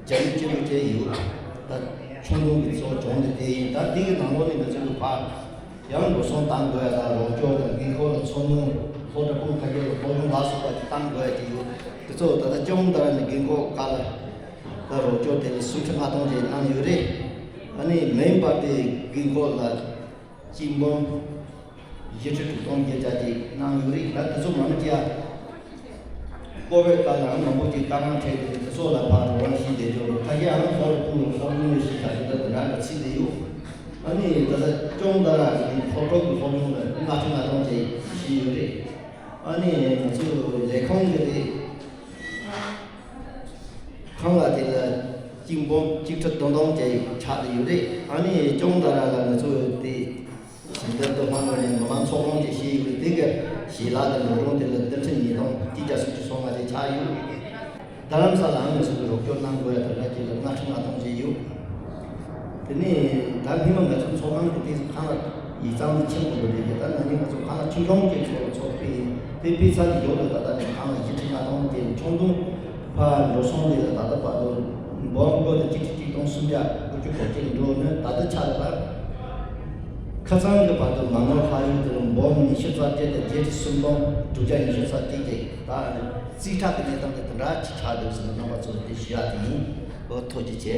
རྒྱ་མི་སྤྱི་ལོ་བཅས་ཡོད། ད་ཆུང་ཆུང་གི་གཙོ་སྦྱོང་དེ་དེ་ཡིན། ད་འདི་གི་ནང་ལོགས་ནས་ང་ཚོ་གི་ཕར་ཡང་འགྲོ་སོང་བཏང་དགོས་ཡ་དང་རོགས་སྐྱོར་དང་དགོས་མཁོ་ལ་འཚོ་སྣོན་སློབ་གྲྭ་ཁོངས་ཁ་ཤས་ལ་སློབ་སྦྱོང་ལ་སོགས་པ་བཏང་དགོས་ཡ་དེ་ཡོད། དེ་ཚོ་ད་ལྟ་སྐྱོང་བརྡར་ནས་དགོས་མཁོ་ཁག་ལ་ད་རོགས་སྐྱོར་དེ་ལ་སུམ་ཁྲི་ལྔ་སྟོང་ཅན་གནང་ཡོད་རེད། ཨ་ནི་མེན་པར་དེ་དགོས་མཁོ་ལ་གཅིག་འབུམ་བཞི་ཁྲི་དྲུག་སྟོང་བརྒྱད་བརྒྱ་ཅིག་གནང་ཡོད་རེད། ད་དེ་ཚོ་མང་ཆེ་བ་ཀོ་བེད་ཀ་ལའང་མང་པོ་ཅིག་དཀའ་ངལ་འཕྲད་དེ་དེ་ཚོ་ལ་ཕར་རོགས་རམ་ཞུས་བསྡད་ཡོད་རེད། ཁ་ཤས་ཨང་ཧོར་ཀུང་ལ་སློབ་སྦྱོང་ལས་ཞུས་བྱ་རྒྱུ་ད་དེ་འདྲ་ག་ཚིག་དེ་ཡོད། ཨ་ནི་ད་ལྟ་སྐྱོང་བརྡར་ནི་སློབ་གྲོགས་ཀྱི་སློབ་སྦྱོང་ལ་ལྔ་ཁྲི་ལྔ་སྟོང་ཅིག་ཞུས་ཡོད་རེད། ཨ་ནི་ང་ཚོ་ལས་ཁུངས་ཀྱི་དེ་ཁང་གླ་དེ་ལ་གཅིག་འབུམ་གཅིག་ཁྲི་བདུན་སྟོང་ཅིག་ཆགས་བསྡད་ཡོད་རེད། ཨ་ནི་སྐྱོང་བརྡར་ལ་ང་ཚོ་དེ་ཞིང་སྡེ་ཏོག་ཧོང་ནས་མི་མང་ཚོགས་ཁང་ཅིག་བཞེས་ཡོད་རེད། དེ་གའི་ཞལ་ལག་དང་ལོ་རུང་དེ་ལ་ལྡིར་ཁྲི་ཉིས་སྟོང་གཅིག་བརྒྱ་སུམ་ཅུ་སོ་ལྔ་ཅིག་ཆགས་ཡོད། རྡ་རམ་ས་ལའང་ང་ཚོ་གི་རོགས་སྐྱོར་གནང་དགོས་ཡ་དེ་འདྲ་ཅིག་ལ་ལྔ་ཁྲི་ལྔ་སྟོང་ཅིག་ཡོད། དེ་ནས་ད་སྔོན་མ་ང་ཚོ་ཚོགས་ཁང་དེ་དུས་ཁང་གླ་ཡིག་ཚང་དེ་ཆེན་པོ་འདུག་རེད་ཀྱི། ད་ན་ནིང་ང་ཚོ་ཁང་གླ་ཆུང་ཆུང་ཅིག་ཚོགས་ཚོགས་པའི་དེ་དཔེ་ཚ་དེ་ཡོད་རེད། ད་ད་ནི་ཁང་གླ་བཞི་ཁྲི་ལྔ་སྟོང་དེ་ཆུང་ཆུང་ཕར་འགྲོ་སོང་དེ་ལ་ད་ལྟ་བར་དུ་འབུམ་དགུ་དང་གཅིག་ཁྲི་གཅིག་སྟོང་སུམ་བརྒྱ་དགུ་བཅུ་གོ་གཅིག་འགྲོ་ནས་ད་ལྟ་ཆ་ལ་ད་ཁ་ཚང་གི་བར་དུ་མ་དངུལ་ལྷག་ཡུལ་དེ་ལ་འབུམ་ཉི་ཤུ་རྩ་བརྒྱད་དང་བརྒྱད་ཁྲི་སུམ་སྟོང་དྲུག་བརྒྱ་ཉི་ཤུ་རྩ་གཅིག་ཅིག་ད་རྩིས་ཁྲ་གི་གནས་སྟངས་དེ་དེ་འདྲ་ཅིག་ཆགས་འདུག་ཟེར་ནས་རྣམ་པ་ཚོ་དེ་ཞུ་ཡ་དེ་ཡིན། འོ་ཐུགས་རྗེ་ཆེ།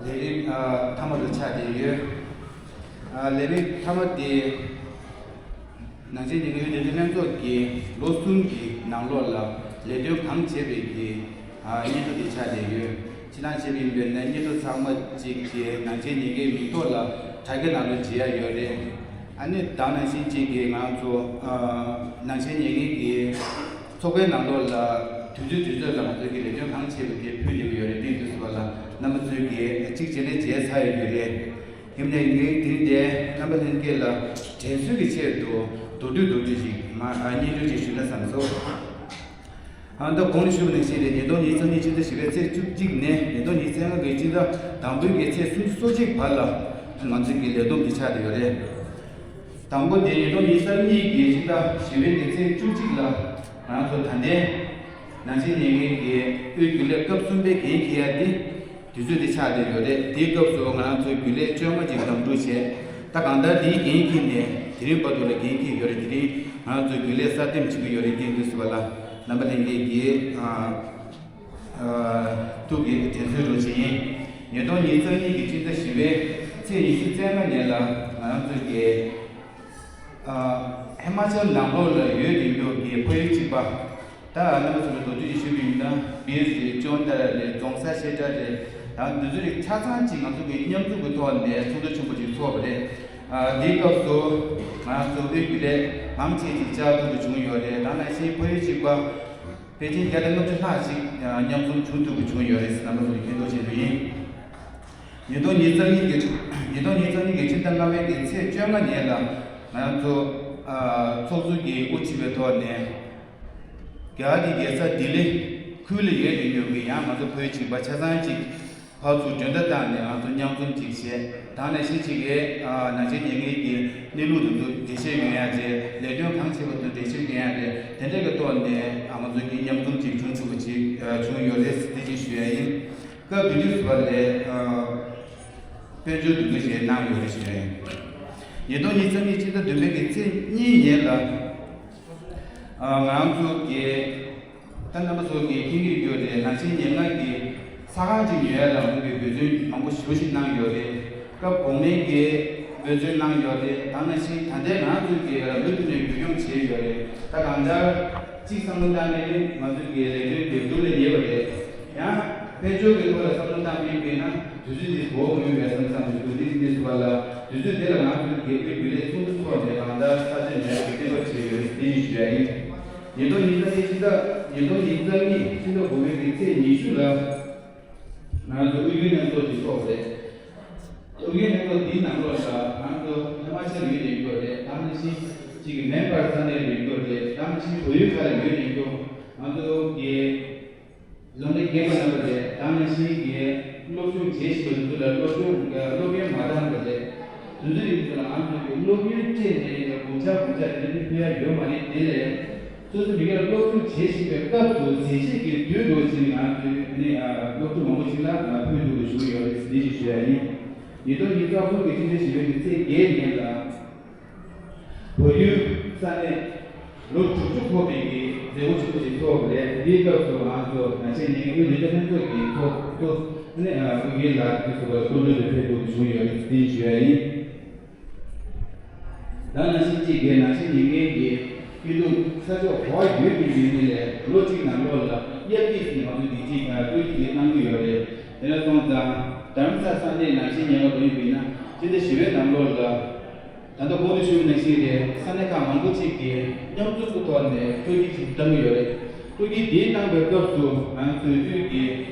ལས་རིམ་ཨ་མཐའ་མ་དུ་ཆགས་བསྡད་ཡོད། ཨ་ལས་རིམ་མཐའ་མ་དེ་ནང་ཆེན་ཉི་མའི་ལས་དོན་ལྷན་ཚོགས་ཀྱིས་ལོ་གསུམ་གྱི་ནང་ལོགས་ལ་ལས་དོན་གང་བྱས་པའི་གི་ཨ་སྙན་ཐོ་དེ་ཆགས་བསྡད་ཡོད། སྤྱིར་བཏང་བྱས་པ་ཡིན་པས་ན་སྙན་ཐོ་ཚང་མ་གཅིག་གི་ནང་ཆེན་ཉིན་གྱི་མིང་ཐོག་ལ་དྲ་རྒྱ་ནང་དུ་མཇལ་ཡ་ཡོད་རེད། ཨ་ནི་དེ་ནང་བཞིན་གཅིག་གི་ང་ཚོ་ཨ་ནང་ཆེན་ཉིན་གྱི་ཚོགས་པའི་ནང་ལོགས་ལ་དུས་ དུས་ཚོད་ལ་ང་ཚོ་གི་ལས་དོན་གང་བྱས་པ་དེ་ཕུལ་བསྡད་ཀྱི་ཡོད་རེད། དེ་དུས་སུ་བ་ལ་རྣམ་པ་ཚོས་ཀྱིས་གཅིག་བྱས་ནས་བརྗེད་ཚར་ཡོད་ཀྱི་རེད། ཡིན་ནའི་ངས་དེ་རིང་འདིར་རྣམ་པ་ལྷན་རྒྱས་ལ་དྲན་གསོ་གི་ཆེད་དུ་མདོར་བསྡུས་མདོར་བསྡུས་ཤིག་མ་ཨ་སྙན་སྒྲོན་ཅིག་ཞུས་ན་བསམ་སོང་། ཨ་ད་གོང་ནས་ཞུས་པ་ནང་བཞིན་རེད། ཉིས་སྟོང་ཉི་ཤུ་རྩ་གཉིས་ཕྱི་ཟླ་བཞི་པའི་ཚེས་བཅུ་གཅིག་ནས་ཉིས་སྟོང་ཉི་ཤུ་རྩ་ལྔ་གི་ཕྱི་ཟླ་དང་པོའི་གི་ཚེས་སུམ་ཅུ་སོ་གཅིག་བར་ལ་ང་ཚོའི་གི་ལས་བསྡོམས་འདི་ཆགས་བསྡད་ཡོད་རེད། དང་པོ་དེ་ཉིས་སྟོང་ཉི་ཤུ་རྩ་གཉིས་ཀྱི་ཕྱི་ཟླ་བཞི་པའི་གི་ཚེས་བཅུ་གཅིག་ལ་ང་ཚོ་ད་ལྟའི་ནང་ཆེན་ཉེར་ལྔའི་གི་དབུས་རྒྱུན་ལས་སྐབས་གསུམ་པའི་འགན་འཁྱེར་ཡ་དེ་དུས་ཚོད་དེ་ཆགས་བསྡད་ཡོད་རེད། དེའི་སྐབས་སུ་ང་རང་ཚོའི་རྒྱུན་ལས་བཅོ་ལྔ་ཅིག་གདམ་འཛུགས་བྱས། ད་གང་ལྟར་དེའི་འགན་འཁྱེར་ནས་དེ་རིང་བར་དུ་ལ་འགན་འཁྱེར་ཡོད་རེད། དེ་རིང་ང་རང་ཚོའི་རྒྱུན་ལས་གསར་འདེམས་བྱེད་ཀྱི་ཡོད་རེད། དེ་དུས་སུ་བ་ལ་རྣམ་པ་ལྷན་རྒྱས་ཀྱིས་ཨ་ཨ་ཐུགས་ཀྱི་དྲན་གསོའི་རོགས་བྱེད་ཡིན། ཉིས་སྟོང་ཉི་ཤུ་རྩ་གཉིས་ཀྱི་ཕྱི་ཟླ་བཞི་པའི་ཚེས་ཉི་ཤུ་རྩ་ལྔ་ཉིན་ལ་ང་རང་ཚོའི་གི་ཨ་ཧི་མ་ཅལ་ནང་ལོགས་ལ་ཡོད་བསྡད་མཁན་གྱི་ཕ་ཡུལ་གཅིག་པ། ད་རྣམ་པ་ཚོ་ལ་མདོར་བསྡུས་ཤིག་ཞུས་པ་ཡིན་ན། སྦིར་རེད། ཅོན་ཏ་ར་རེད། རྫོང་ས་ཤེ་ཏྲ་རེད། ད་འདི་ཚོ་རིགས་ཆ་ཚང་གཅིག་ང་ཚོ་གི་མཉམ་འཛོམས་ཀྱི་ཐོག་ནས་ཚོགས་འདུ་ཆེན་པོ་ཅིག་ཚོགས་པ་རེད། ཨ་དེའི་སྐབས་སུ་ང་རང་ཚོ་དབུས་རྒྱུན་ལས་མང་ཆེ་ཅིག་བཅར་ཐུབ་པ་བྱུང་ཡོད་རེད། ད་ནང་བཞིན་ཕ་ཡུལ་གཅིག་པ་ཕལ་ཆེར་བརྒྱ་དང་ལྔ་བཅུ་ལྷག་ཅིག་མཉམ་འཛོམས་བྱུང་ཐུབ་པ་བྱུང་ཡོད་རེད་ཟེར་རྣམ་པ་ཚོ་ལ་མཁྱེན་རྟོགས་བྱེད་འདོད་ཡིན། ཉིས་སྟོང་ཉི་ཤུ་རྩ་གཉིས་ཀྱི་ཉིས་སྟོང་ཉི་ཤུ་རྩ་གཉིས་ཀྱི་ཕྱི་ཟླ་ལྔ་པའི་གི་ཚེས་བཅོ་ལྔ་ཉིན་ལ་ང་རང་ཚོ་ཨ་ཚོགས་ཟུར་གྱིས་དབུ་ཁྲིད་པའི་ཐོག་ནས་རྒྱ་གར་གྱི་རྒྱལ་ས་ལྡི་ལི་ཁུལ་ལ་ཡོད་བསྡད་མཁན་གྱི་ཡང་ང་ཚོ་བོད་ཕྱི་པ་ཆ་ཚང་གཅིག་ཕར་ཚུར་མགྲོན་བརྡ་བཏང་ནས་ང་ཚོ་མཉམ་འཛོམས་ཅིག་བྱས། ད་ནང་བཞིན་གཅིག་གིས་ཨ་ནང་ཆེན་ཉེར་ལྔའི་གི་གནས་ལུགས་དེ་ཚོ་འགྲེལ་བཤད་སྐྱོན་ཡ་རེད། ལས་དོན་གང་བྱས་པ་དེ་ཚོ་འགྲེལ་བཤད་སྐྱོན་ཡ་རེད། དེ་འདྲ་གི་ཐོག་ནས་ཨ་ང་ཚོ་གི་མཉམ་འཛོམས་ཅིག་བྱུང་ཐུབ་པ་ཅིག་ཨ་བྱུང་ཡོད་རེད། དེ་ཅིག་ཞུ་ཡ་ཡིན། སྐབས་དེ་དུས་སུ་བ་ལས་ཨ་དཔལ་འབྱོར་འདུ་འཛོམས་ཞེས་གནང་ཡོད་རེད་ཞུ་ཡ་ཡིན། ཉིས་སྟོང་ཉི་ཤུ་རྩ་གཉིས་ཕྱི་ཟླ་བདུན་པའི་གི་ཚེས་གཉིས་ཉིན་ལ་ཨ་ང་རང་ཚོ་གི་ད་རྣམ་པ་ཚོ་གིས་མཁྱེན་གྱི་ཡོད་རེད། ནང་ཆེན་ཉེར་ལྔ་གི་ས་ཁང་གཅིག་ཉོ་ཡ་ལ་ང་ཚོ་གིས་འབད་བརྩོན་མང་པོ་ཞེ་པོ་ཞིག་གནང་ཡོད་རེད། སྐབས་གོང་མའི་གི་འབད་བརྩོན་གནང་ཡོད་རེད། ད་ནང་བཞིན་ད་ལྟའི་ང་ཚོ་གིས་མུ་མཐུད་ནས་རྒྱུན་འཁྱོངས་བྱས་ཡོད་རེད། ད་གང་ལྟར་གཅིག་བསམ་བློ་བཏང་ནས་ང་ཚོ་གི་ལས་དོན་དེ་འགྲུབ་ལ་ཉེ་བ་རེད། ཡང་དཔལ་འབྱོར་གྱི་ཐོག་ལ་བསམ་བློ་བཏང་པ་ཡིན་ན་དུས་ཚོད་འདི་འགོར་འོང་མོད་པའི་བསམ་བསམ་འདུག་དེ་འདི་སོང་བ་ལ་དུས་ཚོད་དེ་ལ་ང་ཚོ་དགེ་བའི་རྒྱུན་ལས་ཚོགས་འདུ་ཚོགས་ནས་གང་ལྟར་ས་ཆ་ཉོ་ཡག་གི་གཏན་འབེབས་བྱས་ཡོད་རེད། དེ་ཡིན་ཞུ་ཡ་ཡིན། ཉིས་སྟོང་ཉི་ཤུ་རྩ་གཉིས་ཕྱི་ཟླ་ཉིས་སྟོང་ཉི་ཤུ་རྩ་གཉིས་ཕྱི་ཟླ་དགུ་པའི་གི་ཚེས་ཉི་ཤུ་ལ་ང་ཚོ་དབུས་རྒྱུན་ལྷན་ཚོགས་ཅིག་ཚོགས་རེད། དབུས་རྒྱུན་ལྷན་ཚོགས་འདིའི་ནང་ལོགས་ལ་ང་ཚོ་ཧི་མ་ཅལ་ཡོད་ནས་ཡོད་རེད། ད་ནང་བཞིན་གཅིག་གི་མེམ་བར་ས་གནས་ལ་ཡོད་རེད། ད་ནང་བཞིན་བལ་ཡུལ་ཁག་ལ་ཡོད་ནས་ཡོད། ང་ཚོ་གི་ལོ་ལེགས་རྒན་པ་རྣམ་པ་རེད། ད་ནང་བཞིན་གྱི་སློབ་སྦྱོང་བྱེད་བཞིན་པ་ཚོ་ལ་སློབ་སྦྱོང་སློབ་ཡོན་མ་འདང་པ་རེད། དེ་ཚོ་ཡིན་ཚོ་ལ་ང་ཚོ་གི་སློབ་ཡོན་སྤྲད་ནས་དགུ་ཆ་དགུ་ཆ་དེ་འདྲ་ཕུལ་ཡ་ཡོད་མ་རེད། དེ་ལས་སོ་སོ་མི་སྒེར་སློབ་སྦྱོང་བྱེད་བཞིན་པའི་སྐབས་སུ་གཟི་བརྗིད་ཀྱི་དུས་འགྲོ་ཞིག་ང་ཚོས་ནི་སློབ་ཕྲུག་མང་པོ་ཞིག་ལ་ཕུལ་ཐུབ་པ་བྱུང་ཡོད་རེད། འདི་ཞིག་ཞུ་ཡ་ཡིན། ཉིས་སྟོང་ཉི་ཤུ་རྩ་གསུམ་གྱི་ཕྱི་ཟླ་བཞི་པའི་གི་ཚེས་བརྒྱད་ཉིན་ལ། བལ་ཡུལ་ས་གནས་ལོ་དྲུག་ཅུ་འཁོར་བའི་གི་མཛད་སྒོ་ཆེན་པོ་ཞིག་ཚོགས་པ་རེད། འདིའི་སྐབས་སུ་ང་ཚོ་ནང་ཆེན་ཉེར་ལྔའི་དབུས་ལས་བྱེད་ལྷན་ཚོགས་ཀྱི་ཚོགས་གཙོ་ཨ་ནི་ཨ་ཨུ་རྒྱན་ལགས་ཀྱིས་སུ་བ་སྐུ་མགྲོན་དུ་ཕེབས་ཐུབ་པ་བྱུང་ཡོད་རེད། འདི་ཞུ་ཡ་ཡིན། ད་ནང་བཞིན་གཅིག་གིས་ནང་ཆེན་ཉེར་ལྔའི་གི་སྐྱིད་སྡུག་ས་ཕྱོགས་ག་པར་ཡོད་པའི་ཡུལ་ནི་ལས་ལོ་གཅིག་ནང་ལོགས་ལ་དབྱར་སྐྱིད་ཟེར་ང་ཚོ་འདི་གཅིག་ཨ་སྤྲོ་སྐྱིད་ཅིག་གནང་གི་ཡོད་རེད། དེ་འདྲ་སོང་ཙང་དྷ་རམ་ས་ལ་ས་གནས་ནང་ཆེན་ཉེར་ལྔ་ལོ་ཡིན་པ་ཡིན་ན་སྤྱི་ཟླ་བཞི་པའི་ནང་ལོགས་ལ། ད་ལྟ་གོང་དུ་ཞུས་པ་ནང་བཞིན་རེད། ས་གནས་ཁག་མང་པོ་ཅིག་གིས་མཉམ་འཛོམས་ཀྱི་ཐོག་ནས་སྤྲོ་སྐྱིད་ཅིག་བཏང་གི་ཡོད་རེད། སྤྲོ་སྐྱིད་འདི་བཏང་པའི་སྐབས་སུ་ང་ཚོའི་དབུས་ཀྱི་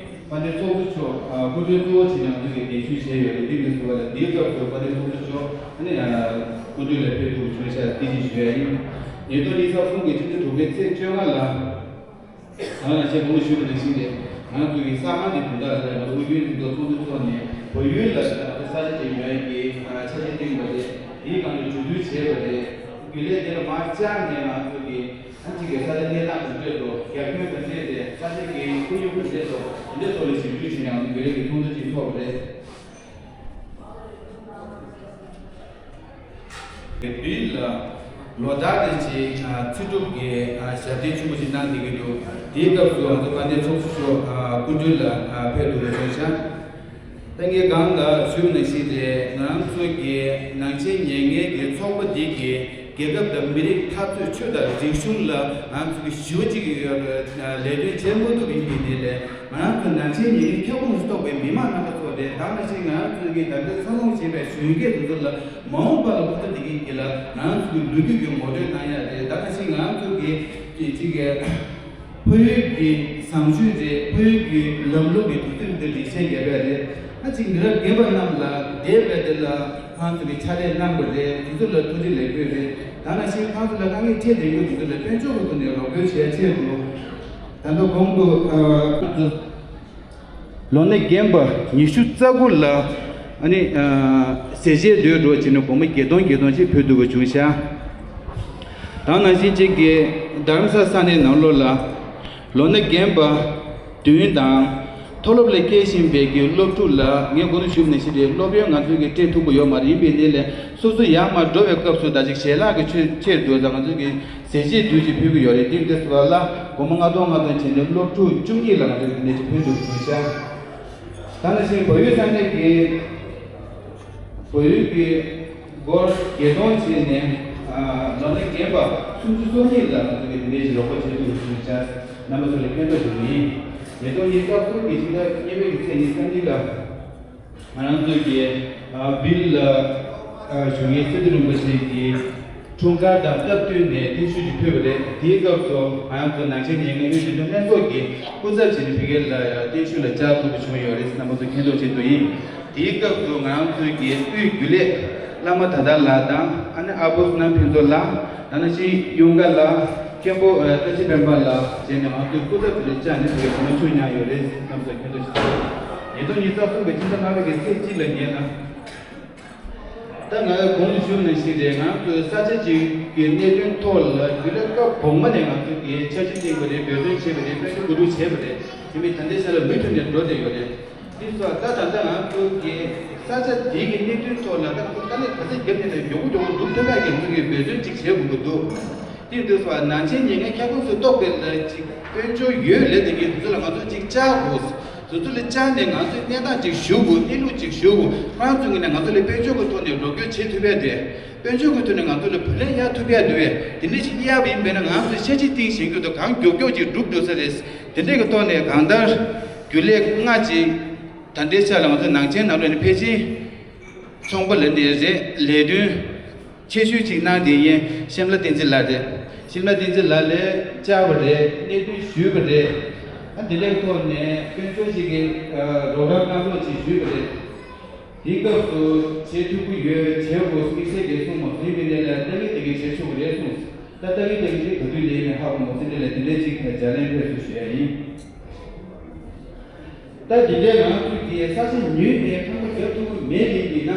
དཔལ་ལྡན་ཚོགས་གཙོ་མཆོག་ཨ་སྐུ་མགྲོན་གཙོ་བོ་བྱས་ནས་ང་ཚོས་ཀྱི་གདན་ཞུ་བྱས་ཡོད་རེད། འདི་མི་སུ་བ་ལ་འདིའི་སྐབས་སུ་དཔལ་ལྡན་ཚོགས་གཙོ་མཆོག་ཨ་ནི་ཨ་སྐུ་མགྲོན་ལ་ཕེབས་ཐུབ་བྱུང་ཤག་འདི་ཅིག་ཞུ་ཡ་ཡིན། ཉིས་སྟོང་ཉི་ཤུ་རྩ་གསུམ་གྱི་ཕྱི་ཟླ་དྲུག་པའི་ཚེས་བཅོ་ལྔ་ལ། ད་ང་ཅག་གོང་དུ་ཞུས་པ་ནང་བཞིན་རེད། ང་ཚོ་གི་ས་ཁང་འདི་དུང་དག་ལ་ང་ཚོ་དབུས་རྒྱུན་ལྷན་ཚོགས་ཚོགས་འདུ་ཚོགས་ནས་བལ་ཡུལ་ལ་ང་ཚོ་ས་ཆ་དེ་ཉོ་ཡ་གི་ཆ་རྐྱེན་བསྟན་པ་རེད། དེའི་སྒང་ལ་གྲོས་བསྡུར་བྱས་པ་རེད། རྒྱུན་ལས་དེ་ལ་མར་བཅར་ནས་ང་ཚོ་གི་ཨ་ཅིག་གི་ས་ཆ་གནས་སྟངས་ག་འདྲས་འདུག་རྒྱ་ཁྱོན་ག་འདྲས་རེད། ས་ཆ་གི་ཁོར་ཡུག་ག་འདྲས་འདུག་དེ་འདྲའི་ཐོག་ལ་ཞིབ་འཇུག་བྱས་ནས་ང་ཚོ་རྒྱུན་ལས་ཀྱི་ཚོགས་འདུ་ཅིག་ཚོགས་པ་རེད། བལ་ཡུལ་ལ་ལོ་ལྟར་དེ་བཞིན་ཚུལ་སྒྲུབ་ཀྱི་ཞབས་བརྟན་ཆེན་པོ་ཞིག་གནང་བསྡད་ཀྱི་འདུག་དེའི་སྐབས་སུ་ང་ཚོ་དཔལ་ལྡན་ཚོགས་གཙོ་མཆོག་སྐུ་མདུན་ལ་ཕེབས་ཐུབ་པ་བྱུང་ཤག་ད་ངས་གང་ལ་ཞུས་པ་ནང་བཞིན་རེད། ང་རང་ཚོ་གི་ནང་ཆེན་ཉེར་ལྔའི་གི་ཚོགས་པ་འདི་གི་རྒྱལ་ཁབ་དང་མི་རིགས་འཐབ་རྩོད་ཆོས་དང་རིག་གཞུང་ལ་ང་རང་ཚོ་གི་ཞུ་བ་ཅིག་ཡོད་རེད། ལས་དོན་བྱེད་མ་ཐུབ་པ་ཡིན་པའི་ནི་ལས། ང་རང་ཚོ་ནང་ཆེན་ཉེར་ལྔའི་ཁྱབ་ཁོངས་སུ་གཏོགས་པའི་མི་མང་རྣམ་པ་ཚོ་རེད། ད་ནང་བཞིན་ང་རང་ཚོ་གིས་ད་ལྟ་འཚར་ལོངས་བྱེད་པའི་གཞོན་སྐྱེས་དེ་ཚོ་ལ་མ་འོངས་པ་ལ་ཕུགས་བསམ་བསྡད་མཁན་གྱི་ལ་ང་རང་ཚོ་གི་ལོ་རྒྱུས་ཀྱི་ངོ་སྤྲོད་གནང་ཡ་རེད། ད་ནང་བཞིན་ང་རང་ཚོ་གི་ཅིག་ཅིག་གི་ཕ་ཡུལ་གྱི་ བཟང་སྤྱོད་རེད། བོད་ཀྱི་ལམ་ལུགས་ཀྱི་དུས་ཚོད་འདི་སྒྲིག་ཆས་རྒྱབ་པ་རེད། ཨ་ཅིག་མི་རབས་རྒན་པ་རྣམས་ལ་འདས་པའི་དེ་ལ་ཁོང་ཚོ་གི་ཕྱག་ལས་གནང་བ་རེད། དེ་ཚོ་ལ་ཐུགས་རྗེ་ལེགས་འབུལ་རེད། ད་ནང་བཞིན་ཁོང་ཚོ་ལ་དཀའ་ངལ་འཕྲད་བསྡད་མཁན་དེ་ཚོ་ལ་དཔལ་འབྱོར་གྱི་ཐོག་ནས་རོགས་སྐྱོར་བྱེད་ཆེད་དུ། ད་ལྟ་གོང་དུ་ཨ། ལོ་ན་རྒན་པ་ཉི་ཤུ་རྩ་དགུ་ལ་ཨ་ནི་ཨ་ཟས་བཅད་དུད་འགྲོ་བྱས་ནས་སྒོར་མོ་བརྒྱད་སྟོང་བརྒྱད་སྟོང་ཅིག་ཕུལ་འདུག་པ་བྱུང་ཤག། ད་ནང་བཞིན་གཅིག་གིས་རྡ་རམ་ས་ས་གནས་ནང་ལོགས་ལ་ལོ་ན་རྒན་པ་བདུན་དང་མཐོ་སློབ་ལ་སྐྱེལ་བཞིན་པའི་གི་སློབ་ཕྲུག་ལ། ངས་གོང་དུ་ཞུས་པ་ནང་བཞིན་རེད། སློབ་ཡོན་ང་ཚོའི་གི་སྤྲད་ཐུབ་ཀྱི་ཡོད་མ་རེད། ཡིན་པའི་ནི་ལས་སོ་སོ་ཡར་མར་འགྲོ་བའི་སྐབས་སུ་ད་ཅིག་ཞལ་ལག་གི་ཆེད་ཆེད་དུ་ད་ང་ཚོའི་གི་ཟས་བཅད་དུད་ཅིག་ཕུལ་གྱི་ཡོད་རེད། དེ་འདྲ་སོང་བ་ལ་སྒོར་མོ་ལྔ་སྟོང་ལྔ་སྟོང་བྱས་ནས་སློབ་ཕྲུག་བཅུ་གཉིས་ལ་ང་ཚོས་དེ་འདྲ་ཅིག་ཕུལ་འདུག་ཟེར་ཤག། ད་ནང་བཞིན་བལ་ཡུལ་ས་གནས་ཀྱི་བལ་ཡུལ་གྱི་སྒོར་བརྒྱད་སྟོང་བྱས་ནས་ལོ་ན་རྒན་པ་སུམ་ཅུ་སོ་གཉིས་ལ་ང་ཚོས་དེ་འདྲ་ཅིག་རོགས་པ་བྱེད་འདུག་ཟེར་ཤག། རྣམ་པ་ཚོ་ལ་ཕན་ཐོགས་ཤིག་ཡིན། ཉིས་སྟོང་ཉི་ཤུ་རྩ་དགུ་གི་ཕྱི་ཟླ་གཉིས་པའི་གི་ཚེས་ཉི་ཤུ་རྩ་གཉིས་ལ། ང་རང་ཚོའི་གི་ཨ་བིལ་ལ་ཨ་བཞུགས་མཁན་སི་ཏུ་རིན་པོ་ཆེ་གི་འཁྲུངས་སྐར་དང་སྟབས་བསྟུན་ནས་བརྟན་བཞུགས་ཅིག་ཕུལ་བ་རེད། དེའི་སྐབས་སུ་ང་རང་ཚོ་ནང་ཆེན་ཉེར་ལྔ་དབུས་སྤྱི་མཐུན་ལྷན་ཚོགས་ཀྱི་སྐུ་ཚབ་བྱས་ནས་ཕ་གི་ལ་ཡང་བརྟན་བཞུགས་ལ་བཅར་ཐུབ་པ་བྱུང་ཡོད་རེད། རྣམ་པ་ཚོ་མཁྱེན་རྟོགས་བྱེད་དུ་ཡིན། དེའི་སྐབས་སུ་ང་རང་ཚོའི་གི་དབུས་རྒྱུན་ལས་བླ་མ་ད་ལྟ་ལགས་དང་། ཨ་ནི་ཨ་བོ་བསོད་ནམས་ཕུན་ཚོགས་ལགས། ད་ནང་བཞིན་གཡུང་དཀར་ལགས། མཁན་པོ་ཨ་བཀྲ་ཤིས་དཔལ་འབར་ལགས་བྱས་ནས་ང་ཚོའི་སྐུ་ཚབ་དེ་འདྲ་བཅར་ནས་ཕ་གིར་གོ་ལ་ཞུ་མྱོང་ཡོད་རེད། རྣམ་པ་ཚོ་མཁྱེན་རྟོགས་ཞུ། ཉིས་སྟོང་ཉི་ཤུ་རྩ་གསུམ་གྱི་ཕྱི་ཟླ་ལྔ་པའི་གི་ཚེས་གཅིག་ལ་ཉེ་ན། ད་ང་གོང་དུ་ཞུས་ནང་བཞིན་རེད། ང་ཚོའི་ས་ཆ་གཅིག་གི་གནད་དོན་ཐོག་ལ་རྒྱུན་ལས་སྐབས་གོང་མ་ནས་ང་ཚོ་གིས་འཆར་གཞི་བཏིང་བ་རེད། འབད་བརྩོན་བྱས་པ་རེད། དཔལ་འབྱོར་གོ་སྒྲིག་བྱས་པ་རེད། དེ་མིན་ད་ལྟའི་ཆ་ལ་མུ་མཐུད་ནས་འགྲོ་བསྡད་ཡོད་རེད། དེ་སོགས་ད་ད་ལྟ་ང་ཚོ་གི་ས་ཆ་དེ་གི་གནད་དོན་ཐོག་ལ་ད་ང་ཚོ་དཀའ་ལས་ག་ཚོད་བརྒྱབ་ནས་ནས་མགྱོགས་པོ་མགྱོགས་པོ་འགྲུབ་ཐུབ་ཡག་གི་ང་ཚོ་གི་འབད་བརྩོན་ཅིག་བྱེད་དགོས་ཀྱི་འདུག། དེ་འདུག་སོགས་ནང་ཆེན་ཉེར་ལྔ་ཁྱབ་ཁོངས་སུ་གཏོགས་པའི་ལ་ཅིག་དཔལ་འབྱོར་ཡོད་ལས་དེ་གི་དེ་ཚོ་ལ་ང་ཚོ་ཅིག་བཅར་དགོས། དེ་ཚོ་ལ་བཅར་ནས་ང་ཚོའི་གནས་སྟངས་ཅིག་ཞུ་དགོས། གནས་ལུགས་ཅིག་ཞུ་དགོས། ཁོ་རང་ཚོ་གི་ནས་ང་ཚོ་ལ་དཔལ་འབྱོར་གི་ཐོག་ནས་རོགས་སྐྱོར་བྱེད་ཐུབ་ཡག་དེ། དཔལ་འབྱོར་གི་ཐོག་ནས་ང་ཚོ་ལ་བུ་ལོན་གཡར་ཐུབ་ཡག་དེ་བས་དེ་འདྲ་ཞིག་གཡར་བ་ཡིན་པས་ན་ང་ཚོས་འཆར་གཞི་བཏིང་བཞིན་རྒྱུ་དང་གང་མགྱོགས་མགྱོགས་ཅིག་འགྲུབ་འགྲོ་ས་རེད། དེ་འདྲས་ཀྱི་ཐོག་ནས་གང་ལྟར་རྒྱུན་ལས་ལྔ་ཅིག་ད་ལྟའི་ཆ་ལ་ང་ཚོ་ནང་ཆེན་ནང་ལོགས་ནས་ཕལ་ཆེར་ཚོང་པ་ལ་ནས་རེད། ལས་དོན་ཆེ་ཤོས་ཅིག་གནང་བསྡད་མཁན་ཤེམ་ལ་བསྟན་འཛིན་ལགས་རེད། ཤེམ་ལ་བསྟན་འཛིན་ལགས་ལ་བཅར་བ་རེད། གནད་དོན་ཞུས་པ་རེད། ཨ་དེ་འདྲའི་ཐོག་ནས་དཔལ་འབྱོར་ཅིག་གི་རོགས་རམ་གནང་རོགས་ཅིག་ཞུས་པ་རེད། དེའི་སྐབས་སུ་བྱེད་ཐུབ་ཀྱི་ཡོད། བྱེད་དགོས་དམིགས་བསལ་གྱི་གསུངས་མ་སོང་། ཡིན་པའི་གནས་ལ་ལྟ་གི་ལྟ་གི་བྱེད་ཆོག་གི་རེད་གསུངས། ད་ལྟ་གི་ལྟ་གི་དེ་ག་དུས་ལས་ནས་ཧ་གོ་མ་སོང་། དེ་ལ་དེ་འདྲའི་ཅིག་བརྒྱ་ལན་ཕེབས་སོང་ཞུ་ཡ་ཡིན། ད་དེ་འདྲའི་ང་ཚོས་ཀྱི་ས་ཆ་ཉོས་ནས་ཁང་པ་རྒྱབ་ཐུབ་ཀྱི་མེད་པ་ཡིན་ན།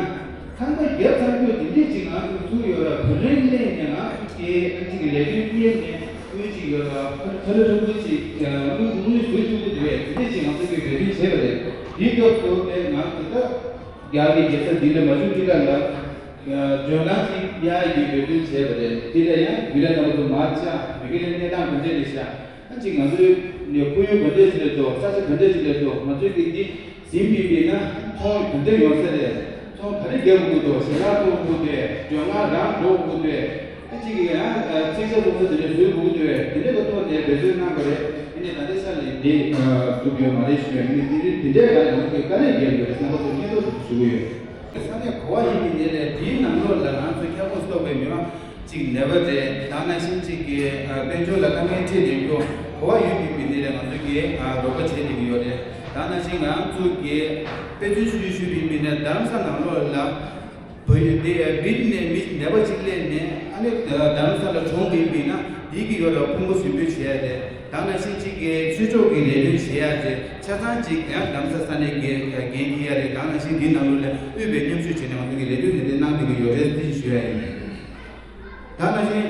ཁང་པ་རྒྱབ་ཚར་དུས་དེ་འདྲས་ཅིག་ང་ཚོས་ཚུར་ཡོད་ལ་བུ་ལོན་ལེན་ནས་ང་ཚོས་ཀྱི་ཨ་ཅིག་ལས་དོན་གཉེར་ནས་དངུལ་ཅིག་ཡོད་ལ་ཁ་ཁ་ལོ་ཁྲོམ་བུ་ཅིག་དངུལ་དངུལ་བཟོ་ཐུབ་ཀྱི་འདུག་པས། དེ་འདྲས་ཅིག་ང་ཚོས་ཀྱི་འབད་བརྩོན་བྱས་པ་རེད། དེའི་སྐབས་སུ་ཨེ་ང་ཚོས་ད་རྒྱ་གི་རྒྱལ་ས་ལྡི་ལི་མ་ཆུ་ཀི་ལ་ལ་མགྲོན་ཁང་ཅིག་གཡར་ཡག་གི་འབད་བརྩོན་བྱས་པ་རེད། དེ་ལ་ཡང་རྒྱུན་ལས་རྣམ་པ་ཚོ་མར་བཅར། མི་སྒེར་ལ་གནས་སྟངས་ག་འདྲས་རེད་ཤག། ཨ་ཅིག་ང་ཚོའི་ནས་ཁོར་ཡུག་ག་འདྲས་ཅིག་ལ་འགྲོ། ས་ཆ་ག་འདྲས་ཅིག་ལ་འགྲོ། ང་ཚོའི་གི་འདི་ཟིན་མིན་པས་ན་ཚོང་ག་འདྲས་ཡོང་ས་རེད། ཚོང་ག་རེ་རྒྱག་དགོས་འདུག། ཞལ་ལག་གཏོང་དགོས་འདུག། མགྲོན་ཁང་རང་འགྲོ་དགོས་འདུག། ཨ་ཅིག་གི་ཡང་ཅིག་ཆ་ཚོང་ས་དེ་འདྲས་བཟོ་དགོས་འདུག། དེ་འདྲས་ཀྱི་ཐོག་ནས་འབད་བརྩོན་གནང་པ་རེད། ཨ་ནི་ད་ལྟའི་ཆ་ལ་འདི་འགྲུབ་ཡོད་མ་རེད་ཞུ་ཡ་ཡིན། དེ་འདྲས་དེ་འདྲས་ལ་ང་ཚོས་དཀའ་ལས་རྒྱག་དགོས་རེད། སེམས་པ་ཚོ་མཁྱེན་རྟོགས་ཞུ་གི་ཡོད། ས་གནས་ག་པར་ཡིན་པའི་གནས་ལ་དེའི་ནང་ལོགས་ལ་ང་ཚོ་ཁྱབ་ཁོངས་སུ་གཏོགས་པའི་མི་མང་ཅིག་ནད་པ་རེད། ད་ནང་བཞིན་ཅིག་གི་ཨ་དཔལ་འབྱོར་ལ་དཀའ་ངལ་འཕྲད་བསྡད་རྒྱུ་ག་པར་ཡོད་པའི་མི་སྣ་ལ་ང་ཚོ་གིས་ཨ་རོགས་པ་བྱེད་བསྡད་ཀྱི་ཡོད་རེད། ད་ནང་བཞིན་ང་ཚོ་གིས་དཔེ་མཚོན་ཞུ་ཞུ་བའི་མི་སྣ་རྡ་རམ་ས་ནང་ལོགས་ལ་བོད་ཡུལ་དེ་ཡ་བིལ་ནས་མི་ནད་པ་ཅིག་སླེབས་ནས་ཨ་ནི་རྡ་རམ་ས་ལ་གྲོངས་པའི་མི་སྣ་དེ་གི་ཡོད་ལ་ཕུང་པོ་ཟུར་འབུད་བྱས་རེད། ད་ནང་བཞིན་གཅིག་གིས་ཆོས་ཕྱོགས་ཀྱི་ལས་དོན་བྱེད་ཡ་རེད། ཆ་ཚང་གཅིག་ཡང་རྡ་རམ་ས་ས་གནས་ཀྱི་འགན་འཁྱེར་ཡ་རེད། ད་ནང་བཞིན་འདིའི་ནང་ལོགས་ལ་དབུས་པའི་མཉམ་ཞུགས་བྱས་ནས་ང་ཚོ་གི་ལས་དོན་དེ་འདྲ་གནང་བསྡད་ཀྱི་ཡོད་རེད། དེ་ཞུ་ཡ་ཡིན། ད་ནང་བཞིན་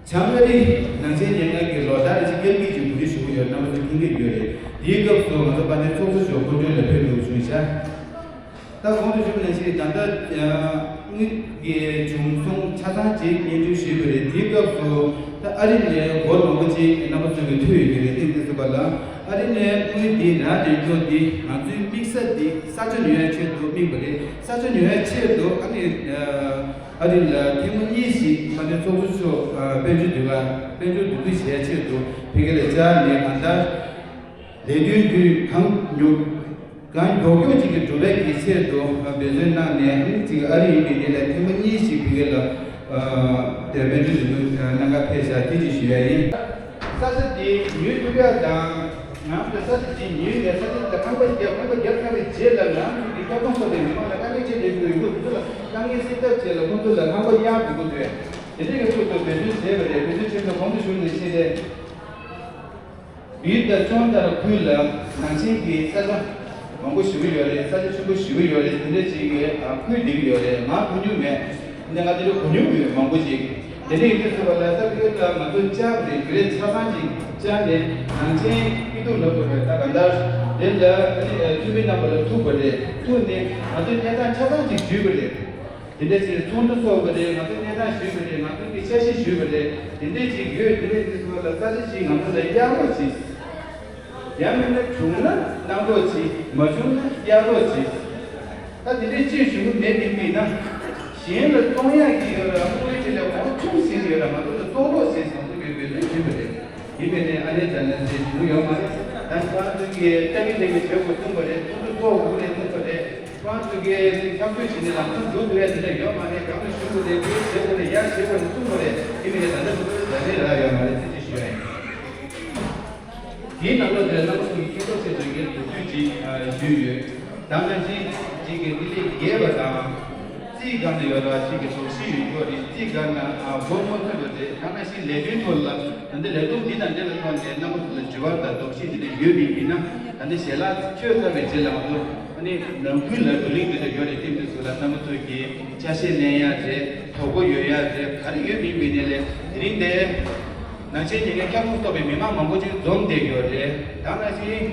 བྱང་ཨ་རི་ནང་ཆེན་ཉེར་ལྔ་གི་ལོ་ལྟར་གྱི་དབྱར་སྐྱིད་ཀྱི་གོ་སྒྲིག་ཞུ་གི་ཡོད། རྣམ་པ་ཚོ་མཁྱེན་གྱི་ཡོད་རེད། དེའི་སྐབས་སུ་ང་ཚོ་དཔལ་ལྡན་ཚོགས་གཙོ་མཆོག་སྐུ་མགྲོན་ལ་ཕེབས་འདུག་བྱུང་ཤག། ད་གོང་དུ་ཞུས་པ་ནང་བཞིན་ད་ལྟ་དངུལ་གྱི་བྱུང་སོང་ཆ་ཚང་ཅིག་སྙན་སྒྲོན་ཞུས་པ་རེད། དེའི་སྐབས་སུ་ད་ཨ་རི་ནས་སྒོར་མང་པོ་ཅིག་རྣམ་པ་ཚོ་གིས་ཐོས་ཡོད་ཀྱི་རེད། དེ་འདྲ་སོང་བ་ལ་ཨ་རི་ནས་དངུལ་འདི་རག་བསྡད་རྒྱུ་འདི་ང་ཚོའི་དམིགས་ས་འདི་ས་ཆ་ཉོ་ཡའི་ཆེད་དུ་དམིགས་པ་རེད། ས་ཆ་ཉོ་ཡའི་ཆེད་དུ་ཨ་ནི་ཨ་རི་ལ་ཐེངས་མ་གཉིས་ཤིག་དཔལ་ལྡན་ཚོགས་གཙོ་མཆོག་ཨ་དཔལ་འབྱོར་འདུས་པ་དཔལ་འབྱོར་འདུ་འགོད་བྱེད་ཡའི་ཆེད་དུ་ཕ་གི་ལ་བཅར་ནས་གང་ལྟར་ལས་དོན་འདི་གང་མགྱོགས་གང་མགྱོགས་མགྱོགས་ཅིག་གི་འགྲུབ་པའི་གི་ཆེད་དུ་འབད་བརྩོན་གནང་ནས་ཅིག་ཨ་རི་ཡིན་པའི་དེ་ལ་ཐེངས་མ་གཉིས་ཤིག་ཕ་གི་ལ་དེ་དཔལ་འབྱོར་འདུ་འགོད་གནང་ག་ཕེབས་ཤག། དེ་ཅིག་ཞུ་ཡ་ཡིན། ས་ཆ་དེ་ཉོ་ཐུབ་ཡག་དང་། ང་ཚོས་ས་ཆ་དེ་ཉོས་ནས་ས་ཆ་དེ་ཁང་པ་བརྒྱབ། ཁང་པ་བརྒྱབ་ཚར་བའི་རྗེས་ལ་ང་ཚོ་གི་ཁྱབ་ཁོངས་ཚོགས་པའི་མི་མང་ལ་དཀའ་ངལ་འཕྲད་བསྡད་ཀྱི་ཡོད། ཁོང་ཚོ་ལ་དཀའ་ངལ་སེལ་ཐབས་ཆེད་ལ་ཁོང་ཚོ་ལ་ཁང་པ་གཡར་དགོས་ཀྱི་འདུག་དེ་འདྲའི་གི་ཐོག་ཏུ་འབད་བརྩོན་བྱས་པ་རེད། འབད་བརྩོན་ཆེན་པོས་གོང་དུ་ཞུས་ནང་བཞིན་རེད། བོད་དང་ལྗོངས་ལྟར་ཁུལ་ལ་ནང་ཆེན་གྱི་ས་ཆ་མང་པོ་ཞེ་པོ་ཡོད་རེད། ས་ཆ་ཆེན་པོ་ཞེ་པོ་ཡོད་རེད། དེ་འདྲ་ཅིག་གི་ཨ་ཁུལ་བསྡད་ཀྱི་ཡོད་རེད། ང་གོ་མྱོང་མེད། འདི་ང་དེ་འདྲ་གོ་མྱོང་ཡོད་མང་པོ་ཅིག་དེ་འདྲ་ཡིན་དུས་ཚོད་པ་ལ་ས་ཁུལ་ལ་ང་ཚོ་བཅར་བ་རེད། རྒྱུན་ལས་ཆ་ཚང་ཅིག་བཅར་ནས་ནང་ཆེན་སྐྱིད་སྡུག་ལབ་དགོས་རེད། ད་གང་ལྟར་དེ་ལ་ཨ་ནི་ཨ་འཐུས་མི་རྣམ་པ་ལ་ཐུག་པ་རེད། ཐུག་ནས་ང་ཚོའི་གནས་སྟངས་ཆ་ཚང་ཅིག་ཞུས་པ་རེད། དེ་འདྲ་ཞིག་ཚོགས་འདུ་ཚོགས་པ་རེད། ང་ཚོ་གནས་སྟངས་ཞུས་པ་རེད། ང་ཚོ་གི་འཆར་གཞི་ཞུས་པ་རེད། དེ་འདྲ་ཞིག་ཡོད། དེ་འདྲ་ཞིག་ཚོགས་ལ་ས་ཆ་ཞིག་ང་ཚོ་ལ་གཡར་རོགས་བྱེད། ཡང་མིན་ན་བྱུང་ན་གནང་རོགས་བྱེད། མ་བྱུང་ན་གཡར་རོགས་བྱེད། ད་དེ་འདྲ་ཅིག་ཞུ་གི་མེད་མིན་མིན་ན། གཞན་ལ་གཏོང་ཡག་གི་ཡོད་ར། དམིགས་ཡུལ་དེ་ལས་འོང་ཆུང་ཟིན་ཡོད་ར། ང་ཚོ་ལ་གཏོང་རོགས་བྱེད་ཟེར་ཚུལ་གྱི་འབོད་སྐུལ་ཞུས་པ་རེད། ཡིན་པས་ནས་ཨ་ནེ་དང་ནན་སྲས་བྱུང་ཡོད་མ་རེད། ད་ཁོ་རང་ཚོ་གིས་ལྟ་གི་ལྟ་གི་བྱེད་དགོས་གསུངས་པ་རེད། ཚོགས་འདུ་ཚོགས་དགོས་རེད་གསུངས་པ་རེད། ཁོ་རང་ཚོ་གིས་ཕྱག་ཚོད་བྱས་ནས་ལམ་སང་འགྲོ་ཐུབ་ཡ་དེ་འདྲ་ཡོད་མ་རེད། གང་ལ་ཞུ་དགོས་རེད། དེ་བྱེད་དགོས་རེད། ཡར་བྱེད་དགོས་རེད་གསུངས་པ་རེད། ཡིན་པས་ནས་ད་ལྟ་ཚོགས་འདུ་ད་ལྟ་རག་ཡོད་མ་རེད། ཚིག་གཅིག་ཞུ་ཡ་ཡིན། དེའི་ནང་ལོགས་དེར་རྣམ་པ་ཚོ་གི་སྐྱེ་སྟོབས་ཆེད་དུ་ངས་དུས་ཚོད་ཅིག་ཞུས་ཡོད། དེ་ནང་བཞིན་གཅིག་གི་འདི་ལས་རྒྱས་པ་དང་། རྩིས་སྒང་ལ་ཡོད་ར་ཞིག་གི་དོགས་གཞི་ཡོད་ཀྱོག་རེད། རྩིས་སྒང་ན་ཨ་སྒོ་མོ་ཐོན་པ་རེད། ད་ནང་བཞིན་ལས་དོན་ཐོག་ལ་ད་ལྟ་ལས་དོན་འདི་དང་འབྲེལ་བའི་ཐོག་ནས་རྣམ་པ་ཚོ་ལ་དྲི་བ་དང་དོགས་གཞི་འདི་འདྲ་ཡོད་པ་ཡིན་ན། ད་ལྟ་ཞལ་ལག་མཆོད་ཚར་བའི་རྗེས་ལ་ང་ཚོ་ཨ་ནི་ནང་ཁུལ་ལ་བགྲོ་གླེང་འདི་འདྲ་ཡོད་རེད། དེ་འདྲ་ཚོ་ལ་རྣམ་པ་ཚོ་གིས་ཆ་ཤས་ལེན་ཡ་རེད། དོགས་པ་ཡོད་ཡ་རེད། ག་རེ་ཡོད་མིན་པའི་ནས་ལས་དེ་རིང་དེ་ནང་ཆེན་ཉིན་ལས་ཁྱབ་ཁོངས་ཚོགས་པའི་མི་མང་མང་པོ་ཅིག་འཛོམས་བསྡད་ཡོད་རེད། ད་ནང་བཞིན་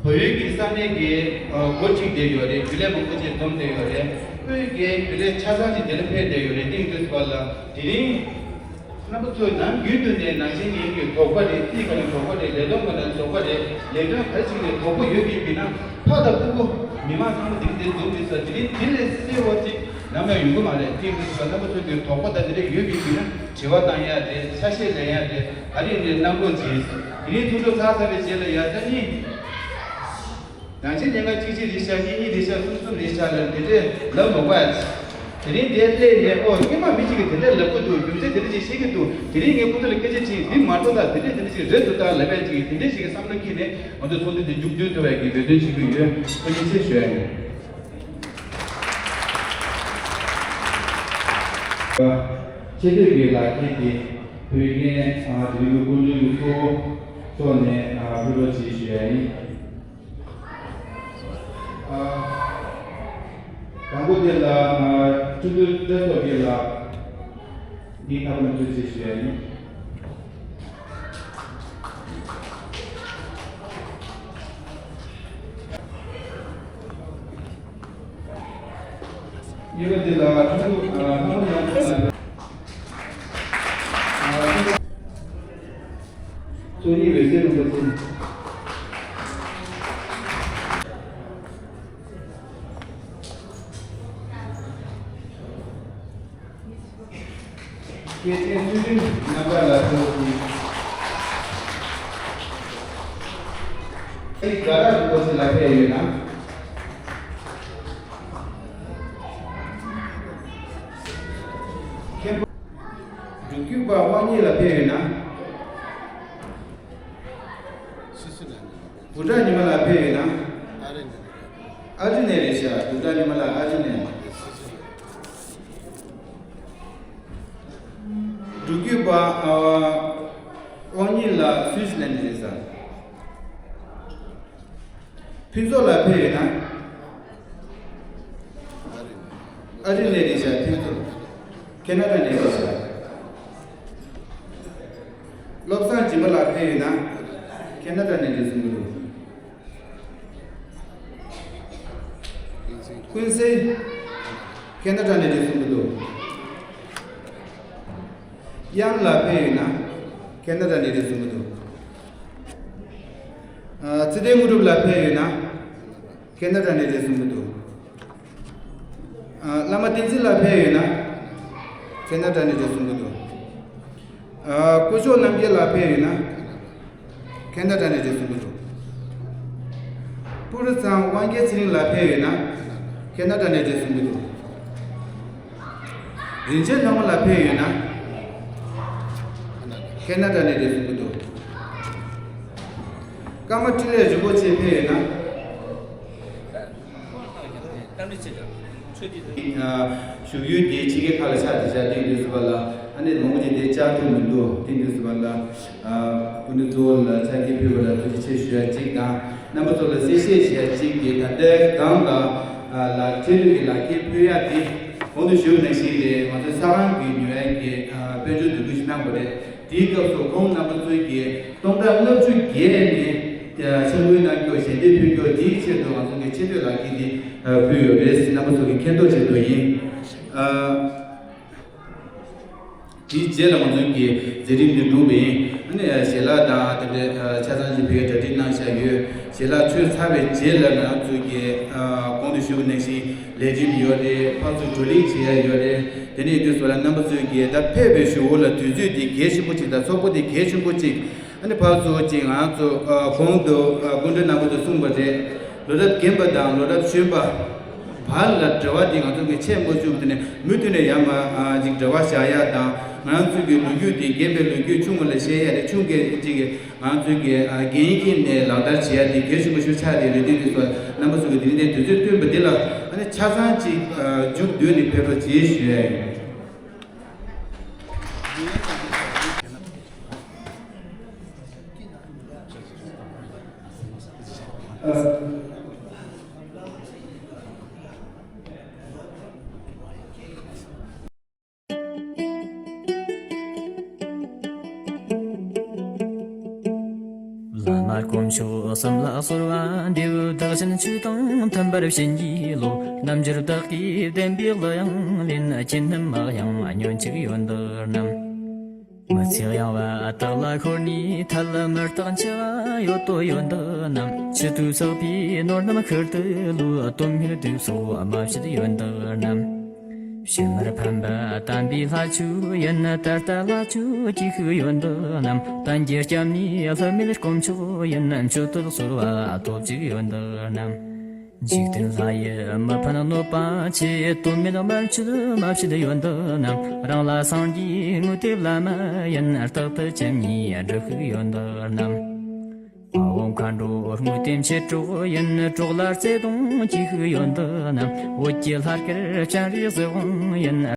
བལ་ཡུལ་གྱི་ས་གནས་ཀྱི་འགོ་ཁྲིད་བསྡད་ཡོད་རེད། རྒྱུན་ལས་མང་པོ་ཅིག་འཛོམས་བསྡད་ཡོད་རེད། བོད་ཀྱི་རྒྱུན་ལས་ཆ་ཚང་ཅིག་དེ་ལ་ཕེབས་བསྡད་ཡོད་རེད། དེང་དུས་བར་ལ་དེ་རིང་རྣམ་པ་ཚོས་ནམ་རྒྱུན་དུ་ནས་ནང་ཆེན་ཉིན་གྱི་དོགས་པ་རེད། རྩིས་ཁ་ནས་དོགས་པ་རེད། ལས་དོན་ཁ་ནས་དོགས་པ་རེད། ལས་དོན་ག་རེ་ཞིག་ནས་དོགས་པ་ཡོད་པའི་མི་སྣ་ཕ་དང་སྤུ་གུ་མི་མང་ཚང་མ་དེ་རིང་འཛོམས་ཡོད་ས་དེ་རིང་དེ་ལས་གསལ་བ་ཅིག་ནམ་ཡང་ཡོང་གི་མ་རེད། དེ་ཡིན་དུས་རྣམ་པ་ཚོ་གི་དོགས་པ་དང་དེ་འདྲ་ཡོད་པའི་མི་སྣ་དྲི་བ་བཏང་ཡ་རེད། ཆ་ཤས་ལེན་ཡ་རེད། ག་རེ་ཡིན་ནའི་གནང་རོགས་གྱིས། དེ་རིང་ཚོགས་འདུ་ཚར་ཚར་བའི་རྗེས་ལ་ཡ་ད་ནི་ནང་ཆེན་ཉིན་གང་གཅིག་གཅིག་རེད་ཤག་གཉིས་གཉིས་རེད་ཤག་གསུམ་གསུམ་རེད་ཤག་ལབ་དེ་འདྲས་ལབ་མ་དགོས་ཡ། དེ་རིང་དེ་སླེབས་ནས་ཨོ་སྔོན་མ་མི་གཅིག་གིས་དེ་འདྲས་ལབ་ཀྱི་འདུག་རྒྱུ་མཚན་དེ་འདྲས་ཅིག་བཤད་ཀྱི་འདུག་དེ་རིང་ངས་ཁོ་ཚོ་ལ་སྐད་ཆ་དྲིས། འདི་མ་འགྲོ་ད་དེ་འདྲས་དེ་འདྲས་ཅིག་རེད་འདུག་ད་ལབ་ཡ་ཅིག་དེ་འདྲས་ཞིག་གི་བསམ་བློ་འཁྱེར་ནས་ང་ཚོ་ཚོགས་འདུ་དེ་མཇུག་སྡུད་ཐུབ་པའི་གི་འབད་བརྩོན་བྱེད་ཀྱི་ཡོད། ཁོ་གཉིས་ཆེ་ཞུ་ཡ་ཡིན། ཆེ་བསྟོད་ཀྱི་ལག་ཁྱེར་དེ་བོད་རྒན་དྲུང་ཡིག་དབུ་འཛིན་གྱི་གཙོ་བོ་མཆོག་ནས་ཕུལ་རོགས་གྱིས་ཞུ་ཡ་ཡིན། དང་པོ་དེ་ལ་ཕྲུ་གུ་བཀྲ་ཤིས་རྡོ་རྗེ་ལགས་འདི་ཐབ་ལམ་དུ་ཆེད་ཞུ་ཡ་ཡིན། གཉིས་པ་དེ་ལ་ཕྲུ་གུ་ལྷ་མོ་ལགས་ལ། གཙོ་གཉིས་འོད་ཟེར་རིན་པོ་ཆེ། སྐྱེས་ཆེན་ཚུལ་ཁྲིམས་རྣམ་པ་ལ་སོགས་ཀྱི། ཨེ་དགའ་རབ་རིན་པོ་ཆེ་ལ་ཕེབས་ཡོད་ན། མཁན་པོ་འབྲུག་རྒྱུད་པ་དབང་ཉིད་ལ་ཕེབས་ཡོད་ན། སུ་སུ་ལ། བུ་ཕྲུག་ཉི་མ་ལ་ཕེབས་ཡོད་ན། ཨ་རི་ནས། ཨ་རི་ནས་རེད་ཤག་བུ་ཕྲུག་ཉི་མ་ལ་ཨ་རི་ནས། འབྲུག་རྒྱུད་པ་ཨ་དབང་ཉིད་ལགས་སུའི་ཙི་ལན་ནས་རེད་ཤག་ཕུན་ཚོགས་ལགས་ཕེབས་ཡོད་ན། ཨ་རི་ནས་རེད་ཤག་ཕུན་ཚོགས་ཁེ་ན་ཌ་ནས་རེད་ཤག་བློ་བཟང་སྦྱིན་པ་ལགས་ཕེབས་ཡོད་ན། ཁེ་ན་ཌ་ནས་རེད་གསུང་གི་འདུག་ཀུན་གསལ་ཁེ་ན་ཌ་ནས་རེད་གསུང་གི་འདུག་དབྱངས་ལགས་ཕེབས་ཡོད་ན། ཁེ་ན་ཌ་ནས་རེད་གསུང་གི་འདུག་ཨ་ཚེ་བརྟན་དངོས་གྲུབ་ལགས་ཕེབས་ཡོད་ན། ཁེ་ན་ཌ་ནས་རེད་གསུང་གི་འདུག་ཨ་བླ་མ་བསྟན་འཛིན་ལགས་ཕེབས་ཡོད་ན། ཁེ་ན་ཌ་ནས་རེད་གསུང་གི་འདུག་ཨ་སྐུ་ཞབས་རྣམ་རྒྱལ་ལགས་ཕེབས་ཡོད་ན། ཁེ་ན་ཌ་ནས་རེད་གསུང་གི་འདུག་ཕུར་ཚང་དབང་རྒྱལ་ཚེ་རིང་ལགས་ཕེབས་ཡོད་ན། ཁེ་ན་ཌ་ནས་རེད་གསུང་གི་འདུག་རིན་ཆེན་ལྷ་མོ་ལགས་ཕེབས་ཡོད་ན། ཁེ་ན་ཌ་ནས་རེད་གསུང་གི་འདུག་ཀརྨ་ཕྲིན་ལས་རིན་པོ་ཆེ་ཕེབས་ཡོད་ན། བཞུགས་ཡུལ་དེ་ཕྱི་རྒྱལ་ཁག་ལ་ཆགས་བསྡད་བཞག་དེ་དུས་སུ་བ་ལ་ཨ་ནེ་མང་པོ་ཅིག་དེ་བཅར་ཐུབ་མི་འདུག་དེ་དུས་སུ་བ་ལ་སྐུ་མགྲོན་གཙོ་བོ་ལ་ཕྱག་འཁྱེར་ཕུལ་བ་ལ་ཐུགས་རྗེ་ཆེ་ཞུ་ཡ་གཅིག་དང་། རྣམ་པ་ཚོ་ལ་གསལ་བཤད་བྱེད་ཡ་གཅིག་དེ་ད་ལྟའི་སྒང་ལ་ལག་ཁྱེར་ལུས་ཀྱི་ལག་ཁྱེར་ཕུལ་ཡ་དེ་གོང་དུ་ཞུས་པ་ནང་བཞིན་རེད། ང་ཚོའི་ས་ཁང་གི་ཉོ་ཡ་གི་དཔལ་འབྱོར་འདུ་འགོད་ཞིག་གནང་དགོས་རེད། དེའི་སྐབས་སུ་ཁོང་རྣམ་པ་ཚོས་ཀྱིས་སྟོང་ཕྲག་ལྔ་བཅུ་བརྒལ་ནས་ཕྱག་དངུལ་གནང་རྒྱུ་ཞལ་འདེབས་ཕུལ་རྒྱུ་དེའི་ཆེད་དུ་ང་ཚོ་གི་ཆེ་བསྟོད་ལག་ཁྱེར་འདི་ཕུལ་ཡོད་རེད། རྣམ་པ་ཚོ་གི་མཁྱེན་རྟོགས་ཆེད་དུ་ཡིན། དེའི་རྗེས་ལ་ང་ཚོ་གི་མཛད་རིམ་འདི་གྲུབ་པ་ཡིན། ཨ་ནི་ཞལ་ལག་དང་དེ་འདྲའི་ཆ་ཚང་ཞིག་ཕུལ་བའི་གྲ་སྒྲིག་གནང་བཞག་ཡོད། ཞལ་ལག་མཆོད་ཚར་བའི་རྗེས་ལ་ང་ཚོ་གི་གོང་དུ་ཞུས་པ་ནང་བཞིན་ལས་རིམ་ཡོད་རེད། ཕར་ཚུར་བགྲོ་གླེང་བྱེད་ཡ་ཡོད་རེད། དེ་ནས་དུས་ཚོད་ལ་རྣམ་པ་ཚོས་ཀྱིས་ད་ཕེབས་པའི་གཞུག་གུ་ལ་དུས་ཚོད་འདི་གལ་ཆེན་པོ་གཅིག་དང་ཚོགས་པ་འདི་གལ་ཆེན་པོ་གཅིག་ཨ་ནི་ཕར་ཚུར་གཅིག་ང་ཚོ་གོང་དུ་སྐུ་མགྲོན་རྣམ་པ་ཚོས་གསུངས་པ་རེད། ལོ་རབས་རྒན་པ་དང་ལོ་རབས་གཞོན་པ་བར་ལ་འབྲེལ་བ་འདི་ང་ཚོ་གི་ཆད་མ་བཅུག་དེ་ནས་མུ་མཐུད་ནས་ཡར་མར་ཅིག་འབྲེལ་བ་བཞག་ཡ་དང་། ང་ཚོ་གི་ལོ་རྒྱུས་འདི་རྒན་པའི་ལོ་རྒྱུས་ཆུང་བ་ལ་བཤད་ཡ་རེད། ཆུང་གི་ཅིག་གི་ང་ཚོས་ཀྱི་ཨ་རྒན་ཡོལ་ནས་ལག་བསྟར་བྱེད་ཡ་དེ་གལ་ཆེན་པོ་ཞིག་ཆགས་ཏེ་རེད། དེ་དུས་སུ་རྣམ་པ་ཚོ་གི་དེ་རིང་དེ་དུས་ཚོད་བསྟུན་པ་འདི་ལ་ཨ་ནི་ཆ་ཚང་ཅིག་མཇུག་བསྡུས་ནས་ཕེབས་རོགས་བྱེད་ཞུ་ཡ་ཡིན། བླ་མ་དཀོན་མཆོག་གསུམ་ལ་གསོལ་བ་འདེབས། བདག་གཞན་ཆོས་དང་མཐུན་པར་བྱིན་གྱིས་རློབས། རྣལ་འབྱོར་བདག་གིས་བསྟན་པའི་གླུ་དབྱངས་ལེན། ཁྱེད་རྣམས་མ་གཡེངས་སྨོན་ཅིག་ཡོན་བདག་རྣམས། མི་ཚེ་གཡེང་བ་དག་ལ་ཤོར་ནས་ཐལ། མི་རྟག་འཆི་བ་ཡོད་དོ་ཡོན་བདག་རྣམས། མཆུ་ཏོ་བསྲེགས་པའི་ནོར་རྣམས་ཤུལ་དུ་ལུས། དོན་མེད་སྡུག་སོགས་མ་བྱེད་ཡོན་བདག་རྣམས། ཕྱི་མར་ཕན་པ་དམ་པའི་ལྷ་ཆོས་ཡིན། ད་ལྟ་ལྷ་ཆོས་ཀྱི་ཤུགས་ཡོན་བདག་རྣམས། གཏན་གྱི་སྐྱབས་གནས་ལྷུ་མེད་དཀོན་མཆོག་ཡིན། མཆོད་བསྟོད་གསོལ་བ་ཐོབ་ཅིག་ཡོན་བདག་རྣམས། འཇིག་རྟེན་ལྷ་ཡི་མི་ཕན་གནོད་པ་ཆེ། དོན་མེད་དམར་མཆོད་མ་བྱེད་ཡོན་བདག་རྣམས། རང་ལ་སངས་རྒྱས་དངོས་དེ་བླ་མ་ཡིན། རྟག་ཏུ་སྐྱབས་གནས་སྒྲུབ་ཤིག་ཡོན་བདག་རྣམས། དབང་པོ་མཁའ་འགྲོ་དངོས་དེ་མཆེད་གྲོགས་ཡིན། གྲོགས་ལ་བརྩེ་གདུང་གྱིས་ཤིག་ཡོན་བདག་རྣམས། འོད་ཀྱི་ལྷ་སྐལ་སྤྱན་རས་གཟིགས་དབང་ཡིན།